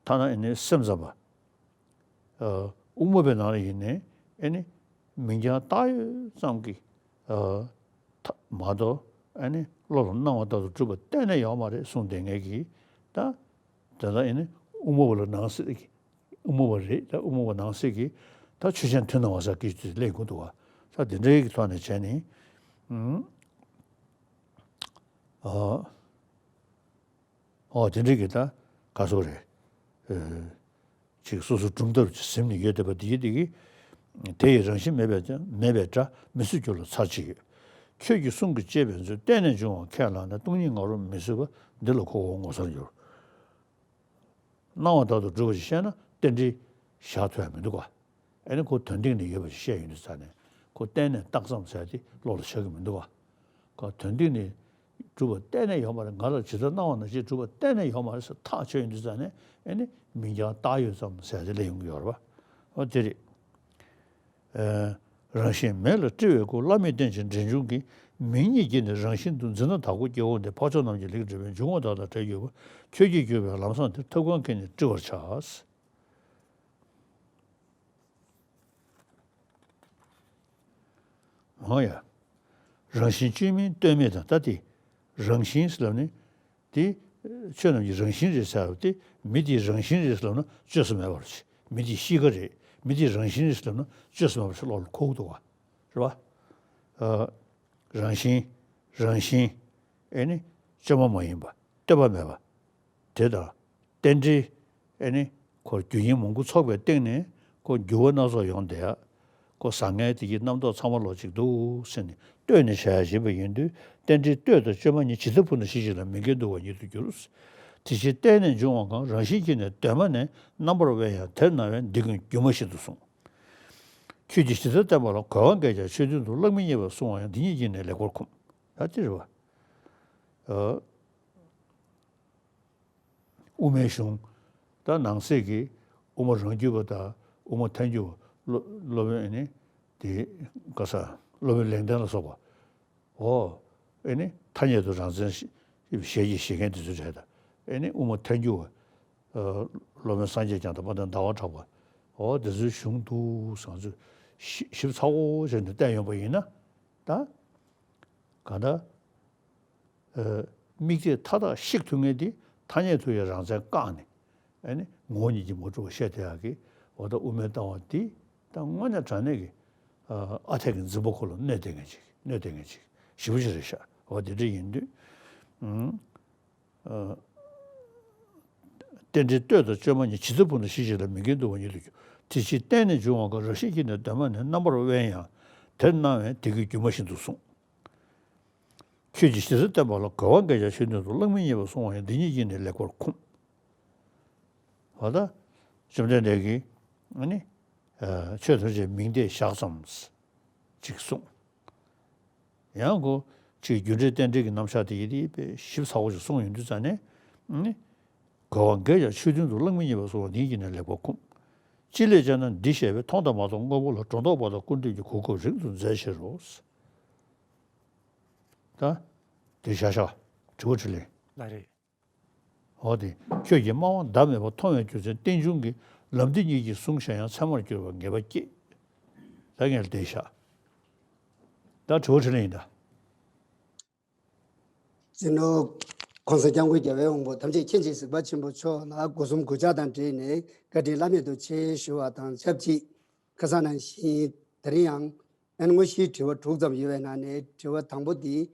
ཐ་ན་ཨེ་ནི་སེམས་ཙམ་པ། ཨ། དབུ་མ་པའི་ནང་ལ་ཡིན་ནའི་ཨེ་ནི་མིང་རྐྱང་བཏགས་ཡོད་ཙམ་གྱི། ཨ། ཐ་མ་གཏོགས་ཨེ་ནི་བློ་ལ་སྣང་བ་ལྟར་དུ་གྲུབ་པ་གཏན་ནས་ཡོད་མ་རེད་གསུངས་བསྡད་མཁན་གྱི་ད། དེ་ལ་ཨེ་ནི་དབུ་མ་པ་ལ་ནང་གསེས་ཀྱི། དབུ་མ་པ་རེད། ད་དབུ་མ་པ་ནང་གསེས་ཀྱི་ད་ཆོས་ཅན་མཐུན་སྣང་བ་ཟེར་གྱི་ཅིག་སླེབས་ཀྱི་འདུག་བ། ད་དེ་འདྲའི་གི་ཐོག་ནས་བྱས་ནས། ཨུམ། ཨོ། ཨོ་དེ་འདྲའི་གི་ད་ག་སོགས་རེད། ཨེ། ཅིག་སོ་སོ་གྲུབ་མཐའ་རུ་ཅིག་ཟིན་ནས་ཡོད་བསྡད་པ་འདི་ཡིན་འདི་གི། དེ་ཡི་རང་བཞིན་མེད་པས་མེད་པས་འདྲ། མི་སྲིད་རྒྱུ་ལ་མཚར་ཅི་ཡོད། ཁྱོད་ཀྱི་གསུང་གིས་བཅད་པའི་མཛོད། བརྟེན་ནས་འབྱུང་བ་ཁས་བླངས་ནས། སྟོང་ཉིད་ང་རོ་མི་བཟོད་པ། འདི་ལ་ཁོ་བོ་ངོ་མཚར་འགྱུར། སྣང་བ་ལྟར་དུ་གྲུབ་པ་ཞིག་བཤད་ན་རྟེན་འབྲེལ་བཞག་ཐུབ་ཡ་མི་འདུག་ག། ཨེ་ནི་ཁོ་དོན་སྟེང་ནས་ཡོད་པ་ཞིག་བཤད་ཡོང་དུས་ཙ་ནས་ཁོ་གཏན་ནས་རྟགས་ཙམ་ཟེར་དེ་བློ་ལ་ཤར་གི་མི་འདུག་ག། ཁོ་དོན་སྟེང་ནས་གྲུབ་པ་གཏན་ནས་ཡོད་མ་རེད། ང་ལ་ཇི་ལྟར་སྣང་བ་ནང་བཞིན་གྲུབ་པ་གཏན་ནས་ཡོད་མ་རེད་ཟེར་ཐག་ཆོད་ཡོང་དུས་ཙ་ནས་ཨེ་ནི་མིང་རྐྱང་བཏགས་ཡོད་ཙམ་ཟེར་དེ་སླེབས་ཡོང་གི་ཡོད་རེད་པ། ཨོ་དེ་རེད། ཨ། རང་བཞིན་མེད་ལ་སྤྲེལ་བའི་སྐུ། བླ་མེད་རྟེན་ཅིང་འབྲེལ་འབྱུང་གི། མིང་ཉིད་ཀྱིས་ནི་རང་བཞིན་དུ། འཛིན་ན་དྭགས་པོ་སྐྱེ་བོ་འདི། འཕགས་མཆོག་རྣམས་ཀྱི་ལེགས་སྤྲས་པའི། འབྱུང་བ་དག་དང་བྲལ་གྱུར་པ། ཁྱོད་ཀྱིས་བསྒྱུར་བའི་ལམ་བཟང་འདིར། ཐབས་གང་གིས་ནི་བཀྲི་བར་བྱ། འོ་ཡ། རང་བཞིན་བཅོས་མིན་ལྟོས་མེད་དང་། ད་དེ་རང་བཞིན་ཟེར་ལབ་ནི། དེ་ཆོས་རྣམས་ཀྱི་རང་བཞིན་རེད་ཟེར་བ་དེ། མི་དེའི་རང་བཞིན་རེད་ཟེར་ལབ་ན་བཅོས་སུ་མེད་པ་རེད། མི་དེ་གཤིས་ཀ་རེད། མི་དེའི་རང་བཞིན་རེད་ཟེར་ལབ་ན་བཅོས་སུ་མེད་པ་ཞིག་བློ་ལ་འཁོར་གྱི་འདུག་བ། རེད་བ། ཨ། རང་བཞིན། རང་བཞིན། ཨེ་ནི་བཅོས་མ་མ་ཡིན་པ། ལྟོས་པ་མེད་པ། དེ་དང་། རྟེན་འབྲེལ། ཨེ་ནི་ཁོ་རྒྱུ་རྐྱེན་མང་པོ་ཚོགས་པའི་སྟེང་ནས་ཁོ་འགྱུར་བ་སྣ་ཚོགས་ཡོང་བསྡད་ཡ། ཁོ་བཟང་ངན་དེ་གི་རྣམ་རྟོག་ཚང་མ་ལོག་ཅིག་འདུག་ཟེར་ནས་ལྟོས་ནས་བྱ་ཡ་བྱེད་པ་ཡིན་དུས། རྟེན་འབྲེལ་ལྟོས་དང་བཅོས་མ་གཉིས། ཇི་ལྟར་ཕུང་དང་ཤེས་བཞིན་ལ། མི་འགལ་འདུ་བ་ཉིད་དུ་འགྱུར། དེ་ཕྱིར་བརྟེན་ནས་འབྱུང་བ་གང་། རང་བཞིན་གྱིས་ནི་གདོད་མ་ནས། རྣམ་པར་དབེན་ཡང་དེར་སྣང་བས། འདི་ཀུན་སྒྱུ་མ་བཞིན་དུ་གསུངས། ཁྱོད་ཀྱིས་ཇི་ལྟར་བསྟན་པ་ལ། གོ་བ་འགལ་ཀྱང་ཆོས་མཐུན་དུ། གླགས་མི་རྙེད་པར་གསུང་བ་ཡང་། འདི་ཉིད་ཀྱིས་ནི་ལེགས་པར་ཁུམས། ད་དེ་རེད་བ། ཨ། དབུ་མའི་གཞུང་། ད་ནང་གསེས་ཀྱི་དབུ་མ་རང་རྒྱུད་པ་དང་དབུ་མ་ཐལ་འགྱུར་བ། སློབ་སློབ་དཔོན་ཨེ་ནི་དེ་ག་ས། སློབ་དཔོན་ལེགས་ལྡན་ལ་སོགས་པ། འོ། ཨེ་ནི་ཐ་སྙད་དུ་རང་མཚན་ཞེས་བྱེད་ཀྱི་བཞེད་མཁན་དེ་ཚོ་རེད་ད། ཨེ་ནི་དབུ་མ་ཐལ་འགྱུར་བ། ཨ། སློབ་དཔོན་སངས་རྒྱས་བསྐྱངས་དང་། དཔལ་ལྡན་ཟླ་བ་གྲགས་པ། འོ་དེ་ཚོའི་གཞུང་འདུག་ཟེར་ང་ཚོས་ཞིབ་ཞིབ་ཚགས་པོ་བྱས་ནས་བལྟས་ཡོང་པ་ཡིན་ན། ད་གང་ལྟར། ཨ། དམིགས་གཏད་མཐའ་དག་བཤིག་ཐུབ་མཁན་དེ་ཐ་སྙད་དུ་ཡང་རང་མཚན་བཀག་ནས། ཨ་ནི་ངོ་བོ་ཉིད་ཀྱིས་མ་གྲུབ་པ་བཤད་བསྡད་ཡག་གི། འོ་ད་དབུ་མའི་ལྟ་བ་འདི་ད་དངོས་གནས་དྲང་གནས་ཀྱི། ཨ། ཨ་འཐས་ཀྱི་འཛིན་པ་ཁོ་ལ་གནོད་བསྡད་མཁན་ཅིག་གནོད་བསྡད་མཁན་ཅིག་ཞེ་པོ་ཅིག་རེད་ཤག་འོ་དེ་འདྲ་ཡིན་དུས། ཨ། རྟེན་འབྲེལ་ལྟོས་དང་བཅོས་མ་གཉིས། ཇི་ལྟར་ཕུང་དང་ཤེས་བཞིན་ལ། མི་འགལ་འདུ་བ་ཉིད་དུ་འགྱུར། དེ་ཕྱིར་བརྟེན་ནས་འབྱུང་བ་གང་། རང་བཞིན་གྱིས་ནི་གདོད་མ་ནས། རྣམ་པར་དབེན་ཡང་དེར་སྣང་བས། འདི་ཀུན་སྒྱུ་མ་བཞིན་དུ་གསུངས། ཁྱོད་ཀྱིས་ཇི་ལྟར་བསྟན་པ་ལ། གོ་བ་འགལ་ཀྱང་ཆོས་མཐུན་དུ། གླགས་མི་རྙེད་པར་གསུང་བ་ཡང་། འདི་ཉིད་ཀྱིས་ནི་ལེགས་པར་ཁུམས། འོ་ད་བཅོམ་ལྡན་འདས་ཀྱིས་ཨ་ནི། ཨ། ཆོས་ཐམས་ཅད་མིང་བརྡས་བཞག་ཙམ་ཅིག་གསུངས། ཡང་ཁོ་ཅིག་རྒྱུ་འབྲས་རྟེན་འབྲེལ་གྱི་རྣམ་གཞག་དེ་ཡི་དེ་དཔེ་ཞིབ་ཚགས་པོ་ཞིག་གསུངས་ཡོང་དུས་ཙ་ནས། ཨ་ནི། གོ་བ་འགལ་ཀྱང་ཆོས་མཐུན་དུ། གླགས་མི་རྙེད་པར་གསུང་བ་འདི་ཉིད་ཀྱིས་ནི་ལེགས་པར་ཁུམས། ཅི་ལས་བྱས་ན་འདི་ཞེས་པས། མཐོང་དང་མ་མཐོང་དངོས་པོ་ལ། སྒྲོ་འདོགས་པ་དང་ཀུན་བཏུས་ཀྱི། གོ་སྐབས་རིང་དུ་མཛད་ཕྱིར་རོ། ད་དེ་བཞག་བཞག་དྲི་བ་དྲིས་ལན། ལགས་རེད། འོ་དེ། ཁྱོད་ཀྱིས་སྨྲ་བ་ཟླ་མེད་པ། མཐོང་བའི་རྒྱུ་མཚན་རྟེན་འབྱུང་གི། ལམ་འདི་ཉིད་ཀྱིས་གསུངས་གཞན་ཡང་། ཚད་མར་གྱུར་པ་ངེས་པ་སྐྱེས། ད་ངས་བསྡད་བཞག་ད་དྲི་བ་དྲིས་ལན་ཡིན་ད། སྤྱི་ནོར་༸གོང་ས་༸སྐྱབས་མགོན་རྒྱལ་བའི་དབང་པོ་ཐམས་ཅད་མཁྱེན་ཅིང་གཟིགས་པ་ཆེན་པོ་མཆོག་ལ་སྒོ་གསུམ་གུས་ཕྱག་དང་འབྲེལ་ནས་བཀའ་དྲིན་བླ་མེད་དུ་ཆེ་ཞུ་བ་དང་ཆབས་ཅིག་ཁ་སང་ནང་བཞིན་དེ་རིང་ཡང་། ཨ་ནི་དངོས་གཞིའི་དྲི་བ་དྲུག་ཙམ་ཡོད་པའི་ནང་ནས་དྲི་བ་དང་པོ་འདི།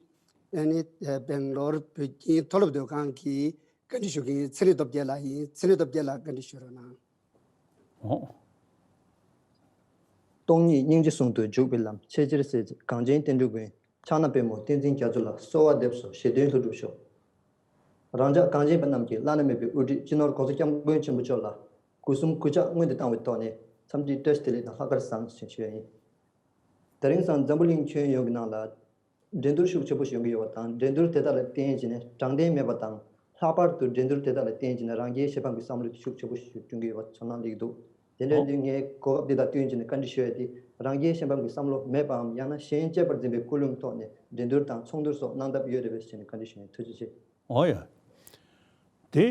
ཨ་ནི་སྦེང་ལོར་བོད་ཁྱིམ་མཐོ་སློབ་སྡོད་ཁང་གི་བཀའ་འདྲི་ཞུ་མཁན་ཚེ་རིང་སྟོབས་རྒྱལ་ལགས་ཡིན། ཚེ་རིང་སྟོབས་རྒྱལ་ལགས་བཀའ་འདྲི་ཞུ་རོགས་གནང་། ཨོ། སྟོང་ཉིད་སྙིང་རྗེ་ཟུང་དུ་འཇུག་པའི་ལམ། ཆེས་ཆེར་གཟིགས་མཛད་གངས་ཅན་བསྟན་འགྲོའི་མགོན། ཕྱག་ན་པདྨོ་བསྟན་འཛིན་རྒྱ་མཚོ་ལ། གསོལ་བ་འདེབས་སོ་བཞེད་དོན་ལྷུན་གྲུབ་ཤོག། རང་ཅག་གངས་ཅན་པ་རྣམས་ཀྱི་བླ་ན་མེད་པའི་དབུ་ཁྲིད་སྤྱི་ནོར་༸གོང་ས་༸སྐྱབས་མགོན་ཆེན་པོ་མཆོག་ལ་སྒོ་གསུམ་གུས་ཕྱག་སྔོན་དུ་བཏང་བའི་ཐོག་ནས་འཚམས་འདྲི་བཀྲ་ཤིས་བདེ་ལེགས་དང་ལྷག་དཀར་བཟང་ཞེས་ཞུ་ཡ་ཡིན། དེ་རིང་སང་འཛམ་བུ་གླིང་ཁྱོན་ཡོངས་ཀྱི་ནང་ལ་འགྲན་བསྡུར་ཤུགས་ཆེ་པོ་ཞིག་ཡོང་གི་ཡོད་པ་དང་། འགྲན་བསྡུར་དེ་དག་ལ་བརྟེན་བྱས་ནས་དྲང་བདེན་མེད་པ་དང་། ལྷག་པར་དུ་འགྲན་བསྡུར་དེ་དག་ལ་བརྟེན་བྱས་ནས་རང་རྒྱལ་གཞན་ཕམ་གྱི་བསམ་བློ་ཤུགས་ཆེ་པོ་ཞིག་བསྐྲུན་གྱི་ཡོད་པ་ཚོར་སྣང་སླེབས་ཀྱི་འདུག། དེ་འདྲ་ཡིན་དུས་ངས་གོ་སྐབས་འདི་དང་བསྟུན་བྱས་ནས་བཀའ་འདྲི་ཞུ་ཡ་དེ། རང་རྒྱལ་གཞན་ཕམ་གྱི་བསམ་བློ་མེད་པའམ། ཡང་ན་གཞན་གཅེས་པར་འཛིན་པའི་ཀུན་སློང་ཐོག་ནས་འགྲན་བསྡུར་དང་ཚོགས་འདུར་སོགས་གནང་ཐབས་ཡོད་རེད་པས་ཞེས་ནས་བཀའ་འདྲི་ཞུ་ཡིན། ཐུགས་རྗེ་ཆེ། འོ་ཡ། དེ།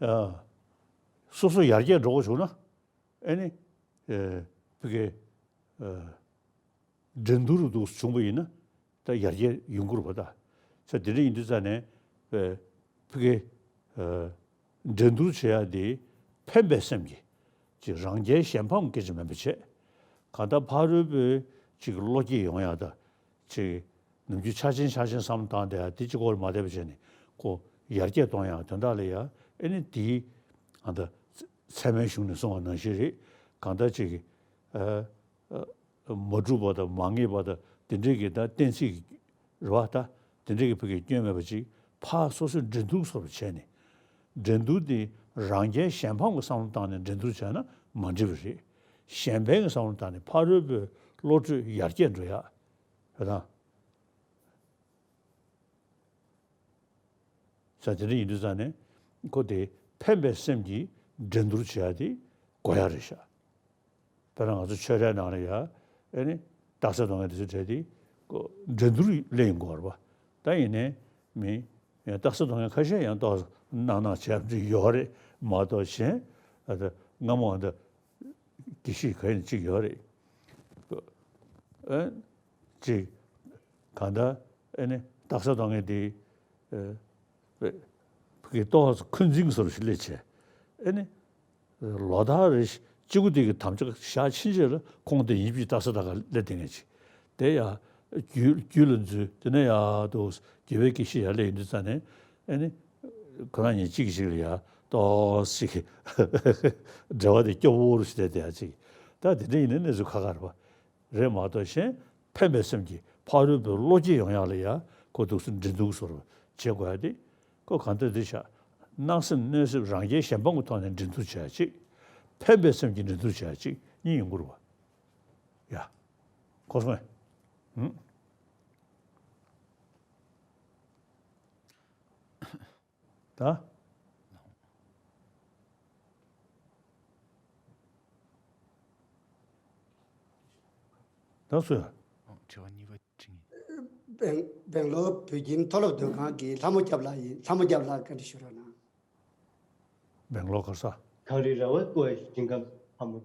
ཨ། སོ་སོ་ཡར་རྒྱས་འགྲོ་དགོས་བྱུང་ན། ཨེ་ནི། ཨེ། ཕ་གི། ཨེ། འགྲན་བསྡུར་འདུག་བྱུང་བ་ཡིན་ན། ད་ཡར་རྒྱས་ཡོང་གི་རེད་པ་ད། ས་དེ་འདྲ་ཡིན་དུས་ཙང་ནས། ཨེ། ཕ་གི། ཨེ། འགྲན་བསྡུར་བྱེད་ཡ་དེ་ཕན་པའི་སེམས་ཀྱིས། ཅིག་རང་རྒྱལ་གཞན་ཕམ་སྐད་ཆ་མིན་པ་བྱས། གང་ལྟར་ཕ་རོལ་པོའི་ཅིག་བློ་སྐྱེད་ཡོང་ཡ་ད། ཅིག་ནམ་རྒྱུན་ཆགས་ཞེན་ཆགས་ཞེན་བསམ་བློ་བཏང་བསྡད་ཡ་དེ་གཅིག་པོར་མ་བསྡད་པ་བྱས་ནས་ཁོ་ཡར་རྒྱས་གཏོང་ཡ་དོན་དག་ལ་ཡ། ཨེ་ནི་དེའི་ཨ་ད་ཚད་མའི་གཞུང་ནས་གསུངས་པ་ནང་བཞིན་རེད། གང་ལྟར་ཅིག་ཨ། ཨ། མ་གྲུབ་པ་དང་མ་ངེས་པ་དང་དེ་འདྲའི་གི་ད་གཏན་ཚིགས་རེད་པ། ད་དེ་འདྲའི་གི་ཕ་གི་སྐྱོན་མེད་པ་ཅིག་ཕར་སོ་སོས་འགྲན་བསྡུར་བཟོ་འདྲ་བྱས་ནས། འགྲན་བསྡུར་དེ་རང་རྒྱལ་གཞན་ཕམ་གྱི་བསམ་བློ་བཏང་ནས་འགྲན་བསྡུར་བྱས་ན་མ་འགྲིག་པ་རེད། གཞན་ཕན་གྱི་བསམ་བློ་བཏང་ནས་ཕ་རོལ་པོའི་བློ་གྲོས་ཡར་རྒྱས་འགྲོ་ཡ། རེད་དང་། ས་དེ་འདྲ་ཡིན་དུས་ཙང་ནས་ཁོ་དེ་ཕན་པའི་སེམས་ཀྱིས་འགྲན་བསྡུར་བྱེད་ཡ་དེ་དགོས་ཡ་རེད་ཤག། དཔེར་ན་ང་ཚོ་ཆོས་རའི་ནང་ལ་ཡ། ཨེ་ནི་རྟགས་གསལ་གཏོང་མཁན་དེ་ཚོའི་གྲས་དེ་ཁོ་འགྲན་བསྡུར་སླེབས་ཡོང་གི་ཡོད་རེད་པ། ད་ཡིན་ནའི་མི་རྟགས་གསལ་གཏོང་མཁན་ཁ་ཤས་ཡང་ཏོག་ཙམ་སྣང་སྣང་བྱེད་ཡ་ཡོད་རེད་མ་གཏོགས། གཞན་ཨ་ད་སྔ་མོ་ཨ་ད་དགེ་བཤེས་ག་ཡིན་གཅིག་ཡོད་རེད། ཨེ། ཅིག་གང་ལྟར་ཨེ་ནི་རྟགས་གསལ་གཏོང་མཁན་དེ། ཨེ། ཕ་གི་ཏོག་ཙམ་འཁོན་འཛིན་བཟོ་འདྲ་ཞིག་སླེབས་བྱས། ཨེ་ནི་ལོ་ལྟར་རེ་བཞིན་གཅིག་པུ་དེ་གི་དམ་བཅའ་བཞག་ཕྱིན་ཆད་ལ་ཁོང་དེ་ཡིན་པའི་རྟགས་གསལ་ད་ག་སླེབས་བསྡད་མཁན་ཅིག། དེ་ཡ་རྒྱུད་རྒྱུད་ལ་འཛུལ། དེ་ནས་ཡ་ཏོག་ཙམ་དགེ་བའི་སྐྱེས་ཤིག་ཡར་སླེབས་ཡོང་དུས་ཙང་ནས། ཨེ་ནི་ཁོ་རང་གཉིས་གཅིག་གིས་གཅིག་ལ་ཡ་ཏོག་ཙམ་ཅིག་འབྲེལ་བ་དེ་སྐྱོ་བོ་རུ་ཞིག་བསྡད་བསྡད་ཡ་ཅིག། ད་དེ་འདྲ་ཡིན་ན་གནས་ཚུལ་ཁག་ཁག་རེད་པ། རེད་མ་གཏོགས། གཞན་ཕན་པའི་སེམས་ཀྱིས་ཕ་རོལ་པོའི་བློ་སྐྱེད་ཡོང་ཡག་ལ་ཡ་ཁོ་འདུག་སེ་འགྲན་བསྡུར་བཟོ་འདྲ་བྱེད་དགོས་ཡ་དེ་ཁོ་གང་ལྟར་འདི་བཞག། སྣང་སེམས་གནོད་སེམས་རང་རྒྱལ་གཞན་ཕམ་གྱི་ཐོག་ནས་འགྲན་བསྡུར་བྱེད་ཡ་གཅིག། ཕན་པའི་སེམས་ཀྱིས་འགྲན་བསྡུར་བྱེད་ཡ་གཅིག་གཉིས་ཡོང་གི་རེད་པ། ཡ། གོ་སོང་ངས། ཧུམ། ད། ད་སུ་ཡ། ཨོ། དྲི་བ་གཉིས་པ་དྲི་ངེས། སྦེང་སྦེང་ལོར་བོད་ཁྱིམ་མཐོ་སློབ་སྡོད་ཁང་གི་ལྷ་མོ་སྐྱབས་ལགས་ཡིན། ལྷ་མོ་སྐྱབས་ལགས་བཀའ་འདྲི་ཞུ་རོགས་གནང་། སྦེང་ལོར་ག་ས། གངས་རི་ར་བས་བསྐོར་བའི་ཞིང་ཁམས་སུ་ལྷ་མོ།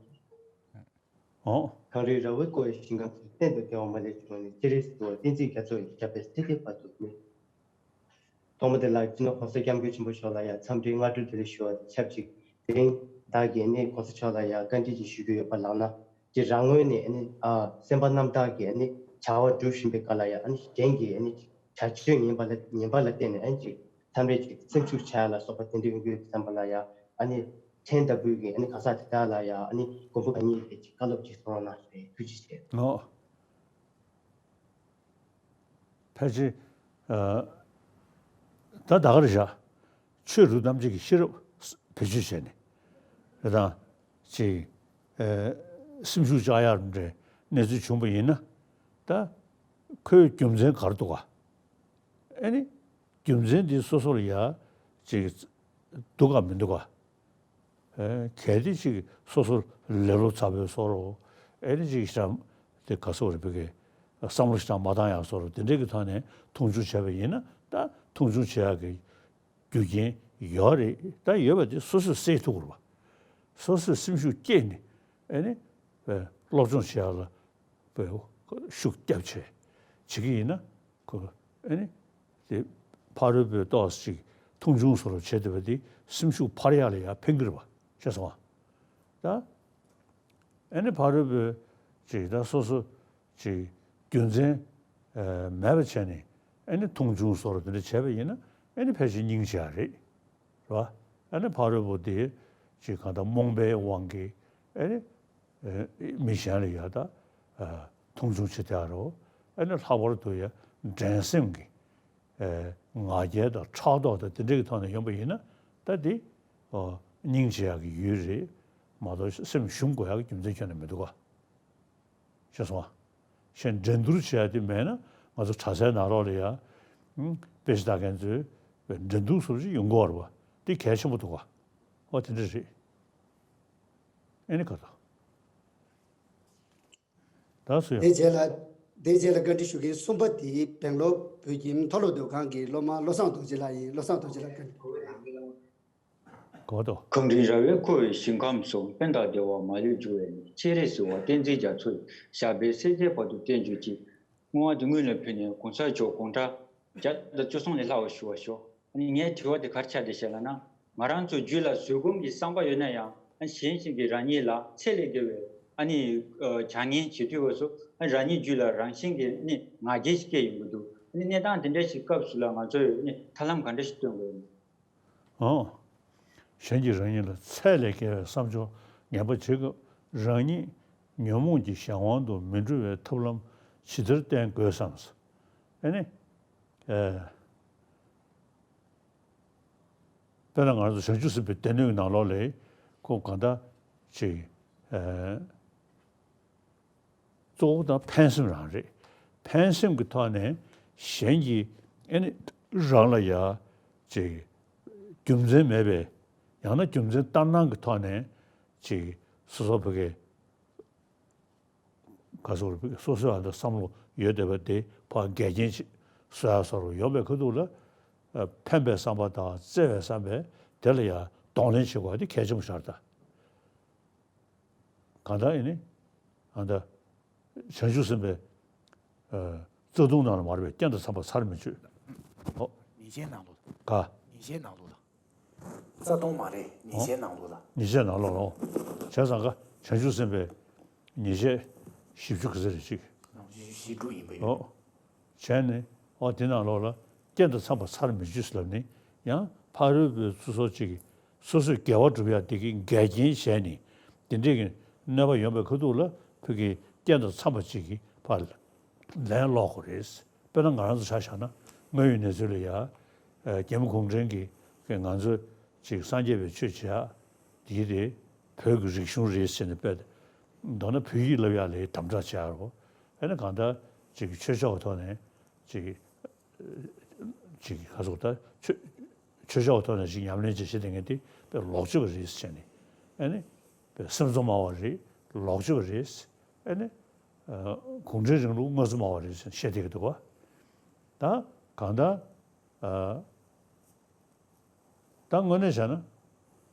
ཨོ། གངས་རི་ར་བས་བསྐོར་བའི་ཞིང་ཁམས་སུ། གཏན་དུ་བདེ་བ་མ་ལུས་འབྱུང་བའི་གནས། སྤྱན་རས་གཟིགས་དབང་བསྟན་འཛིན་རྒྱ་མཚོ་ཡི། ཞབས་པད་སྲིད་མཐའི་བར་དུ་གནས། ཐོག་མ་དེ་ལ་སྤྱི་ནོར་༸གོང་ས་༸སྐྱབས་མགོན་ཆེན་པོ་མཆོག་ལ་ཡང་འཚམས་འདྲིའི་སྔ་དྲོ་བདེ་ལེགས་ཞུ་བ་དང་ཆབས་ཅིག། དེ་རིང་བདག་གིས་ནི་༸གོང་ས་མཆོག་ལ་ཡང་བཀའ་འདྲི་ཅིག་ཞུ་རྒྱུ་ཡོད་པ་ལགས་ན། ཅིག་རང་ངོས་ནས་ནི་ཨ་སེམས་པ་རྣམ་དག་གིས་ནི་བྱ་བ་སྒྲུབ་བཞིན་པའི་སྐབས་ལ་ཡང་ནི་གཞན་གྱིས་ནི་བྱ་སྤྱོད་ངན་པ་ལ་ངན་པ་ལ་བརྟེན་ནས་ཨ་ནི་ཅིག་མཚམས་རེ་ཅིག་སེམས་ཤུགས་ཆག་ཡ་ལ་སོགས་པ་དེ་འདྲ་ཡོང་གི་ཡོད་བསམ་པ་ལ་ཡང་ཨ་ནི་ཕྲན་ལྟ་བུའི་གི་ཨ་ནི་ག་ས་དེ་དག་ལ་ཡང་ཨ་ནི་མགོན་པོ་གང་ཉིད་ལ་ཅིག་བཀའ་སློབ་ཅིག་གསུང་རོགས་གནང་ཞེས་ཐུགས་རྗེ་ཆེ། ཨོ། ཕལ་ཆེར། ཨ། ད་ད་ག་རེ་བྱ། ཆོས་རབ་ཐམས་ཅད་ཀྱི་ཤེས་རབ་བེད་སྤྱོད་བྱས་ནས། རེད་དང་། ཅིག་ཨ། སེམས་ཤུགས་བཅག་ཡག་འདྲའི་གནས་ཚུལ་བྱུང་བ་ཡིན་ན། ད་ཁོའི་རྒྱུ་མཚན་ག་རེ་འདུག་ག། ཨེ་ནི། རྒྱུ་མཚན་འདི་སོ་སོ་ལ་ཡ་ཅིག་འདུག་ག་མི་འདུག་ག། ཨེ། གལ་ཏེ་ཅིག་སོ་སོར་ལེ་ལོ་ཚ་པོའི་བཟོ་འདྲ། ཨེ་ནི་ཅིག་ཞིག་དང་དེ་ག་སོགས་རེ་བོད་ཀྱི་བསམ་བློ་ཞིག་དང་མ་བཏང་ཡག་བཟོ་འདྲ། དེ་འདྲའི་གི་ཐོག་ནས་མཐོང་ཆུང་བྱས་པ་ཡིན་ན། ད་མཐོང་ཆུང་བྱེད་ཡག་གི་རྒྱུ་རྐྱེན་ཡོད་རེད། ད་ཡོད་པ་དེ་སོ་སོས་སེལ་ཐུབ་དགོས་རེད་པ། སོ་སོས་སེམས་ཤུགས་བསྐྱེད་ནས་ཨེ་ནི་སློབ་སྦྱོང་བྱེད་ཡག་ལ་ཤུགས་རྒྱབ་བྱས་བྱེད་ཀྱི་ཡིན་ན། ཁོ་ཨེ་ནི་དེ་ཕ་རོལ་པོས་ཏོག་ཙམ་ཅིག་མཐོང་ཆུང་བཟོ་འདྲ་བྱེད་བསྡད་པ་དེ་སེམས་ཤུགས་འཕར་ཡག་ལ་ཡང་ཕན་གྱི་རེད་པ། ཤེས་སོང་ང་། ད་ཨེ་ནི་ཕ་རོལ་པོས་ཅིག་ད་སོ་སོ་ཅིག་རྒྱུ་མཚན་ཨེ་མེད་པ་བྱས་ནས་ ཨ་ནི་མཐོང་ཆུང་བཟོ་འདྲ་དེ་འདྲ་བྱས་པ་ཡིན་ན་ཨ་ནི་ཕལ་ཆེར་སྙིང་རྗེ་ཡ་རེད། རེད་བ། ཨ་ནི་ཕ་རོལ་པོ་དེ་ཅིག་གང་ལྟར་རྨོངས་པའི་དབང་གིས་ཨ་ནི་ཨ་མི་གཞན་ལ་ཡ་ད་ཨ་མཐོང་ཆུང་བྱེད་དེ་ཨ་རོ། ཨ་ནི་ལྷག་པར་དུ་ཡ་འགྲན་སེམས་ཀྱི་ཨ་ང་རྒྱལ་དང་ཕྲག་དོག་དང་དེ་འདྲ་གི་ཐོག་ནས་ཡོང་པ་ཡིན་ན་ད་དེ་ཨ་སྙིང་རྗེ་ཡག་གི་ཡུལ་རེད་མ་གཏོགས་སེམས་ཞུམ་དགོས་ཡག་གི་རྒྱུ་མཚན་ཁྱོན་ནས་མི་འདུག་ག། ཤེས་སོང་ཨ། གཞན་འགྲན་བསྡུར་བྱེད་ཡ་དེ་མེད་ན་ང་ཚོ་གྲྭ་སའི་ནང་ལོགས་ལ་ཡ། ཨུམ། དཔེ་ཆ་ལྟ་མཁན་ཚོའི་འགྲན་བསྡུར་སོགས་ཅིག་ཡོང་གི་ཡོད་རེད་པ། དེ་གལ་ཆེན་པོ་འདུག་ག། ཨོ་དེ་འདྲ་རེད། ཨེ་ནི་ག་ད། ད་སུ་ཡང་། དེའི་རྗེས་ལ། དེའི་རྗེས་ལ་བཀའ་འདྲི་ཞུ་མཁན་གསུམ་པ་དེ་སྦེང་ལོར་བོད་ཁྱིམ་མཐོ་སློབ་སྡོད་ཁང་གི་སློབ་མ་བློ་བཟང་རྡོ་རྗེ་ལགས་ཡིན། བློ་བཟང་རྡོ་རྗེ་ལགས་བཀའ་འདྲི། གོ་ཏོ། གངས་རིའི་ར་བས་ཁོ་བོའི་ཞིང་ཁམས་སུ། ཕན་དང་བདེ་བ་མ་ལུས་འབྱུང་བའི་གནས། སྤྱན་རས་གཟིགས་དབང་བསྟན་འཛིན་རྒྱ་མཚོ་ཡི། ཞབས་པད་སྲིད་མཐའི་བར་དུ་བརྟན་གྱུར་ཅིག། བསྔོ་བ་འདི་སྔོན་ལ་ཕུལ་ནས་གོང་ས་མཆོག་དགུང་གྲངས་བརྒྱ་དང་བཅུ་གསུམ་ལས་ལྷག་པ་བཞུགས་པར་ཤོག། ཨ་ནི་ངའི་དྲི་བ་དེ་ག་རེ་ཆགས་བསྡད་ཤག་ལབ་ན། ང་རང་ཚོ་རྒྱུད་ལ་བཟོད་སྒོམ་གྱི་བསམ་པ་ཡོད་ན་ཡང་། ཨ་ནི་གཞན་ཞིག་གིས་རང་ཉིད་ལ་ཚད་ལས་བརྒལ་བའི་ཨ་ནི་ཨ་བྱ་ངན་བྱེད་དུས་སྐབས་སུ། ཨ་ནི་རང་ཉིད་རྒྱུད་ལ་རང་བཞིན་གྱིས་ཨ་ནི་ང་རྒྱལ་ཞིག་སྐྱེ་ཡོང་གི་འདུག། ཨ་ནི་གནས་སྟངས་དེ་འདྲ་ཞིག་སྐབས་སུ་ལ་ང་ཚོས་ཨ་ནི་ཐབས་ལམ་ག་འདྲ་ཞིག་སྟོན་དགོས་ཡིན། ཨོ། གཞན་གྱིས་རང་ཉིད་ལ་ཚད་ལས་བརྒལ་བའི་བསམ་སྦྱོར་ངན་པ་བྱེད་སྐབས། རང་ཉིད་ཉོན་མོངས་ཀྱི་གཞན་དབང་དུ་མི་འགྲོ་བའི་ཐབས་ལམ་ཇི་ལྟར་བསྟེན་དགོས་སམ། ཨ་ནི། ཨེ། དཔེར་ན་ང་ཚོ་བྱང་ཆུབ་སེམས་དཔའི་སྡེ་སྣོད་ཀྱི་ནང་ལོགས་ལ་ཁོ་གང་ལྟར་ཅིག་ཨེ། གཙོ་བོ་དང་ཕན་སེམས་རང་རེད། ཕན་སེམས་ཀྱི་ཐོག་ནས་གཞན་གྱིས་ཨེ་ནི་རང་ལ་ཡ་ཅིག་རྒྱུ་མཚན་མེད་པའི། ཡང་ན་རྒྱུ་མཚན་ལྟར་སྣང་གི་ཐོག་ནས་ཅིག་སོ་སོ་བོད་སྐད་ག་སོགས་སོ་སོའི་ཨ་འདྲ་བསམ་བློ་ཡོད་བསྡད་པ་དེ་ཕར་འགལ་རྐྱེན་ཅིག་བཟོ་ཡ་སོགས་ཡོང་པའི་ཁ་ཐུག་ལ། ཕན་པའི་བསམ་པ་དང་བརྩེ་བའི་བསམ་པས་དེ་ལ་ཡ་གདོང་ལེན་བྱེད་དགོས་པ་དེ་གལ་ཆེན་པོ་ཞིག་རེད་ད། གང་ལྟར་ཨེ་ནི། ཨ་ད། བྱང་ཆུབ་སེམས་དཔའི། ཨ། རྩ་ལྟུང་ནང་ལ་མ་རེད་པས། རྐྱེན་དང་འཚམ་པ་ཚར་མི་གཅོད། ཨོ། ཉེས་བྱས་ནང་ལོགས། ག། ཉེས་བྱས་ནང་ལོགས་ལ། རྩ་ལྟུང་མ་རེད། ཉེས་བྱས་ནང་ལོགས་ལ། ཉེས་བྱས་ནང་ལོགས་ལ། ཨོ། བྱས་ཙང་ག་བྱང་ཆུབ་སེམས་དཔའི་ཉེས་བྱས་བཞི་བཅུ་ག་ཚོད་རེད་ཅིག། བཞི་དྲུག་ཡིན་པ་ཡོད། ཨོ། བྱས་ནས་ཨོ་དེ་ནང་ལོགས་ལ་རྐྱེན་དང་འཚམ་པ་ཚར་མི་གཅོད་ལབ་ནས། ཡང་ཕ་རོལ་པོའི་ཚུལ་སོགས་ཅིག་གིས་སོ་སོས་དགེ་བ་སྒྲུབ་ཡ་དེ་གི་འགལ་རྐྱེན་བྱས་ནས་དེ་འདྲས་ཀྱི་གནོད་པ་ཡོང་པའི་ཁ་ཐུག་ལ་བོད་ཀྱི་རྐྱེན་དང་འཚམ་པ་ཅིག་གིས་ཕར་ལན་སློག་དགོས་རེད། དཔེར་ན་ང་རང་ཚོ་ཆ་བཞག་ན་དངོས་ཡོད་གནས་ཚུལ་ལ་ཡ། རྒྱ་མི་གུང་ཁྲན་གྱིས་ང་ཚོ་ཅིག་སངས་རྒྱས་པའི་ཆོས་བྱེད་ཡ་དེ་དེ་བོད་ཀྱི་རིག་གཞུང་རེད་ཟེར་ནས་དཔེ་མདོར་ན་བོད་ཡིག་བསླབ་ཡ་ལ་དམ་དྲག་བྱེད་ཡ་རོ། ཨེ་ནི་གང་ལྟར་ཅིག་ཆོས་ཕྱོགས་ཀྱི་ཐོག་ནས་ཅིག་ཅིག་ག་ཚོད་ད་ཆོས་ཆོས་ཕྱོགས་ཐོག་ནས་ཅིག་ཉམས་ལེན་བྱེད་བྱེད་དེ་ངས་དེ་དཔེ་ལོག་སྤྱོད་པ་རེད་ཟེར་ནས། ཨ་ནི་དཔེ་སེམས་ཚོར་སྨྲ་བ་རེད། ལོག་སྤྱོད་པ་རེད། ཨ་ནི་གུང་ཁྲན་རིང་ལུགས་དངོས་གཙོ་སྨྲ་བ་རེད་ཟེར་ནས་བཤད་བསྡད་ཀྱི་འདུག་བ། ད་གང་ལྟར། ད་དངོས་གནས་བྱས་ན་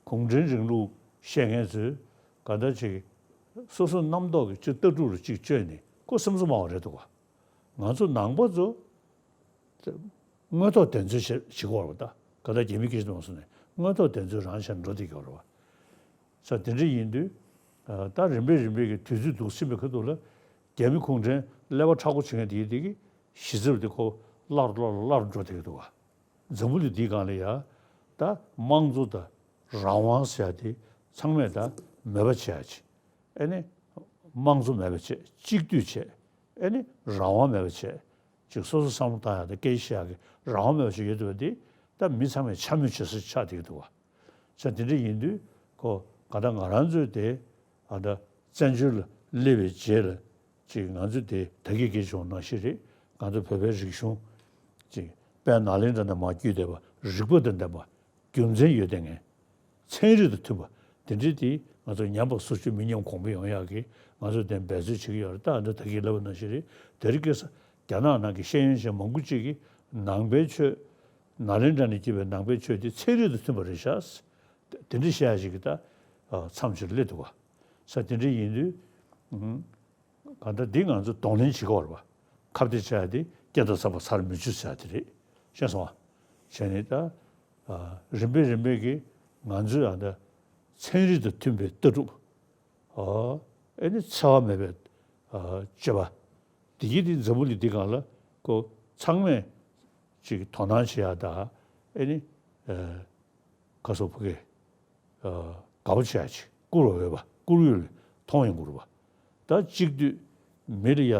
གུང་ཁྲན་རིང་ལུགས་བཤད་མཁན་ཚོས་ག་འདྲ་ཅིག་སོ་སོ་རྣམ་རྟོག་གི་ཅིག་ལྟ་གྲུབ་ལ་ཅིག་བཅོས་ནས་ཁོ་སེམས་ཚོར་སྨྲ་བ་རེད་འདུག་ག། ང་ཚོ་ནང་པ་ཚོ་དངོས་ཐོག་བདེན་འཚོལ་བྱེད་བྱེད་དགོས་རེད་པ། ད་ག་ད་རྒྱ་མི་སྐད་ཆ་གཏོང་སོང་ནས་དངོས་ཐོག་བདེན་འཚོལ་རང་བྱས་ནས་འགྲོ་བསྡད་ཀྱི་ཡོད་རེད་པ། ས་དེ་འདྲ་ཡིན་དུས། ད་རིམ་པས་རིམ་པས་ཀྱི་དུས་ཚོད་འདུག་ཕྱིན་པའི་ཁ་ཐུག་ལ་རྒྱ་མི་གུང་ཁྲན་ཀླད་པ་མཁྲེགས་པོ་བྱེད་མཁན་དེ་དེ་གི་གཞི་རྩ་དེ་ཁོ་སླར་སླར་སླར་འགྲོ་བསྡད་ཀྱི་འདུག་ག། འཛམ་བུ་གླིང་འདིའི་སྒང་ལ་ཡ། ད་དམངས་གཙོ་དང་རང་དབང་ཟེར་ཡ་དེ་ཚང་མས་ད་མེད་པ་བྱེད་ཡ་ཅིག། ཨེ་ནི། དམངས་གཙོ་མེད་པ་བྱེད། གཅིག་སྡུད་བྱེད། ཨེ་ནི། རང་དབང་མེད་པ་བྱེད། ཅིག་སོ་སོ་བསམ་བློ་བཏང་ཡ་དང་སྐད་ཆ་བཤད་ཡ་གི་རང་དབང་མེད་པ་ཅིག་ཡོད་འདུག་པ་འདི་ད་མི་ཚང་མས་འཕྱ་སྨོད་བྱེད་ས་ཆགས་བསྡད་ཀྱི་འདུག་བ། ས་དེ་འདྲ་ཡིན་དུས་ཁོ་ག་ད་ང་རང་ཚོའི་དེ་ཨ་ད་བཙན་བྱོལ་ལ་སླེབས་པའི་རྗེས་ལ་ཅིག་ང་ཚོ་དེ་ད་གིན་སྐད་ཆ་བྱུང་ནང་བཞིན་རེད། ང་ཚོ་བོད་པའི་རིག་གཞུང་ཅིག་དཔལ་ནཱ་ལེནྡྲ་ནས་མར་བརྒྱུད་བསྡད་པ་རིག་པ་དང་ལྡན་པ། རྒྱུ་མཚན་ཡོད་བསྡད་མཁན། ཚན་རིག་དང་མཐུན་པ་དེ་འདྲའི་དེ་ང་ཚོ་ཉམས་པ་སོར་ཆུད་མི་ཉམས་གོང་འཕེལ་ཡོང་ཡག་གི་ང་ཚོ་དེ་འབད་རྩོལ་བྱེད་ཀྱི་ཡོད་རེད། ད་འདི་ད་གིན་ལབ་པ་ནང་བཞིན་རེད། དེ་རིང་ཁ་སང་རྒྱ་ནག་ནང་གི་ཤེས་ཡོན་ཅན་མང་པོ་ཅིག་གིས་ནང་པའི་ཆོས། ནཱ་ལེནྡྲ་ནས་སྐྱེས་པའི་ནང་པའི་ཆོས་དེ་ཚན་རིག་དང་མཐུན་པ་རེད་ཤག། དེ་འདྲ་བཤད་ཡ་ཞིག་གི་ད་མཚམས་ཅིག་སླེབས་འདུག་ག། ས་དེ་འདྲ་ཡིན་དུས། གང་ལྟར་འདི་ང་ཚོ་གདོང་ལེན་བྱེད་དགོས་རེད་པ། ཁ་གཏད་བྱ་ཡ་དེ་རྐྱེན་དང་འཚམ་པ་ཚར་མི་གཅོད་ཟེར་ཡ་དེ་རེད། ཤེས་སོང་ཨ། བྱས་ནས་ད། རིམ་པས་རིམ་པས་ཀྱིས་ང་ཚོས་ཨ་ད་ཚན་རིག་དང་མཐུན་པའི་ལྟ་གྲུབ། ཨ་ནི་འཚེ་བ་མེད་པའི་སྤྱོད་པ། འདི་གྱིས་འདི་འཛམ་བུ་གླིང་འདི་སྒང་ལ་ཁོ་ཚང་མས་ ཅིག་དོ་སྣང་བྱེད་ཡ་དང་། ཨེ་ནི་ཨ་ཁ་སོ་ཕ་གི་ཨ་དགའ་པོ་བྱེད་ཡ་ཅིག་བཀུར་བ་འོས་པ་བཀུར་འོས་ལ་མཐོང་ཡོང་དགོས་རེད་པ། ད་གཅིག་སྡུད་མི་ལ་ཡ་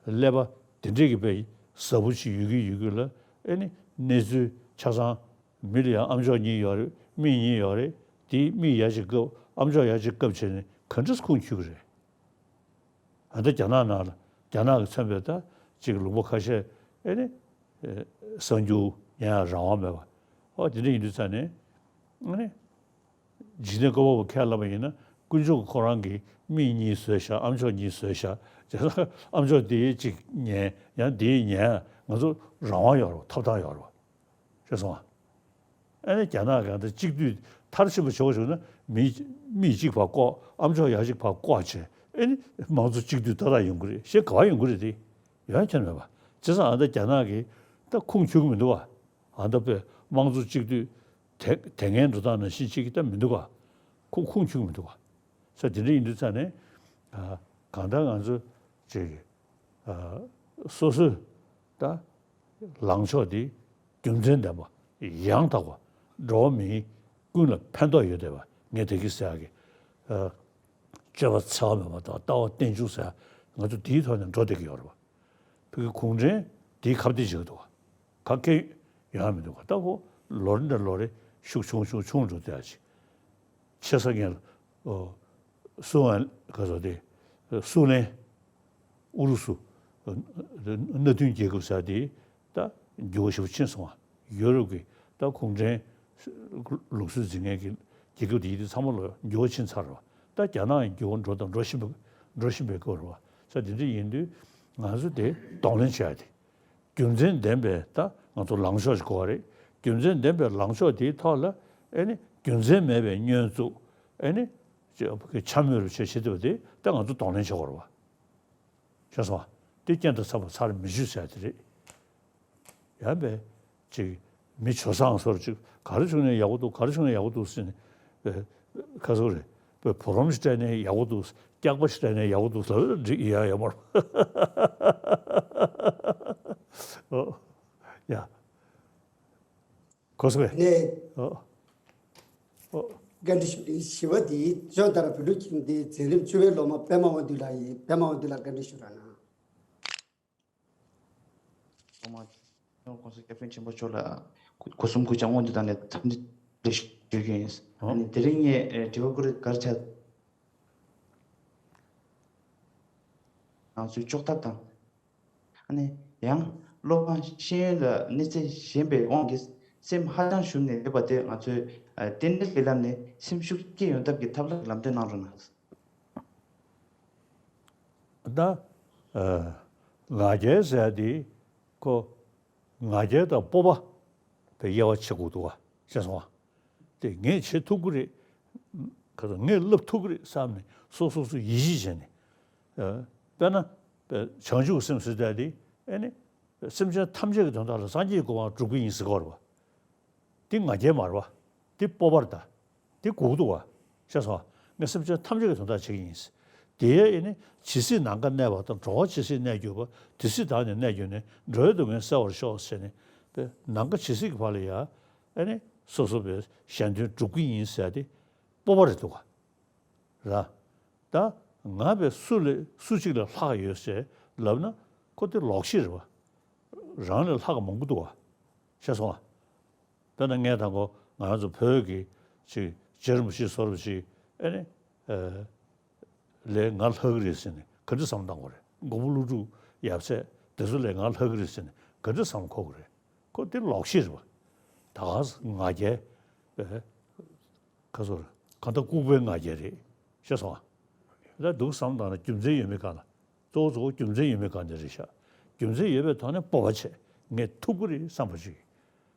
ཀླད་པ་དེ་འདྲས་ཀྱི་དཔེ་ཟབ་པོ་ཅིག་ཡོད་ཀྱི་ཡོད་ཀྱི་ལ། ཨེ་ནི་གནས་ཚུལ་ཆ་ཚང་མི་ལ་ཡ་ཨམ་ཅོག་གཉིས་ཡོད་རེད། མིག་གཉིས་ཡོད་རེད། དེའི་མིག་ཡ་གཅིག་བཀབ། ཨམ་ཅོག་ཡ་གཅིག་བཀབ་བྱས་ནས་ག་འདྲས་ཁུངས་འཁྱོལ་གྱི་རེད། ཨ་ད་རྒྱ་ནག་ནང་ལ། རྒྱ་ནག་གི་མཚོན་པའི་ད་ཅིག་ལུང་པ་ཁ་ཤས། ཨེ་ནི་ཨེ་གསར་འགྱུར་ཉན་ཡ་རང་དབང་མེད་པ། ཨོ་དེ་འདྲ་ཡིན་དུས་ཙང་ནས། ཨེ་ནི་འཇིག་རྟེན་བཀོད་པ་པོ་ཁས་བླངས་པ་ཡིན་ན། དཀོན་མཆོག་གིས་ཁོ་རང་གི་མིག་གཉིས་བཟོས་བཞག་ཨམ་ཅོག་གཉིས་བཟོས་བཞག་བྱས་ཙང་ཨམ་ཅོག་འདིའི་ཅིག་ཉན། ཡང་འདིའི་ཉན། ང་ཚོ་རང་དབང་ཡོད་རེད། ཐོབ་ཐང་ཡོད་རེད། ཤེས་སོང་ཨ། ཨ་ནི་རྒྱ་ནག་གང་ལྟར་གཅིག་སྡུད་མཐར་ཕྱིན་པ་བྱེད་དགོས་བྱུང་ན། མི་མིག་གཅིག་ཕར་བཀོག་ཨམ་ཅོག་ཡ་གཅིག་ཕར་བཀོག་བྱས། ཨེ་ནི་དམངས་གཙོ་གཅིག་སྡུད་ཏག་ཏག་ཡོང་གི་རེད། ཞེས་ག་བ་ཡོང་གི་རེད་དེ། ཡོང་ཁྱོན་མེད་པ། བྱས་ཙང་ཨ་ད་རྒྱ་ནག་གིས་ད་ཁུངས་འཁྱོལ་གྱི་མི་འདུག་བ། ཨ་ད་དཔེ་དམངས་གཙོ་གཅིག་སྡུད་དེ་དེ་སྔའི་འགྲོ་སྟངས་ནང་བཞིན་ཅིག་ད་མི་འདུག་བ། ཁུངས་ཁུངས་འཁྱོལ་གྱི་མི་འདུག་བ། ས་དེ་འདྲ་ཡིན་དུས་ཙང་ནས། ཨ་གང་ལྟར་ང་ཚོ་ཅིག་ཨ་སོ་སོའི་ད་ལངས་ཕྱོགས་དེ་རྒྱུ་མཚན་ལྡན་པ། ཡང་དག་པ། འགྲོ་བ་མི་ཀུན་ལ་ཕན་ཐོགས་ཡོད་བསྡད་པ། ངས་དེ་གི་ཟེར་ཡག་གི་ཨ་སྤྱོད་པ་འཚེ་བ་མེད་པ་དང་ལྟ་བ་རྟེན་འབྱུང་ཟེར་ཡག་ང་ཚོ་དེའི་ཐོག་ནས་འགྲོ་བསྡད་ཀྱི་ཡོད་རེད་པ། བོད་ཀྱི་གུང་ཁྲན་དེའི་ཁ་གཏད་བྱེད་ཀྱི་འདུག་ག་ག་གེ་ཡོང་ཡ་མི་འདུག་ག་ད་ཁོ་ལོ་རེ་ནས་ལོ་རེ་ཤུགས་ཆུང་ཆུང་ཆུང་འགྲོ་བསྡད་ཡ་ཅིག་ཆེ་ས་ངན་ལ། ཨོ། སུའུ་ཨན་ག་ཚོད་དེ། སུའུ་ལེན། ཨུ་རུ་སུ། མནའ་མཐུན་རྒྱལ་ཁབ་ཟེར་དེ་ད་འགྱུར་བ་ཞེ་པོ་ཕྱིན་སོང་བ། ཡོ་རོབ་ཀྱི་ད་གུང་ཁྲན་ལུགས་སྲོལ་འཛིན་མཁན་གྱི་རྒྱལ་ཁབ་དེ་ཡིན་དུས་ཚང་མ་ལ་འགྱུར་བ་ཕྱིན་ཚར་བ། ད་རྒྱ་ནག་ཡང་འགྱུར་བ་འགྲོ་དང་འགྲོ་བཞིན་པ། འགྲོ་བཞིན་པའི་སྐོར་བ། ས་དེ་འདྲ་ཡིན་དུས་ང་ཚོ་དེ་གདོང་ལེན་བྱ་ཡ་དེ། རྒྱུ་མཚན་ལྡན་པའི་ད་ང་ཚོ་ལངས་ཕྱོགས་ཤིག་དགོས་པ་རེད། རྒྱུ་མཚན་ལྡན་པའི་ལངས་ཕྱོགས་དེའི་ཐོག་ལ། ཨེ་ནི་རྒྱུ་མཚན་མེད་པའི་བསྙོན་འཛུགས། ཨེ་ནི་ཅི་འཆམ་མོ་རུ་བྱེད་བྱེད་ཐུབ་པ་དེ་ད་ང་ཚོ་གདོང་ལེན་བྱེད་དགོས་རེད་བ། ཤེས་སོང་བ། དེ་རྐྱེན་དང་འཚམ་པ་ཚར་མི་འཇུ་ཟེར་དེ་རེད། ཡང་པས་ཅིག་མི་ཇོ་བཟང་སོར་ཅིག་ག་རེ་བྱུང་ནས་ཡག་པོ་འདུག་ག་རེ་བྱུང་ནས་ཡག་པོ་འདུག་ཟེར་ནས་པས་ཁ་སོ་རེད། པས་བུ་རམ་ཞིག་སྤྲད་ནས་ཡག་པོ་འདུག་སྐྱག་པ་ཞིག་སྤྲད་ནས་ཡག་པོ་འདུག་ལབ་འགྲིག་ཡ་ཡ་མར། ཨོ། ཡ། གོ་སོང་ངས། ནས། ཨོ། ཨོ། བཀའ་འདྲི་ཞུ། བཞི་པ་དེ་ཇོ་ལྟར་བོད་ལུགས་ཁྱིམ་སྡེའི་འཛིན་རིམ་བཅུ་པའི་སློབ་མ་པད་མ་དབང་འདུས་ལགས་ཡིན། པད་མ་དབང་འདུས་ལགས་བཀའ་འདྲི་ཞུ་རོགས་གནང་། ཐོག་མར་༸གོང་ས་༸སྐྱབས་མགོན་ཆེན་པོ་མཆོག་ལ་སྒོ་གསུམ་གུས་ཕྱག་སྔོན་དུ་བཏང་ནས་འཚམས་འདྲི་ཞུ་རྒྱུ་ཡིན། ཨ་ནི་དེ་རིང་ངས་དྲི་བ་བསྐུར་ག་རེ་ཆགས། ང་ཚོའི་ལྕོགས་ཐབ་དང་། ཨ་ནི་ཡང་སློབ་མ་ཤེས་ཡོན་ལ་གནས་ཚད་ཞན་པའི་དབང་གིས་སེམས་ཧ་ཅང་ཞུམ་ནས་ཡོད་པ་དེ་ང་ཚོས་རྟེན་འབྲེལ་གྱི་ལམ་ནས་སེམས་ཤུགས་སྐྱེད་ཡོང་ཐབས་ཀྱི་ཐབས་ལམ་སྟོན་གནང་རོགས་གནང་། ད་ང་རྒྱལ་ཟེར་ཡ་དེ་ཁོ་ང་རྒྱལ་དང་སྤོབས་པ་དེ་དབྱེ་བ་ཕྱེ་དགོས་འདུག་བ། ཤེས་སོང་བ། དེ་ངས་བྱེད་ཐུབ་ཀྱི་རེད། ག་ཚོད་ངས་ལབ་ཐུབ་ཀྱི་རེད་བསམ་ནས་སོ་སོ་སོ་ཡིད་ཆེས་བྱས་ནས། དཔེར་ན་བྱང་ཆུབ་སེམས་ཟེར་ཡ་དེ་ཨེ་ནི་སེམས་ཅན་ཐམས་ཅད་ཀྱི་དོན་དག་ལ་སངས་རྒྱས་ཀྱི་གོ་འཕང་སྒྲུབ་ཀྱི་ཡིན་ཟེར་གྱི་ཡོད་རེད་བ། འདི་ང་རྒྱལ་མ་རེད་བ། འདི་སྤོབས་པ་རེད་ད། འདི་གུག་འདུག་བ། ཤེས་སོང་བ། ངས་སེམས་ཅན་ཐམས་ཅད་ཀྱི་དོན་དག་བྱེད་ཀྱི་ཡིན། དེ་ཡས་ཨེ་ནི་ཇི་སྲིད་ནམ་མཁའ་གནས་པ་དང་། འགྲོ་བ་ཇི་སྲིད་གནས་གྱུར་པ། དེ་སྲིད་བདག་ནི་གནས་གྱུར་ནས། འགྲོ་བའི་སྡུག་བསྔལ་སེལ་བར་ཤོག་ཟེར་ནས་པས་ནམ་མཁའ་ཇི་སྲིད་ཀྱི་བར་ལ་ཡ་ཨེ་ནི་སོ་སོ་པས་གཞན་དོན་སྒྲུབ་ཀྱི་ཡིན་ཟེར་ཏེ་སྤོབས་པ་རེད་འདུག་ག། ར། ད་ང་བས་སུ་ལས་སུ་གཅིག་ལས་ལྷག་ཡོད་ཟེར་ལབ་ན་ཁོ་དེ་ལོག་ཤེས་རེད་བ། རང་ལས་ལྷག་མང་པོ་འདུག་བ། ཤེས་སོང་ང་། དཔེར་ན་ངས་དང་པོ་ང་རང་ཚོ་བོད་ཀྱི་ཅིག་རྗེ་རིན་པོ་ཆེ་བཟོ་འདྲ་ཅིག་ཨེ་ནི་ཨ་ལས་ང་ལྷག་གི་རེད་ཟེར་ནས་ག་འདྲ་བསམ་བློ་བཏང་དགོས་རེད། མགོན་པོ་ཀླུ་སྒྲུབ་ཡབ་སྲས་དེ་ཚོ་ལས་ང་ལྷག་གི་རེད་ཟེར་ནས་ག་འདྲ་བསམ་བློ་འཁོར་དགོས་རེད། ཁོ་དེ་ལོག་ཤེས་རེད་བ། ད་ག་ང་རྒྱལ་པས། ཁ་སོ་རེད། གང་ལྟར་ལྐུགས་པའི་ང་རྒྱལ་རེད། ཤེས་སོང་ང་། ད་འདུག་བསམ་བཏང་ན་རྒྱུ་མཚན་ཡོད་མེད་གང་ལ། གཙོ་བོ་གཙོ་བོ་རྒྱུ་མཚན་ཡོད་མེད་གང་དེ་རེད་ཤག་རྒྱུ་མཚན་ཡོད་པའི་ཐོག་ནས་སྤོབས་པ་བྱས། ངས་ཐུབ་ཀྱི་རེད་བསམ་པ་ཞིག་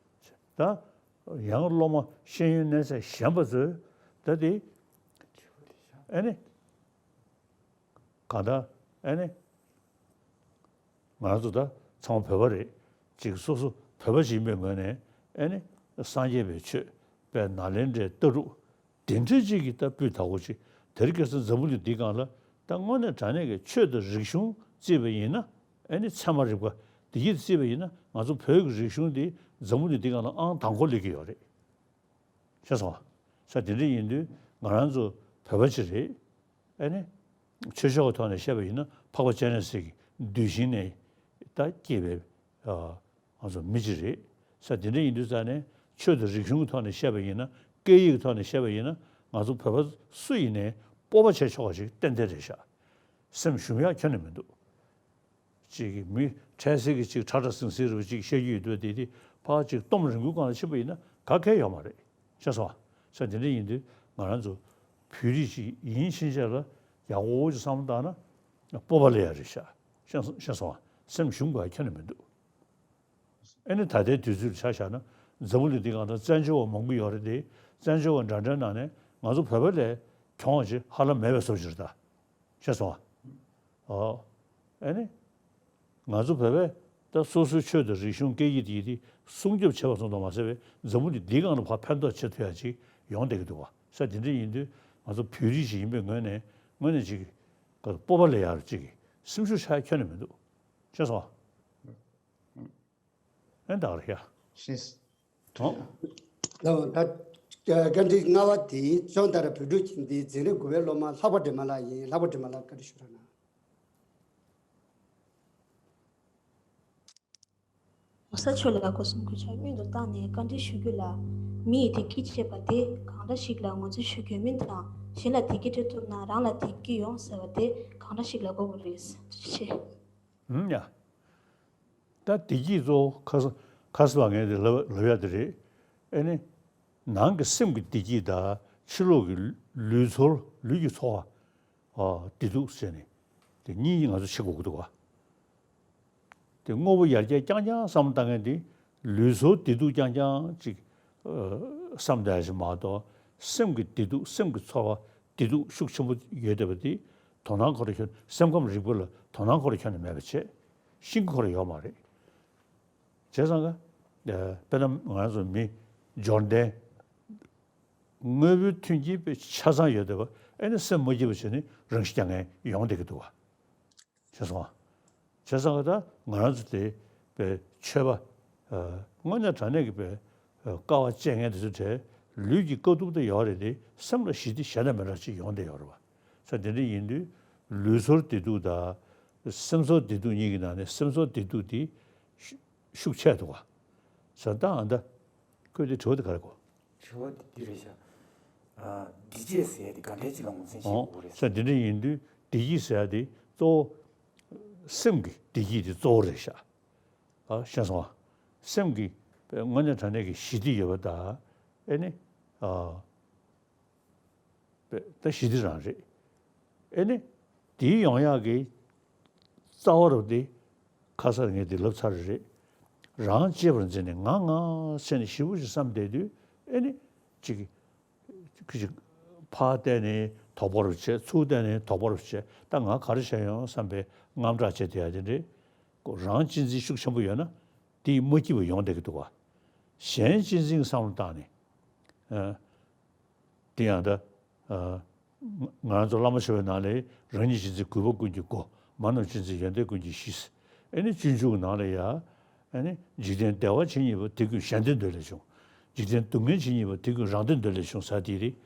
ད་ཡང་སློབ་མ་ཤེས་ཡོན་གནས་ཚད་ཞན་པ་ཚོས་ད་དེ་ཨེ་ནི་གང་ལྟར་ཨེ་ནི། ང་རང་ཚོ་ད་ཚང་མ་བོད་པ་རེད། ཅིག་སོ་སོ་བོད་པ་ཞིག་ཡིན་པའི་ངོས་ནས་ཨེ་ནི་སངས་རྒྱས་པའི་ཆོས་དཔལ་ནཱ་ལེནྡྲའི་ལྟ་གྲུབ་དེ་འདྲ་ཅིག་གི་ད་སྤུས་དག་པོ་ཅིག་དེར་སྐལ་བཟང་འཛམ་བུ་གླིང་འདིའི་སྒང་ལ་ད་དངོས་གནས་དྲང་གནས་ཀྱི་ཆོས་དང་རིག་གཞུང་བརྩིས་པ་ཡིན་ན་ཨེ་ནི་ཚད་མ་རིག་པ་ བདེ་སྐྱིད་བརྩིས་པ་ཡིན་ན་ང་ཚོ་བོད་ཀྱི་རིག་གཞུང་འདི་འཛམ་བུ་གླིང་འདི་སྒང་ལ་ཨང་དང་པོ་སླེབས་ཀྱི་ཡོད་རེད། ཤེས་སོང་ཨ། ས་དེ་འདྲ་ཡིན་དུས་ང་རང་ཚོ་བོད་པ་ཅིག་རེད། ཨེ་ནི། ཆོས་ཕྱོགས་ཀྱི་ཐོག་ནས་བཤད་པ་ཡིན་ན་འཕགས་པ་སྤྱན་རས་གཟིགས་ཀྱི་གདུལ་ཞིང་ནས་ད་སྐྱེས་པའི་ཨ་ང་ཚོ་མི་ཅིག་རེད། ས་དེ་འདྲ་ཡིན་དུས་ཙང་ནས་ཆོས་དང་རིག་གཞུང་གི་ཐོག་ནས་བཤད་པ་ཡིན་ན། སྐད་ཡིག་གི་ཐོག་ནས་བཤད་པ་ཡིན་ན། ང་ཚོ་བོད་པ་སུ་ཡིན་ནའི་སྤོབས་པ་བྱེད་ཆོག་པ་ཞིག་ཏན་ཏན་རེད་ཤག། སེམས་ཞུམ་ཡག་ཁྱོན་ནས་མི་འདུག། ཅིག་གིས་མི་འཕྲལ་སེལ་གྱི་ཅིག་ཁྲ་ཁྲ་ཟིང་ཟིང་རེ་བ་ཅིག་བཤད་རྒྱུ་ཡོད་དུས། དེ་དེ་ཕར་ཅིག་གཏོང་རིང་པོའི་སྒང་ལ་ཕྱིན་པ་ཡིན་ན་ག་གེ་ཡོད་མ་རེད། ཤེས་སོང་ཨ། ས་དེ་འདྲ་ཡིན་དུས་ང་རང་ཚོ་བོད་རིགས་ཅིག་ཡིན་ཕྱིན་ཆད་ལ་ཡག་པོ་ཅིག་བསམ་བློ་བཏང་ན་སྤོབས་པ་སླེབས་ཡག་རེད་ཤག། ཤེས་སོང་། ཤེས་སོང་ཨ། སེམས་ཞུམ་དགོས་ཡག་ཁྱོན་ནས་མི་འདུག། ཨེ་ནི་ད་ལྟའི་དུས་ཚོད་ལ་ཆ་བཞག་ན་འཛམ་བུ་གླིང་འདི་སྒང་ལ་བཙན་བྱོལ་བ་མང་པོ་ཡོད་རེད་དེ། བཙན་བྱོལ་བ་འདྲ་འདྲའི་ནང་ནས་ང་ཚོ་བོད་པ་ལས་གྱོང་བ་ཅིག་ཧ་ལམ་མེད་པའི་བཟོ་ཅིག་རེད་ད། ཤེས་སོང་ཨ། ཨོ། ཨེ་ནི། ང་ཚོ་བོད་པས་ད་སོ་སོའི་ཆོས་དང་རིག་གཞུང་སྐད་ཡིག་དེ་ཡིན་དེ་སྲུང་སྐྱོབ་བྱེད་པ་ཙམ་དུ་མ་ཟད་པའི་འཛམ་བུ་གླིང་འདིའི་སྒང་ལ་ཕར་ཕན་ཐོགས་བྱེད་ཐུབ་ཡག་ཅིག་ཡོང་བསྡད་ཀྱི་འདུག་བ། ས་དེ་འདྲ་ཡིན་དུས་ང་ཚོ་བོད་རིགས་ཤིག་ཡིན་པའི་ངོས་ནས་ངོས་ནས་ཅིག་ག་སྤོབས་པ་སླེབས་ཡག་ཅིག་གི་སེམས་ཤུགས་ཆག་ཡག་ཁྱོན་ནས་མི་འདུག། ཤེས་སོང་ཨ། ཨེ་ད་ག་རེད་ཤག། ཤེས། ཨོ། ལགས་འོང་། ད་བཀའ་འདྲི་ལྔ་པ་དེ་ཅོན་ཏ་ར་བོད་ཕྲུག་ཁྱིམ་སྡེའི་འཛིན་རིམ་དགུ་པའི་སློབ་མ་ལྷག་པ་སྒྲོལ་མ་ལགས་ཡིན། ལྷག་པ་སྒྲོལ་མ་ལགས་བཀའ་འདྲི་ཞུ་རོགས་གནང་། ༸གོང་ས་མཆོག་ལ་སྐུ་གསུང་སྐུ་ཕྱག་སྔོན་དུ་བཏང་ནས་བཀའ་འདྲི་ཞུ་རྒྱུ་ལ། མི་ཡིས་བདེ་སྐྱིད་ཅེས་པ་དེ་གང་འདྲ་ཞིག་ལ་ངོས་འཛིན་ཞུ་དགོས་མིན་དང་། གཞན་ལ་བདེ་སྐྱིད་སྤྲད་ཐུབ་ན་རང་ལ་བདེ་སྐྱིད་ཡོང་ཟེར་བ་དེ་གང་འདྲ་ཞིག་ལ་གོ་དགོས་རེད། ཐུགས་རྗེ་ཆེ། ཨུམ་ཡ། ད་བདེ་སྐྱིད་གཙོ་བོ་ཁ་ས་ཁ་ས་ལ་ངས་དེ་ལབ་ལབ་ཡ་དེ་རེད། ཨེ་ནི། ནང་གི་སེམས་ཀྱི་བདེ་སྐྱིད་དང་ཕྱི་ལོགས་ཀྱི་ལུས་ཚོར་ལུས་ཀྱི་ཚོར་བ། ཨ། བདེ་སྡུག་ཟེར་ནས་དེ་གཉིས་ང་ཚོ་ཕྱེ་དགོས་ཀྱི་འདུག་ག། དེ་དངོས་པོ་ཡར་རྒྱས་རྐྱང་རྐྱང་བསམ་བློ་བཏང་མཁན་དེ་ལུས་ཚོར་བདེ་སྡུག་རྐྱང་རྐྱང་ཅིག་ཨ། བསམ་བསྡད་ཡ་ཞིག་མ་གཏོགས། སེམས་ཀྱི་བདེ་སྡུག་སེམས་ཀྱི་ཚོར་བ་བདེ་སྡུག་ཤུགས་ཆེན་པོ་ཡོད་བསྡད་པ་དེ་དོ་སྣང་ཁོ་རང་ཁྱོན། སེམས་ཁམས་རིག་པ་ལ་དོ་སྣང་ཁོ་རང་ཁྱོན་ནས་མེད་པ་བྱས། ཤེས་ཀྱི་ཁོ་རང་ཡོད་མ་རེད། བྱས་ཙང་ཀ། ཨ། དཔེར་ན་ང་རང་ཚོ་མི་འབྱོར་ལྡན། དངོས་པོའི་མཐུན་རྐྱེན་དཔེ་ཆ་ཚང་ཡོད་བསྡད་པ། ཨེ་ནི་སེམས་མ་སྐྱིད་པ་བྱས་ནས་རང་ཤི་རྐྱང་ངན་ཡོང་བསྡད་ཀྱི་འདུག་བ། ཤེས་སོང་ཨ། བྱས་ཙང་ཀ་ད་ང་རང་ཚོ་དེ་དཔེ་ཆོས་པ། ཨ། དངོས་གནས་དྲང་གནས་ཀྱི་དཔེ། ཨ། དཀའ་བ་སྤྱད་མཁན་དེ་ཚོ་གྲས་ལུས་ཀྱི་དཀའ་སྡུག་དེ་ཡོད་རེད་དེ། སེམས་ལ་ཞི་བདེ་གཞན་དང་མི་འདྲ་ཅིག་ཡོང་བསྡད་ཡོད་རེད་བ། ས་དེ་འདྲ་ཡིན་དུས་ལུས་ཚོར་བདེ་སྡུག་དང་སེམས་ཚོར་བདེ་སྡུག་གཉིས་ཀྱི་ནང་ནས་སེམས་ཚོར་བདེ་སྡུག་དེ་ཤུགས་ཆེ་འདུག་བ། ས་ད་ཨ་ད་ཁོས་དེ་དྲི་བ་དེ་ག་རེ་གོ། དྲི་བ་དེ་འདི་རེད་ཤག། ཨ། བདེ་སྐྱིད་ཟེར་ཡ་དེ་ག་འདྲས་ཅིག་ལ་ངོས་འཛིན་བྱེད་ཨོ། དགོས་རེད། ས་དེ་འདྲ་ཡིན་དུས་བདེ་སྐྱིད་ཟེར་ཡ་དེ་གཙོ་བོ་སེམས་ཀྱི་བདེ་སྐྱིད་དེ་གཙོ་བོ་རེད་ཤག། ཨ། ཤེས་སོང་ཨ། སེམས་ཀྱི་དངོས་གནས་དྲང་གནས་ཀྱི་ཞི་བདེ་ཡོད་པ་དང་། ཨེ་ནི། ཨ། ད་ཞི་བདེ་རང་རེད། ཨེ་ནི། དེའི་ཡོང་ཡག་གི་རྩ་བ་རུ་དེ་ཁ་སང་ངས་དེ་ལབ་ཚར་རེད། རང་གཅེས་པར་འཛིན་ནས་ང་ང་ཟེར་ནས་ཞེ་པོ་ཞིག་བསམ་བསྡད་དུས། ཨེ་ནི། ཅིག་ཁྱི་ཅིག་ཕར་བལྟས་ནས་དོགས་པ་རུ་བྱས། ཚུར་བལྟས་ནས་དོགས་པ་རུ་བྱས། ད་ང་ག་རེ་བྱས་ཡོང་བསམ་པའི་དངངས་སྐྲག་བྱས་བསྡད་ཡ་དེ་འདྲས། ཁོ་རང་གཅེས་འཛིན་ཤུགས་ཆེན་པོ་ཡོད་ན་དེ་མ་སྐྱིད་པ་ཡོང་བསྡད་ཀྱི་འདུག་བ། གཞན་གཅེས་འཛིན་གྱི་བསམ་བློ་བཏང་ནས། ཨ། དེ་ཡང་ད། ཨ། ང་རང་ཚོ་བླ་མ་མཆོད་པའི་ནང་ལ་རང་ཉིད་གཅེས་འཛིན་གུས་པ་ཀུན་གྱི་སྒོ། མ་རྣམས་གཅེས་འཛིན་ཡོན་ཏན་ཀུན་གྱི་གཞི། ཨེ་ནི་སྤྱོད་འཇུག་ནང་ལ་ཡ། ཨེ་ནི་འཇིག་རྟེན་བདེ་བ་ཇི་སྙེད་པ། དེ་ཀུན་གཞན་དོན་འདོད་ལས་བྱུང་། འཇིག་རྟེན་སྡུག་བསྔལ་ཇི་སྙེད་པ། དེ་ཀུན་རང་དོན་འདོད་ལས་བྱུང་ཟེར་དེ་རེད།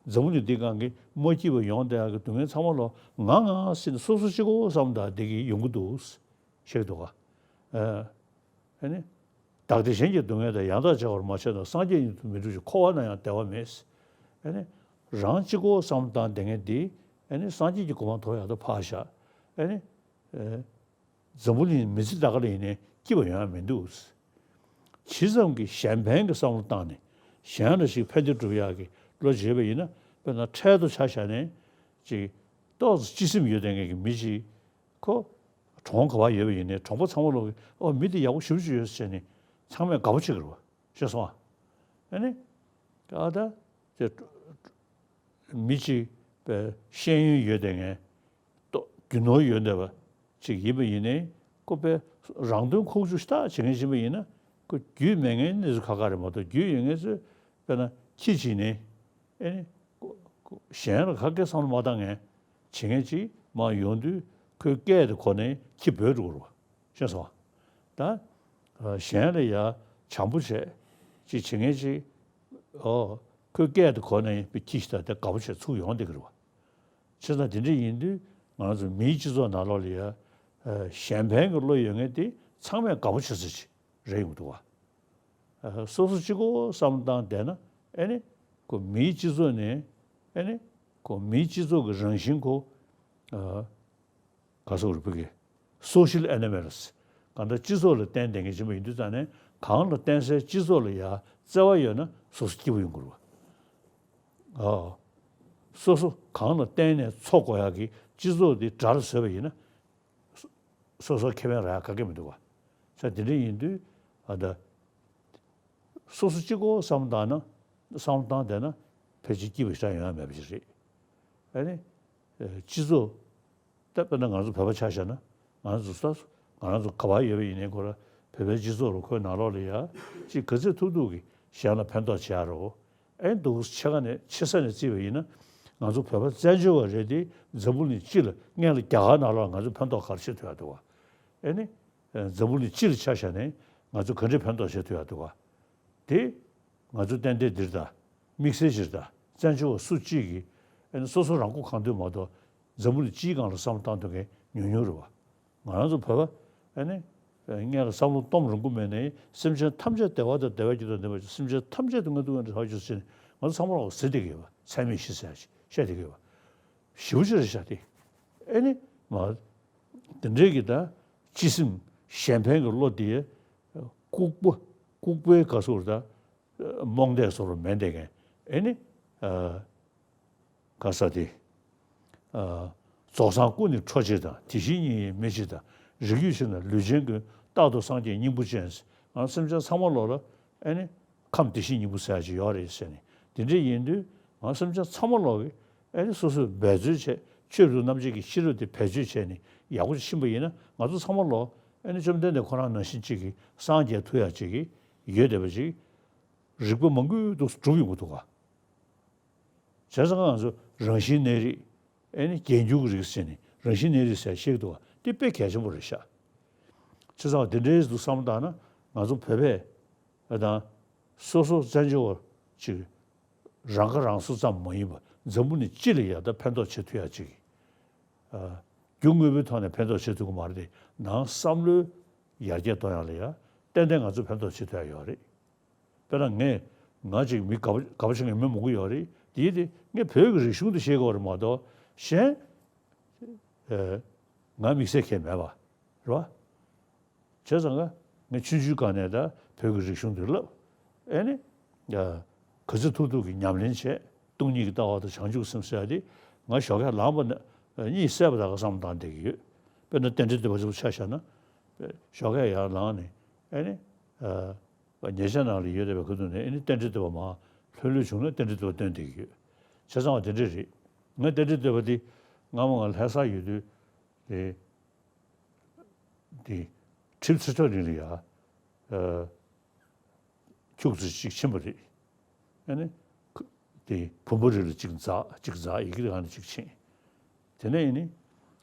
འཛམ་བུ་གླིང་འདི་སྒང་གི་མ་སྐྱིད་པ་ཡོང་བསྡད་ཡག་གི་སྡུག་བསྔལ་ཚང་མ་ལོ་ང་ང་ཟེར་ནས་སོ་སོ་གཅིག་པོ་བསམ་བློ་བཏང་བསྡད་ཀྱི་ཡོང་གི་འདུག་བཤད་ཀྱི་འདུག་ག། ཨ། ཨེ་ནི། བདག་བདེ་གཞན་གྱི་སྡུག་བསྔལ་དང་། ཡང་དག་བྱ་བར་མ་བྱས་ན། སངས་རྒྱས་ཉིད་དུ་མི་འགྲུབ་ཅིང་། འཁོར་བ་ན་ཡང་བདེ་བ་མེད། ཨེ་ནི། རང་གཅིག་པོ་བསམ་བློ་བཏང་བསྡད་མཁན་འདི་ཨེ་ནི་སངས་རྒྱས་ཀྱི་གོ་འཕང་ཐོབ་ཡག་ཏུ་ཕར་བཞག། ཨེ་ནི། ཨེ། འཛམ་བུ་གླིང་མི་ཚེ་ད་ག་ལ་ཡིན་ནའི་སྐྱིད་པ་ཡོང་ཡ་མི་འདུག། ཇི་ཙམ་གྱིས་གཞན་ཕན་གྱི་བསམ་བློ་བཏང་ནས་གཞན་ལ་ཞིག་ཕན་བདེ་སྒྲུབ་ཡག་གི་བློ་བྱེད་པ་ཡིན་ན། དཔེར་ན་འཕྲལ་དུ་ཆ་བཞག་ནས་ཅིག་ཏོག་ཙམ་སྤྱི་སེམས་ཡོད་བསྡད་མཁན་གྱི་མི་ཅིག་ཁོ་གྲོང་ག་པར་ཡོད་པ་ཡིན་ནའི་གྲོང་པ་ཚང་མ་ལོག་གིས་ཨོ་མི་དེ་ཡག་པོ་ཞེ་པོ་ཅིག་ཡོད་ཟེར་ནས་ཚང་མས་དགའ་པོ་བྱེད་ཀྱི་རེད་བ། ཤེས་སོང་ཨ། ཨ་ནི། ཨ་ད་དེ་མི་གཅིག་པའི་ཤེས་ཡོན་ཡོད་བསྡད་མཁན། ཏོ་རྒྱུ་ནོར་ཡོད་བསྡད་པ་ཅིག་ཡིན་པ་ཡིན་ནའི་ཁོ་པའི་རང་དོན་ཁུག་ཀྱོག་ཤ་སྟག་བྱེད་མཁན་ཡིན་པ་ཡིན་ན་ཁོ་རྒྱུས་མེད་མཁན་གནས་ཚུལ་ཁག་ཁག་རེད་མ་གཏོགས། རྒྱུས་ཡོད་མཁན་ཚོས་དཔེར་ན་ཁྱི་བྱིན་ནས། ཨེ་ནི། ཁོ་ཁོ་གཞན་ལ་ག་གེ་བསམ་བློ་མ་བཏང་མཁན་བྱེད་མཁན་ཅིག་མར་ཡོང་དུས་ཁོའི་སྐད་དེ་གོ་ནས་ཁྱི་འབོད་འགྲོ་གི་རེད་བ། ཤེས་སོང་ཨ། ད་གཞན་ལ་ཡ་བྱམས་པོ་བྱས་ཅིག་བྱེད་མཁན་ཅིག་ཨོ་ཁོའི་སྐད་དེ་གོ་ནས་ཡིན་པའི་ཁྱི་ཞིག་དང་དེ་དགའ་པོ་བྱས་ཚུར་ཡོང་བསྡད་ཀྱི་རེད་བ། བྱས་ཙང་དེ་འདྲ་ཡིན་དུས་ང་རང་ཚོ་མིའི་སྤྱི་ཚོགས་ནང་ལོགས་ལ་ཡ་གཞན་ཕན་གྱི་བློ་ཡོད་མཁན་དེ་ཚང་མས་དགའ་པོ་བྱེད་ས་ཅིག་རེད་ཡོང་གི་འདུག་བ། སོ་སོ་གཅིག་པོ་བསམ་བློ་བཏང་བསྡད་ན་ཨེ་ནི་ཁོ་མིའི་སྤྱི་ཚོགས་ནས་ཨེ་ནི་ཁོ་མིའི་སྤྱི་ཚོགས་ཀྱི་རང་བཞིན་ཁོ་ག་སོག་རེད་བོད་སྐད། Social animals། གང་ལྟར་སྤྱི་ཚོགས་ལ་བརྟེན་བསྡད་མཁན་ཅིག་ཡིན་དུས་ཙང་ནས་གང་ལ་བརྟེན་སའི་སྤྱི་ཚོགས་ལ་ཡ་བརྩེ་བ་ཡོད་ན་སོ་སོ་སྐྱིད་པོ་ཡོང་གི་རེད་བ། ཨོ། སོ་སོ་གང་ལ་བརྟེན་ནས་འཚོ་དགོས་ཡག་གི་སྤྱི་ཚོགས་འདི་དགྲར་བཟོས་པ་ཡིན་ན། སོ་སོ་ཁེ་ཕན་རག་ཡག་ག་གེ་མི་འདུག་བ། ས་དེ་འདྲ་ཡིན་དུས་ཨ་ད། སོ་སོ་གཅིག་པོ་བསམ་བློ་བཏང་ན་བསམ་བློ་བཏང་བསྡད་ན་ཕལ་ཆེར་སྐྱིད་པ་ཞེ་དྲག་ཡོང་ཡག་མེད་པ་ཞིག་རེད། ཨ་ནི། སྤྱི་ཚོགས། ད་དཔེར་ན་ང་ཚོ་བོད་པ་ཆ་བཞག་ན་ང་ཚོ་ས་ང་རང་ཚོ་ག་པར་ཡོད་པ་ཡིན་ནའི་ཁོ་ར་བོད་པའི་སྤྱི་ཚོགས་རུ་ཁོའི་ནང་ལོགས་ལ་ཡ་ཅིག་ག་ཚོད་ཐུབ་ཐུབ་ཀྱིས་གཞན་ལ་ཕན་ཐོགས་བྱེད་ཡག་རོ། ཨེ་འདུག་ཆེ་ཁ་ནས་ཆེ་ས་ནས་བརྩིས་པ་ཡིན་ན་ང་ཚོ་བོད་པ་བཙན་བྱོལ་བ་རེད་དེ་འཛམ་བུ་གླིང་སྤྱི་ལ་སྔོན་ལ་རྒྱ་གར་ནང་ལོགས་ང་ཚོ་ཕན་ཐོགས་ག་རེ་བྱེད་ཐུབ་ཡག་འདུག་བ། ཨེ་ནི། འཛམ་བུ་གླིང་སྤྱི་ལ་ཆ་བཞག་ནས་ང་ཚོ་ག་འདྲས་ཕན་ཐོགས་བྱེད་ཐུབ་ཡག་འདུག་བ། དེ། ང་ཚོ་ཏན་ཏན་འདིར་དང་། དམིགས་བསལ་ཕྱིར་དང་བཙན་བྱོལ་བ་སུ་གཅིག་གིས་ཨ་ནི་སོ་སོ་རང་མགོ་གང་ཐོན་མ་གཏོགས་འཛམ་བུ་གླིང་སྤྱིའི་སྒང་ལ་བསམ་བློ་བཏང་ཐུབ་མཁན་ཉུང་ཉུང་རེད་བ། ང་རང་ཚོ་བོད་པ་ཨ་ནི་སྔོན་ལ་བསམ་བློ་གཏོང་རུང་གི་མེད་ནའི་སེམས་ཅན་ཐམས་ཅད་བདེ་བ་དང་བདེ་བའི་རྒྱུ་དང་ལྡན་པ་ཅིག་སེམས་ཅན་ཐམས་ཅད་དུ་མངོན་མཐོ་ངན་འདྲ་ཧ་ཅོ་ཟེར་ནས་ང་ཚོ་ཚང་མ་ལ་ཟེར་བསྡད་ཀྱི་ཡོད་པ། ཚད་མེད་བཞི་ཟེར་ཡག་ཅིག་བཤད་བསྡད་ཀྱི་ཡོད་པ། ཞེ་པོ་ཅིག་རེད་ཤག་དེ། ཨེ་ནི་མ། དེ་འདྲའི་གི་ད་སྤྱི་སེམས་གཞན་ཕན་གྱི་བློ་དེ་ལྐུགས་པ་ལྐུགས་པའི་ག་ཟེར་ད། རྨོངས་དད་བཟོ་འདྲ་མེད་བསྡད་མཁན་ཨེ་ནི། ཨ། ག་ས་དེ། ཨ། རྫོགས་སངས་སྐུ་ནི་ཁྲོ་ཆེ་དང་དེ་བཞིན་ཉིད་ཡིན་མི་ཕྱེད་དང་རིགས་རྒྱུད་ཆེ་ན་ལུས་ཅན་ཀུན་རྟག་ཏུ་སངས་རྒྱས་སྙིང་པོ་ཅན། ང་སེམས་ཅན་ཚང་མ་ལོག་ལ་ཨེ་ནི། ཁམས་དེ་བཞིན་སྙིང་པོ་ཟེར་ཡག་ཅིག་ཡོད་རེད་ཟེར་ནས་དེ་འདྲ་ཡིན་དུས་ང་སེམས་ཅན་ཚང་མ་ལོག་གི་ཨེ་ནི་སོ་སོས་འབད་རྩོལ་བྱས་ཆོས་རབ་ཏུ་རྣམ་འབྱེད་ཀྱི་ཤེས་རབ་དེ་བེད་སྤྱོད་བྱས་ནས་ཡག་པོ་ཞིག་ཕྱིན་པ་ཡིན་ན་ང་ཚོ་ཚང་མ་ལོག་ཨེ་ནི་བཅོམ་ལྡན་འདས་ཁོ་རང་ནང་བཞིན་གཅིག་གིས་སངས་རྒྱས་ཐུབ་ཡག་ཅིག་གིས་ཡོད་བསྡད་པ་ཅིག་རིག་པ་མང་པོའི་འདུག་གྲུབ་ཡོང་གི་འདུག་ག་བྱས་ཙང་ང་ཚོ་རང་བཞིན་གནས་རིགས་ཨེ་ནི་རྒྱས་འགྱུར་གྱི་རིགས་ཟེར་ནས་རང་བཞིན་གནས་རིགས་ཟེར་བཤད་ཀྱི་འདུག་ག་དེ་དཔེ་གལ་ཆེན་པོ་རེད་ཤག་བྱས་ཙང་དེ་འདྲའི་འདུག་བསམ་བློ་བཏང་ན་ང་ཚོ་བོད་པས་ཨ་དང་སོ་སོ་བཙན་བྱོལ་བ་ཅིག་རང་ཁ་རང་གསོ་ཙམ་མ་ཡིན་པར་འཛམ་བུ་གླིང་སྤྱི་ལ་ཡག་ད་ཕན་ཐོགས་བྱེད་ཐུབ་ཡག་ཅིག་ཨ། རྒྱུ་དངོས་པོའི་ཐོག་ནས་ཕན་ཐོགས་བྱེད་ཐུབ་ཀྱི་མ་རེད་དེ་ནང་བསམ་བློའི་ཡར་རྒྱས་གཏོང་ཡག་ལ་ཡ་ཏན་ཏན་ང་ཚོས་ཕན་ཐོགས་བྱེད་ཐུབ་ཡག་ཡོད་རེད། དཔེར་ན་ངས་ང་ཅིག་མི་དགའ་པོ་དགའ་པོ་བྱེད་མཁན་མི་མང་པོ་ཡོད་རེད་དེ་ཡིན་དེ་ངས་བོད་ཀྱི་རིག་གཞུང་དེ་ཤེས་དགོས་རེད་མ་གཏོགས་གཞན། ཨ། ང་དམིགས་བསལ་གང་ཡང་མེད་པ། རེད་བ། བྱས་ཙང་ང་ངས་ཆུང་ཆུང་སྒང་ནས་ད་བོད་ཀྱི་རིག་གཞུང་འདི་བསླབ། ཨེ་ནི། ཡ། ག་ཚོད་ཐུབ་ཐུབ་ཀྱིས་ཉམས་ལེན་བྱས། སྟོང་ཉིད་ཀྱི་ལྟ་བ་དང་བྱང་ཆུབ་སེམས་ཟེར་ཡ་དེ་ང་ཞོགས་ཀས་ལངས་པ་ན་གཉིད་སད་པ་དག་ག་བསམ་བློ་བཏང་བསྡད་ཀྱི་ཡོད། དཔེར་ན་རྟེན་འབྲེལ་བསྟོད་པ་ཚོ་ཆ་བཞག་ན། ཞོགས་ཀས་ཡར་ལངས་ནས་ཨེ་ནི། ཨ། ཉལ་ཆས་ནང་ལ་ཡོད་བསྡད་པའི་ཁ་ཐུག་ནས་ཨེ་ནི་རྟེན་འབྲེལ་བསྟོད་པ་མར་ལྷོད་ལྷོད་བྱུང་ན་རྟེན་འབྲེལ་བསྟོད་པ་བཏོན་བསྡད་ཀྱི་ཡོད། བྱས་ཙང་བ་དེ་འདྲ་རེད། ང་རྟེན་འབྲེལ་བསྟོད་པ་དེ་སྔ་མོ་ང་ལྷ་སར་ཡོད་དུས་དེ། དེ་གྲིབ་ཚེ་མཆོག་རིང་ལ་ཡ། ཨ། ཁྱུག་ཙམ་ཅིག་ཕྱིན་པ་རེད། ཨ་ནི། ཁ་དེ་བུམ་པ་རི་ལ་གཅིག་འཛེགས་གཅིག་འཛེགས་ཡི་གེ་དེ་ག་ནས་གཅིག་ཕྱིན། དེ་ནས་ཡིན་ནི།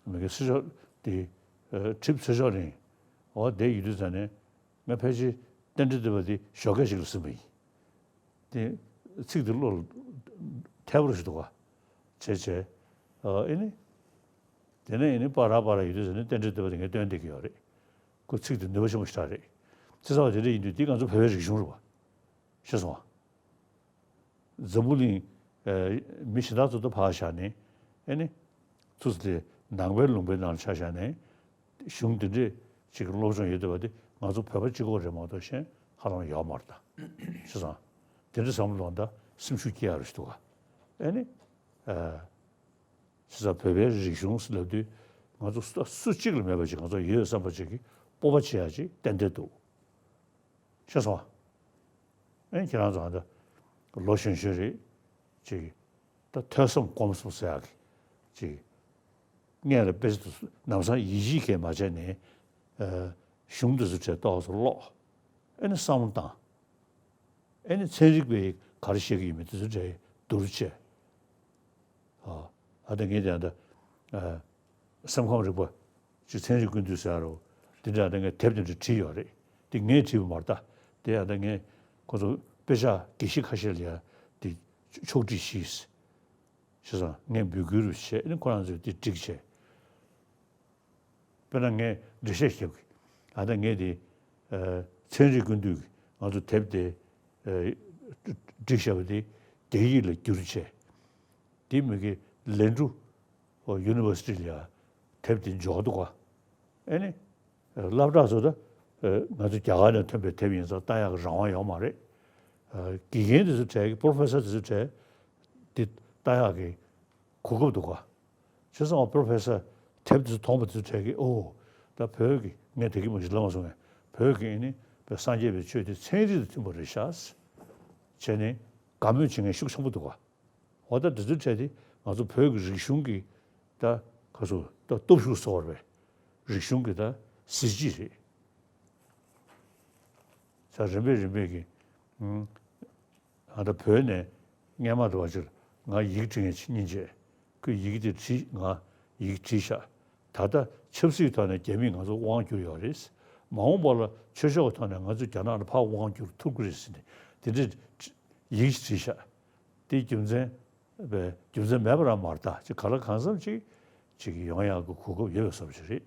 མི་དགེ་ཚེ་མཆོག་དེ། ཨ། གྲིབ་ཚེ་མཆོག་རིང་། འོ་དེ་ཡོད་དུས་ཙ་ནས། ང་ཕལ་ཆེར་རྟེན་འབྲེལ་བསྟོད་པ་དེ་ཞོགས་ཀས་ཤིག་ལ་ཟིན་པ་ཡིན། དེ་ཚིག་དེ་བློ་ལ་ཐལ་བ་རུ་ཞིག་འདུག་ག་བྱས་བྱས། ཨ། ཨེ་ནི། དེ་ནས་ཨེ་ནི་པ་ར་པ་ར་ཡོད་དུས་ཟེར་ནས་རྟེན་འབྲེལ་བསྟོད་པ་དེ་ངས་བཏོན་བསྡད་ཀྱི་ཡོད་རེད། ཁོ་ཚིག་དེ་ནུས་པ་ཆེན་པོ་ཞེ་དྲག་རེད། བྱས་ཙང་བ་དེ་འདྲ་ཡིན་དུས་འདི་ང་ཚོ་བོད་པའི་རིག་གཞུང་རེད་བ། ཤེས་སོང་ང་། འཛམ་བུ་གླིང་། ཨ། མི་གཞན་དག་ཚོ་དང་ཕར་བཞག་ནས། ཨེ་ནི། ཚུར་དེ་ནང་པའི་ལུང་པའི་ནང་ཆ་བཞག་ནས། གཞུང་འདི་འདྲས་ཅིག་གི་སློབ་སྦྱོང་ཡོད་བསྡད་པ་དེ་ང་ཚོ་བོད་པ་གཅིག་པོ་རེད་མ་གཏོགས་གཞན་ཧ་ལམ་ཡོད་མ་རེད་ད། བྱས་ཙང་། དེ་འདྲ་བསམ་བློ་ད་སེམས་ཤུགས་སྐྱེ་ཡག་རེ་ཞིག་འདུག་ག་ཨེ་ནི། ཨ། བྱས་ཙང་བོད་པའི་རིག་གཞུང་ལབ་དུས་ང་ཚོ་སུ་སུ་གཅིག་ལ་མེད་པ་ཅིག་ང་ཚོ་ཡོད་བསམ་པ་ཅིག་གི་སྤོབས་པ་བྱེད་ཡག་ཅིག་ཏན་ཏན་འདུག་ཤེས་སོང་ང་། ཨེ་ཁྱེད་རང་ཚོ་ཨ་ད་ལོ་གཞོན་གཞོན་རེད། ཅིག་ད་ཐོས་བསམ་སྒོམ་གསུམ་ཟེར་ཡག་གི་ཅིག་སྔོན་ལ་དཔེ་ཆ་དེ་ཚོ་ལམ་སང་ཡིད་ཆེས་གང་ཡང་མ་བྱས་ནས། ཨ། གཞུང་དེ་ཚོ་གྲས་ཏོག་ཙམ་ཀློག་ཨེ་ནི་བསམ་བློ་བཏང་། ཨེ་ནི་ཚན་རིག་པས་ག་རེ་བཤད་ཀྱི་ཡོད་མེད་དེ་ཚོ་གྲས་བསྡུར་བྱས། ཨ། ཨ་ད་ངས་དེ་ད། ཨ། སེམས་ཁམས་རིག་པ། ཅིག་ཚན་རིག་ཀུན་བཏུས་ཟེར་ཡ་རོ། དེ་འདྲ་ད་ངས་དེབ་དེ་འདྲ་བྲིས་ཡོད་རེད། དེ་ངས་བྲིས་པ་མ་རེད་ད། དེ་ཡང་ད་ངས་ཁོ་ཚོ་དཔེ་ཆ་དགེ་བཤེས་ཁ་ཤས་ལ་ཡང་དེ་ཕྱོགས་སྒྲིག་ཞུས། བྱས་ཙང་ངས་འབོད་སྐུལ་བྱས་ནས་ཁོ་རང་ཚོས་དེ་སྒྲིག་བྱས། དཔེར་ན་ངས་འགྲེལ་བཤད་བརྒྱབ་གི། ཨ་ད་ངས་དེ་ཨ་ཚན་རིག་ཀུན་བཏུས་ཀྱི་ང་ཚོ་དེབ་དེ་ཨ་བསྒྲིགས་བཞག་པ་དེ་རྒྱ་ཡིག་ལ་བསྒྱུར་བྱས། དེ་མི་གི་ལན་ཀྲུ་ཡུ་ནི་ཝར་སི་ཊི་ལ་ཡང་དེབ་དེ་འབྱོར་འདུག་ག། ཨེ་ནི། སློབ་གྲྭ་ཚོ་ད་ང་ཚོ་རྒྱ་གར་ནས་ཐོན་པའི་དེབ་ཡིན་ཙང་ལྟ་ཡག་གི་རང་དབང་ཡོད་མ་རེད། དགེ་རྒན་དེ་ཚོ་གྲས་ཀྱི་པོ་རོ་ཕེ་སར་དེ་ཚོ་གྲས་དེ་ལྟ་ཡག་གི་གོ་སྐབས་འདུག་ག། བྱས་ཙང་པོ་རོ་ཕེ་སར་དེབ་དེ་ཚོ་མཐོང་པ་དེ་ཚོ་གྲས་ཀྱི་ཨོ། ད་བོད་ཀྱི་ངས་དེ་གི་མ་གཞི་ལབ་མ་སོང་ངས། བོད་ཀྱི་ཨེ་ནི་བོད་སངས་རྒྱས་པའི་ཆོས་དེ་ཚན་རིག་དང་མཐུན་པ་རེད་ཤག་བྱས་ནས་དགའ་མོས་བྱེད་མཁན་ཤུགས་ཆེན་པོ་འདུག་ག། འོ་ད་འདི་ཚོའི་གྲས་དེ་ང་ཚོ་བོད་ཀྱི་རིག་གཞུང་གི་ད་ག་ཚོད་ད་སྟོབས་ཤུགས་གསོ་བར་བའི་རིག་གཞུང་གི་ད་གཟི་བརྗིད་རེད། ས་རིམ་པས་རིམ་པས་ཀྱི་ཨ་ད་བོད་ནས་སྔས་མ་དུ་བ་ཕྱིར་ང་ཡིག་འབྲི་མཁན་ཅིག་སྙིང་རྗེ། ཁོས་ཡི་གེ་དེ་བྲིས། ང་ཡི་གེ་བྲིས་ཤག། ད་ལྟ་ཆབ་སྲིད་ཐོག་ནས་རྒྱ་མིས་ང་ཚོ་དབང་བསྒྱུར་ཡོད་རེད། མ་འོངས་པ་ལ་ཆོས་ཕྱོགས་ཐོག་ནས་ང་ཚོ་རྒྱ་ནག་ལ་ཕར་དབང་བསྒྱུར་ཐུབ་ཀྱི་རེད་ཟེར་ནས་དེ་འདྲའི་ཡི་གེ་བྲིས་ཤག། དེའི་རྒྱུ་མཚན་པའི་རྒྱུ་མཚན་མེད་པ་རང་མ་རེད་ད། ཅིག་ག་ལ་གང་འཚམ་ཅིག་ཅིག་ཡོང་ཡག་གི་གོ་སྐབས་ཡོད་པའི་བཟོ་འདྲ་ཞིག་རེད།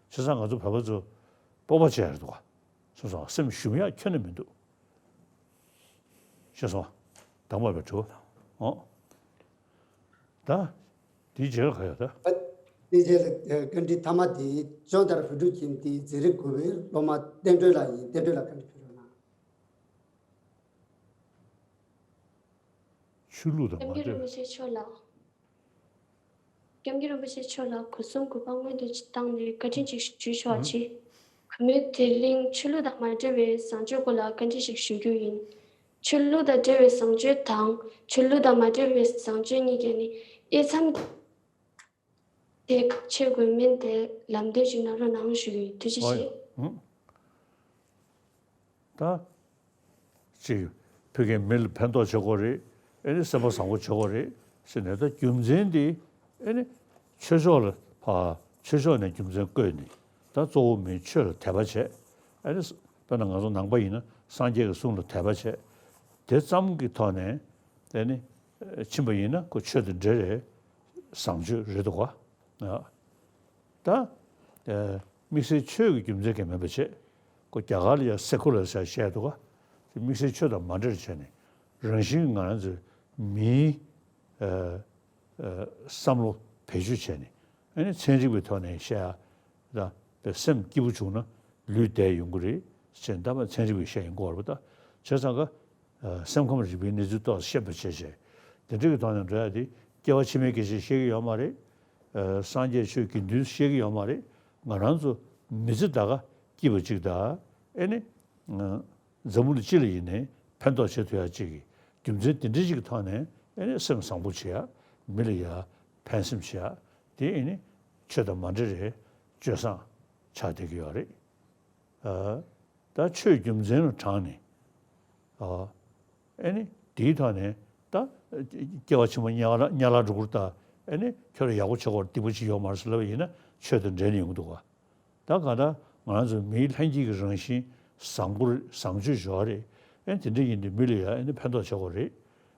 བྱས་ཙང་ང་ཚོ་བོད་པ་ཚོ་སྤོབས་པ་བྱས་རེད་འདུག་ག། སོང་ཙང་སེམས་ཞུམ་ཡག་ཁྱོན་ནས་མི་འདུག། ཤེས་སོང་། དང་པོ་པའི་དྲི་བ། ཨོ། ད། དེའི་རྗེས་ལ་ག་ཡོད་ད། དེའི་རྗེས་ལ་བཀའ་འདྲི་མཐའ་མ་དེ་ཅོན་ཏར་བོད་ཕྲུག་ཁྱིམ་དེའི་འཛིན་རིམ་དགུ་པའི་སློབ་མ་བསྟན་སྒྲོན་ལགས་ཡིན། བསྟན་སྒྲོན་ལགས་བཀའ་འདྲི་ཕུལ་རོགས་གནང་། ཆོས་ལུགས་དང་མ་འབྲེལ་བའི། སྐྱབས་མགོན་རིན་པོ་ཆེ་མཆོག་ལ། སྐྱབས་མགོན་རིན་པོ་ཆེ་མཆོག་ལ་སྒོ་གསུམ་གུས་པ་སྔོན་དུ་བཏང་ནས་བཀའ་དྲིན་ཅིག་ཞུ་ཆོག་ཅིག། གུས་མོས་དེ་རིང་ཆོས་ལུགས་དང་མ་འབྲེལ་བའི་བཟང་སྤྱོད་སྐོར་ལ་བཀའ་འདྲི་ཞིག་ཞུ་རྒྱུ་ཡིན། ཆོས་ལུགས་དང་འབྲེལ་བའི་བཟང་སྤྱོད་དང་ཆོས་ལུགས་དང་མ་འབྲེལ་བའི་བཟང་སྤྱོད་གཉིས་ཀྱི་ནི་དབྱེ་མཚམས་དེ་ག་ཕྱེ་དགོས་མིན་དེ་ལམ་སྟོན་ཞིག་གནང་རོགས་གནང་ཞུ་གི་ཡིན། ཐུགས་རྗེ་ཆེ། ཨོ་ཡ། ཨང་། ད། ཅིག་ཕ་གིའི་མི་ལ་ཕན་ཐོགས་བྱེད་དགོས་རེད། ཨེ་ནི་སེམས་པ་བཟང་པོ་བྱེད་དགོས་རེད་ཟེར་ནས། ད་རྒྱུ་མཚན་འདི་ཨེ་ནི་ཆོས་ཕྱོགས་ལ་ཕ་ཆོས་ཕྱོགས་ནས་རྒྱུ་མཚན་བཀོད་ནས། ད་གཙོ་བོ་མིའི་ཆོས་ལ་དད་པ་བྱས། ཨེ་ནི་དཔེར་ན་ང་ཚོ་ནང་པ་ཡིན་ན་སངས་རྒྱས་ཀྱི་གསུང་ལ་དད་པ་བྱས། དེ་ཙམ་གྱི་ཐོག་ནས་ཨེ་ནི་ཕྱིན་པ་ཡིན་ན་ཁོ་ཆོས་དང་འབྲེལ་རེད། བཟང་སྤྱོད་རེད་འདུག་ག། ད། དམིགས་བསལ་ཆོས་ཀྱི་རྒྱུ་མཚན་གྱིས་མིན་པ་བྱས། ཁོ་རྒྱ་གར་ལ་ཡང་སེ་ཁུ་ལར་ཟེར་བཤད་འདུག་ག། དམིགས་བསལ་ཆོས་དང་མ་འབྲེལ་བྱས་ནས་རང་བཞིན་ང་རང་ཚོའི་མིའི་བསམ་བློ་བེད་སྤྱོད་བྱས་ནས། ཨ་ནི་ཚན་རིག་པའི་ཐོག་ནས་བཤད་ཡ་ད་སེམས་སྐྱིད་པོ་བྱུང་ན་ལུས་བདེ་ཡོང་གི་རེད་ཟེར་ནས་ད་མ་ཚན་རིག་པས་བཤད་ཡོང་གི་ཡོད་རེད་པ། ད་བྱས་ཙང་ཀ། སེམས་ཁམས་རིག་པའི་གནས་ཚུལ་ཏོག་ཙམ་ཤེས་པ་བྱས་བྱས། དེ་འདྲ་གི་ཐོག་ནས་འགྲོ་ཡ་དེ་སྐྱེ་བ་ཕྱི་མའི་སྐད་ཆ་བཤད་ཀྱི་ཡོད་མ་རེད། སངས་རྒྱས་ཆོས་དགེ་འདུན་བཤད་ཀྱི་ཡོད་མ་རེད། ང་རང་ཚོ་མི་ཚེ་ད་ག་སྐྱིད་པ་ཅིག་དང་། ཨེ་ནི། འཛམ་བུ་གླིང་སྤྱི་ལ་ཡིན་ནའི་ཕན་ཐོགས་བྱེད་ཐུབ་ཡ་ཅིག་གི་རྒྱུ་མཚན་དེ་འདྲ་ཅིག་གི་ཐོག་ནས། ཨེ་ནི་སེམས་བཟང་པོ་བྱེད་ཡ། མི་ལ་ཡ་ཕན་སེམས་བྱེད་ཡ། དེ་ཨེ་ནི་ཆོས་དང་མ་འབྲེལ་བའི་སྤྱོད་བཟང་ཆགས་བསྡད་ཀྱི་ཡོད་རེད། ད་ཆོས་རྒྱུ་མཚན་ལ་དྲངས་ནས། ཨེ་ནི་དེའི་ཐོག་ནས་ད་སྐྱེ་བ་ཕྱི་མ་དམྱལ་བ་དམྱལ་བར་འགྲོ་གི་རེད་ད། ཨེ་ནི་ཁྱོད་ཡག་པོ་བྱེད་དགོས་རེད། སྡིག་པ་ཅིག་ཡོད་མ་རེད་ཟེར་ལབ་པ་ཡིན་ན་ཆོས་དང་འབྲེལ་ནས་ཡོང་གི་འདུག་ག། ད་གང་ལྟར་ང་རང་ཚོ་མིའི་ལྷན་སྐྱེས་ཀྱི་རང་བཞིན་བཟང་པོ་རེད། བཟང་སྤྱོད་ཡོད་རེད། ཨེ་དེ་འདྲ་ཡིན་དུས་མི་ལ་ཡང་ཨེ་ནི་ཕན་ཐོགས་བྱེད་དགོས་རེད།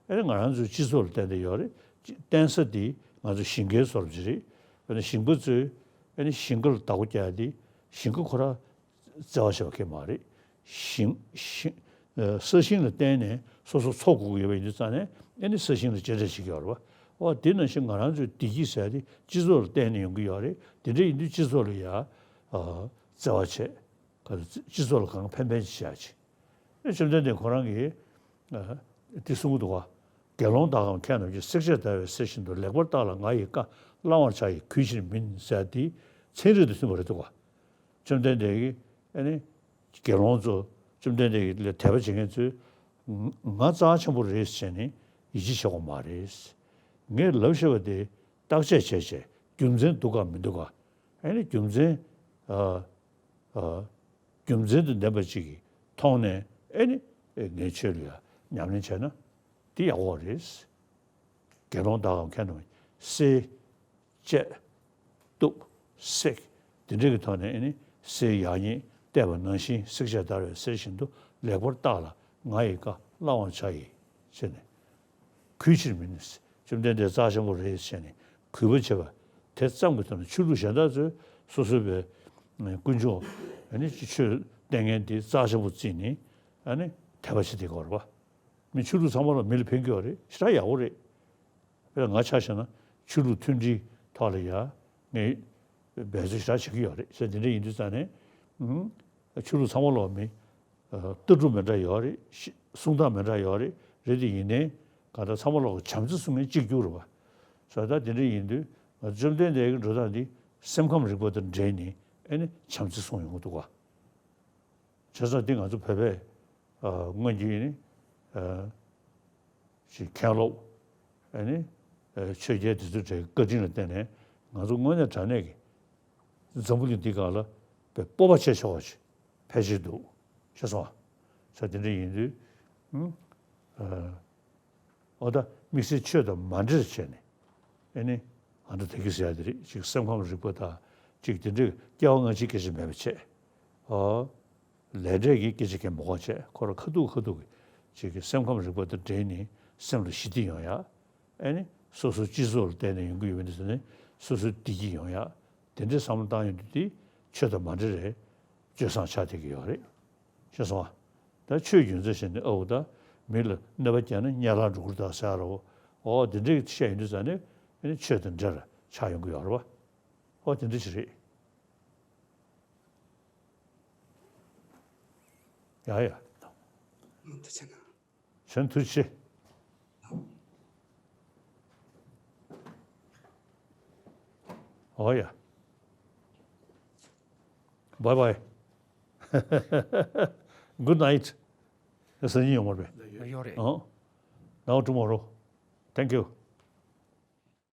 ཨེ་ནི་ང་རང་ཚོའི་སྤྱི་ཚོགས་ལ་བརྟེན་ཏེ་ཡོད་རེད། བརྟེན་ས་དེ་ང་ཚོ་ཞིང་ཁའི་བཟོ་འདྲ་ཅིག་རེད། དཔེར་ན་ཞིང་པ་ཚོས་ཨེ་ནི་ཞིང་ཁ་ལ་བདག་པོ་རྒྱག་ཡ་དེ་ཞིང་ཁ་ཁོ་རང་བརྩེ་བ་བྱེད་པ་གང་ཡང་མ་རེད། ཞིང་ཞིང་ས་ཞིང་ལ་བརྟེན་ནས་སོ་སོ་འཚོ་དགོས་ཀྱི་ཡོད་པ་ཡིན་དུས་ཙང་ནས། ཨེ་ནི་ས་ཞིང་ལ་གཅེས་སྤྲས་བྱེད་ཀྱི་ཡོད་རེད་པ། འོ་དེ་ནང་བཞིན་ང་རང་ཚོའི་བདེ་སྐྱིད་ཟེར་ཡ་དེ་སྤྱི་ཚོགས་ལ་བརྟེན་ནས་ཡོང་གི་ཡོད་རེད། དེ་འདྲ་ཡིན་དུས་སྤྱི་ཚོགས་ལ་ཡ་བརྩེ་བ་བྱེད། ག་ཚོད་སྤྱི་ཚོགས་ལ་གང་ཕན་ཕན་ཅིག་བྱེད་ཡ་ཅིག། ཨེ་བཅོམ་ལྡན་འདས་ཁོ་རང་གིས་དེ་གསུང་གི་འདུག་ག། དགེ་སློང་དག་གམ་མཁས་རྣམས་ཀྱིས། བསྲེག་བཅད་བརྡར་བའི་གསེར་བཞིན་དུ། ལེགས་པར་བརྟགས་ལ་ང་ཡི་བཀའ། བླང་བར་བྱ་ཡི་གུས་ཕྱིར་མིན། ཟེར་དེ་ཚན་རིག་དང་མཐུན་པ་རེད་འདུག་ག། བཅོམ་ལྡན་འདས་ཀྱིས་ཨ་ནི་དགེ་སློང་ཚོ། བཅོམ་ལྡན་འདས་ཀྱི་ལ་དད་པ་བྱེད་མཁན་ཚོས་ང་རྩ་ཆེན་པོ་རེད་ཟེར་ནས་ཡིད་ཆེས་བྱེད་དགོས་མ་རེད། ངས་ལབ་བཞག་པ་དེ་བརྟག་དཔྱད་བྱས་བྱས་རྒྱུ་མཚན་འདུག་ག་མི་འདུག་ག། ཨ་ནི་རྒྱུ་མཚན། ཨ། ཨ། རྒྱུ་མཚན་དང་ལྡན་པ་ཅིག་གིས་མཐོང་ནས། ཨེ་ནི་ངས་ཆོས་ལ་ཡང་ཉམས་ལེན་བྱས་ན་འདི་ཡག་པོ་རེད། དགེ་སློང་དག་གམ་མཁས་རྣམས་ཀྱིས། བསྲེག་བཅད་གཏུབ་བསྲེག་འདི་འདྲ་གི་ཐོག་ནས། ཨེ་ནི་ གསེར་ཡག་ཉེས་བལྟས་པ་ནང་བཞིན། བསྲེགས་བཅད་བརྡར་བའི་གསེར་བཞིན་དུ། ལེགས་པར་བརྟགས་ལ་ང་ཡི་བཀའ་བླང་བར་བྱ་ཡི། ཟེར་ནས། གུས་ཕྱིར་མིན། བཅོམ་ལྡན་འདས་རྩ་ཆེན་པོ་རེད་ཟེར་ནས་གུས་པ་བྱེད་པ་དེ་ཙམ་གྱི་ཐོག་ནས། ཆོས་ལུགས་གཞན་དག་ཚོས་སོ་སོའི་བའི་དཀོན་མཆོག་ཨ་ནི་ཆོས་བསྟེན་མཁན་དེ་རྩ་ཆེན་པོ་བརྩིས་ནས་ཨ་ནི་དད་པ་བྱེད་བསྡད་ཀྱི་ཡོད་རེད་པ། མི་ཆོས་ལུགས་ཚང་མ་ལ་མི་ལ་ཕན་གྱི་ཡོད་རེད། ཞེ་དྲག་ཡག་པོ་རེད། དཔེར་ན་ང་ཆ་བཞག་ན་ཆོས་ལུགས་མཐུན་སྒྲིལ་ཐོག་ལ་ཡ་ངས་འབད་རྩོལ་ཞེ་དྲག་བྱེད་ཀྱི་ཡོད་རེད་ཟེར། དེ་འདྲ་ཡིན་དུས་ཙང་ནས་ཨུམ། ཆོས་ལུགས་ཚང་མ་ལོག་མི་ལྟ་གྲུབ་མི་འདྲ་ཡོད་རེད། གསུང་སྟངས་མི་འདྲ་ཡོད་རེད། རེད་དེ་ཡིན་ནའི་གང་ལྟར་ཚང་མ་ལོག་བྱམས་བརྩེ་གསུང་མཁན་གཅིག་གྱུར་རེད་པ། བྱས་ཙང་དེ་འདྲ་ཡིན་དུས་ང་ཚོ་བཅོམ་ལྡན་འདས་ཀྱི་འགྲོ་སྟངས་འདི་སེམས་ཁམས་རིག་པ་དང་འབྲེལ་ནས་ཨ་ནི་བྱམས་བརྩེ་གསུང་ཡོང་གི་འདུག་ག། བྱས་ཙང་འདི་ང་ཚོ་བོད་པའི་ཨ་སྔོན་གྱི་ནི་ཨ་ཅིག་མཁན་སློབ་ཨ་ནི་ཨ་ཆོས་རྒྱལ་དེ་ཚོའི་གྲས་ཀྱི་བཀའ་དྲིན་ལ་བརྟེན་ནས་ང་ཚོ་དངོས་གནས་དྲང་གནས་ཀྱི་འཛམ་བུ་གླིང་འདི་སྒང་ལ་དཔེ་སྤོབས་པ་བྱེད་ཆོག་པ་ཅིག་ཕལ་ཆེར་འདུག། ཤེས་སོང་ཨ། ས་དེ་འདྲ་ཡིན་དུས་ཨ། འོ་ད་དམིགས་བསལ་ཆོས་དང་མ་འབྲེལ་བྱས་ནས་ཨེ་ནི་ཨ་འདྲ་དེ་གི་ཟེར་ཡ་དེ་རེད། ཅིག་སེམས་ཁམས་རིག་པ་དང་ཅིག་དེ་འདྲའི་སྐྱེ་བ་སྔ་ཕྱིའི་སྐད་ཆ་མེད་པ་བྱས། ཨོ། ལས་འབྲས་ཀྱི་སྐད་ཆ་གང་མ་གོ་བྱས། ཁོ་རང་ཁ་ཐུག་ཁ་ཐུག་གི་ཅིག་གི་སེམས་ཁམས་རིག་པ་དང་འབྲེལ་ནས་སེམས་ལ་ཞི་བདེ་ཡོང་ཡ། ཨེ་ནི་སོ་སོའི་སྤྱི་ཚོགས་ལ་བརྟེན་ནས་ཡོང་གི་ཡོད་པ་འདི་ཚོ་ནི་སོ་སོའི་བདེ་སྐྱིད་ཡོང་ཡ། དེ་འདྲའི་བསམ་བློ་བཏང་ཡོང་དུས་དེ་ཆོས་དང་མ་འབྲེལ་རེད། སྤྱོད་བཟང་ཆགས་བསྡད་ཀྱི་ཡོད་རེད། ཤེས་སོང་ཨ། ད་ཆོས་རྒྱུ་མཚན་བྱས་ནས་ཨོ་ད་མི་ལ་གནོད་པ་བསྐྱལ་ན་དམྱལ་བར་འགྲོ་གི་རེད་ད་ཟེར་རོ། ཨོ་དེ་འདྲའི་བཤད་ཡོང་དུས་ཙང་ནས་ཨ་ནི་ཆོས་དང་འབྲེལ་ལ་ཆགས་ཡོང་གི་ཡོད་རེད་པ། ཨོ་དེ་འདྲ་ཞིག་རེད། ཡ་ཡ། ཐུགས་རྗེ་གནང་། གཞན་ཐུགས་རྗེ་ཆེ། ཨོ་ཡ། Bye bye. Good night. སང་ཉིན་ཡོང་བར་བས། ཡོད་རེད། ཨོ། Now tomorrow. Thank you.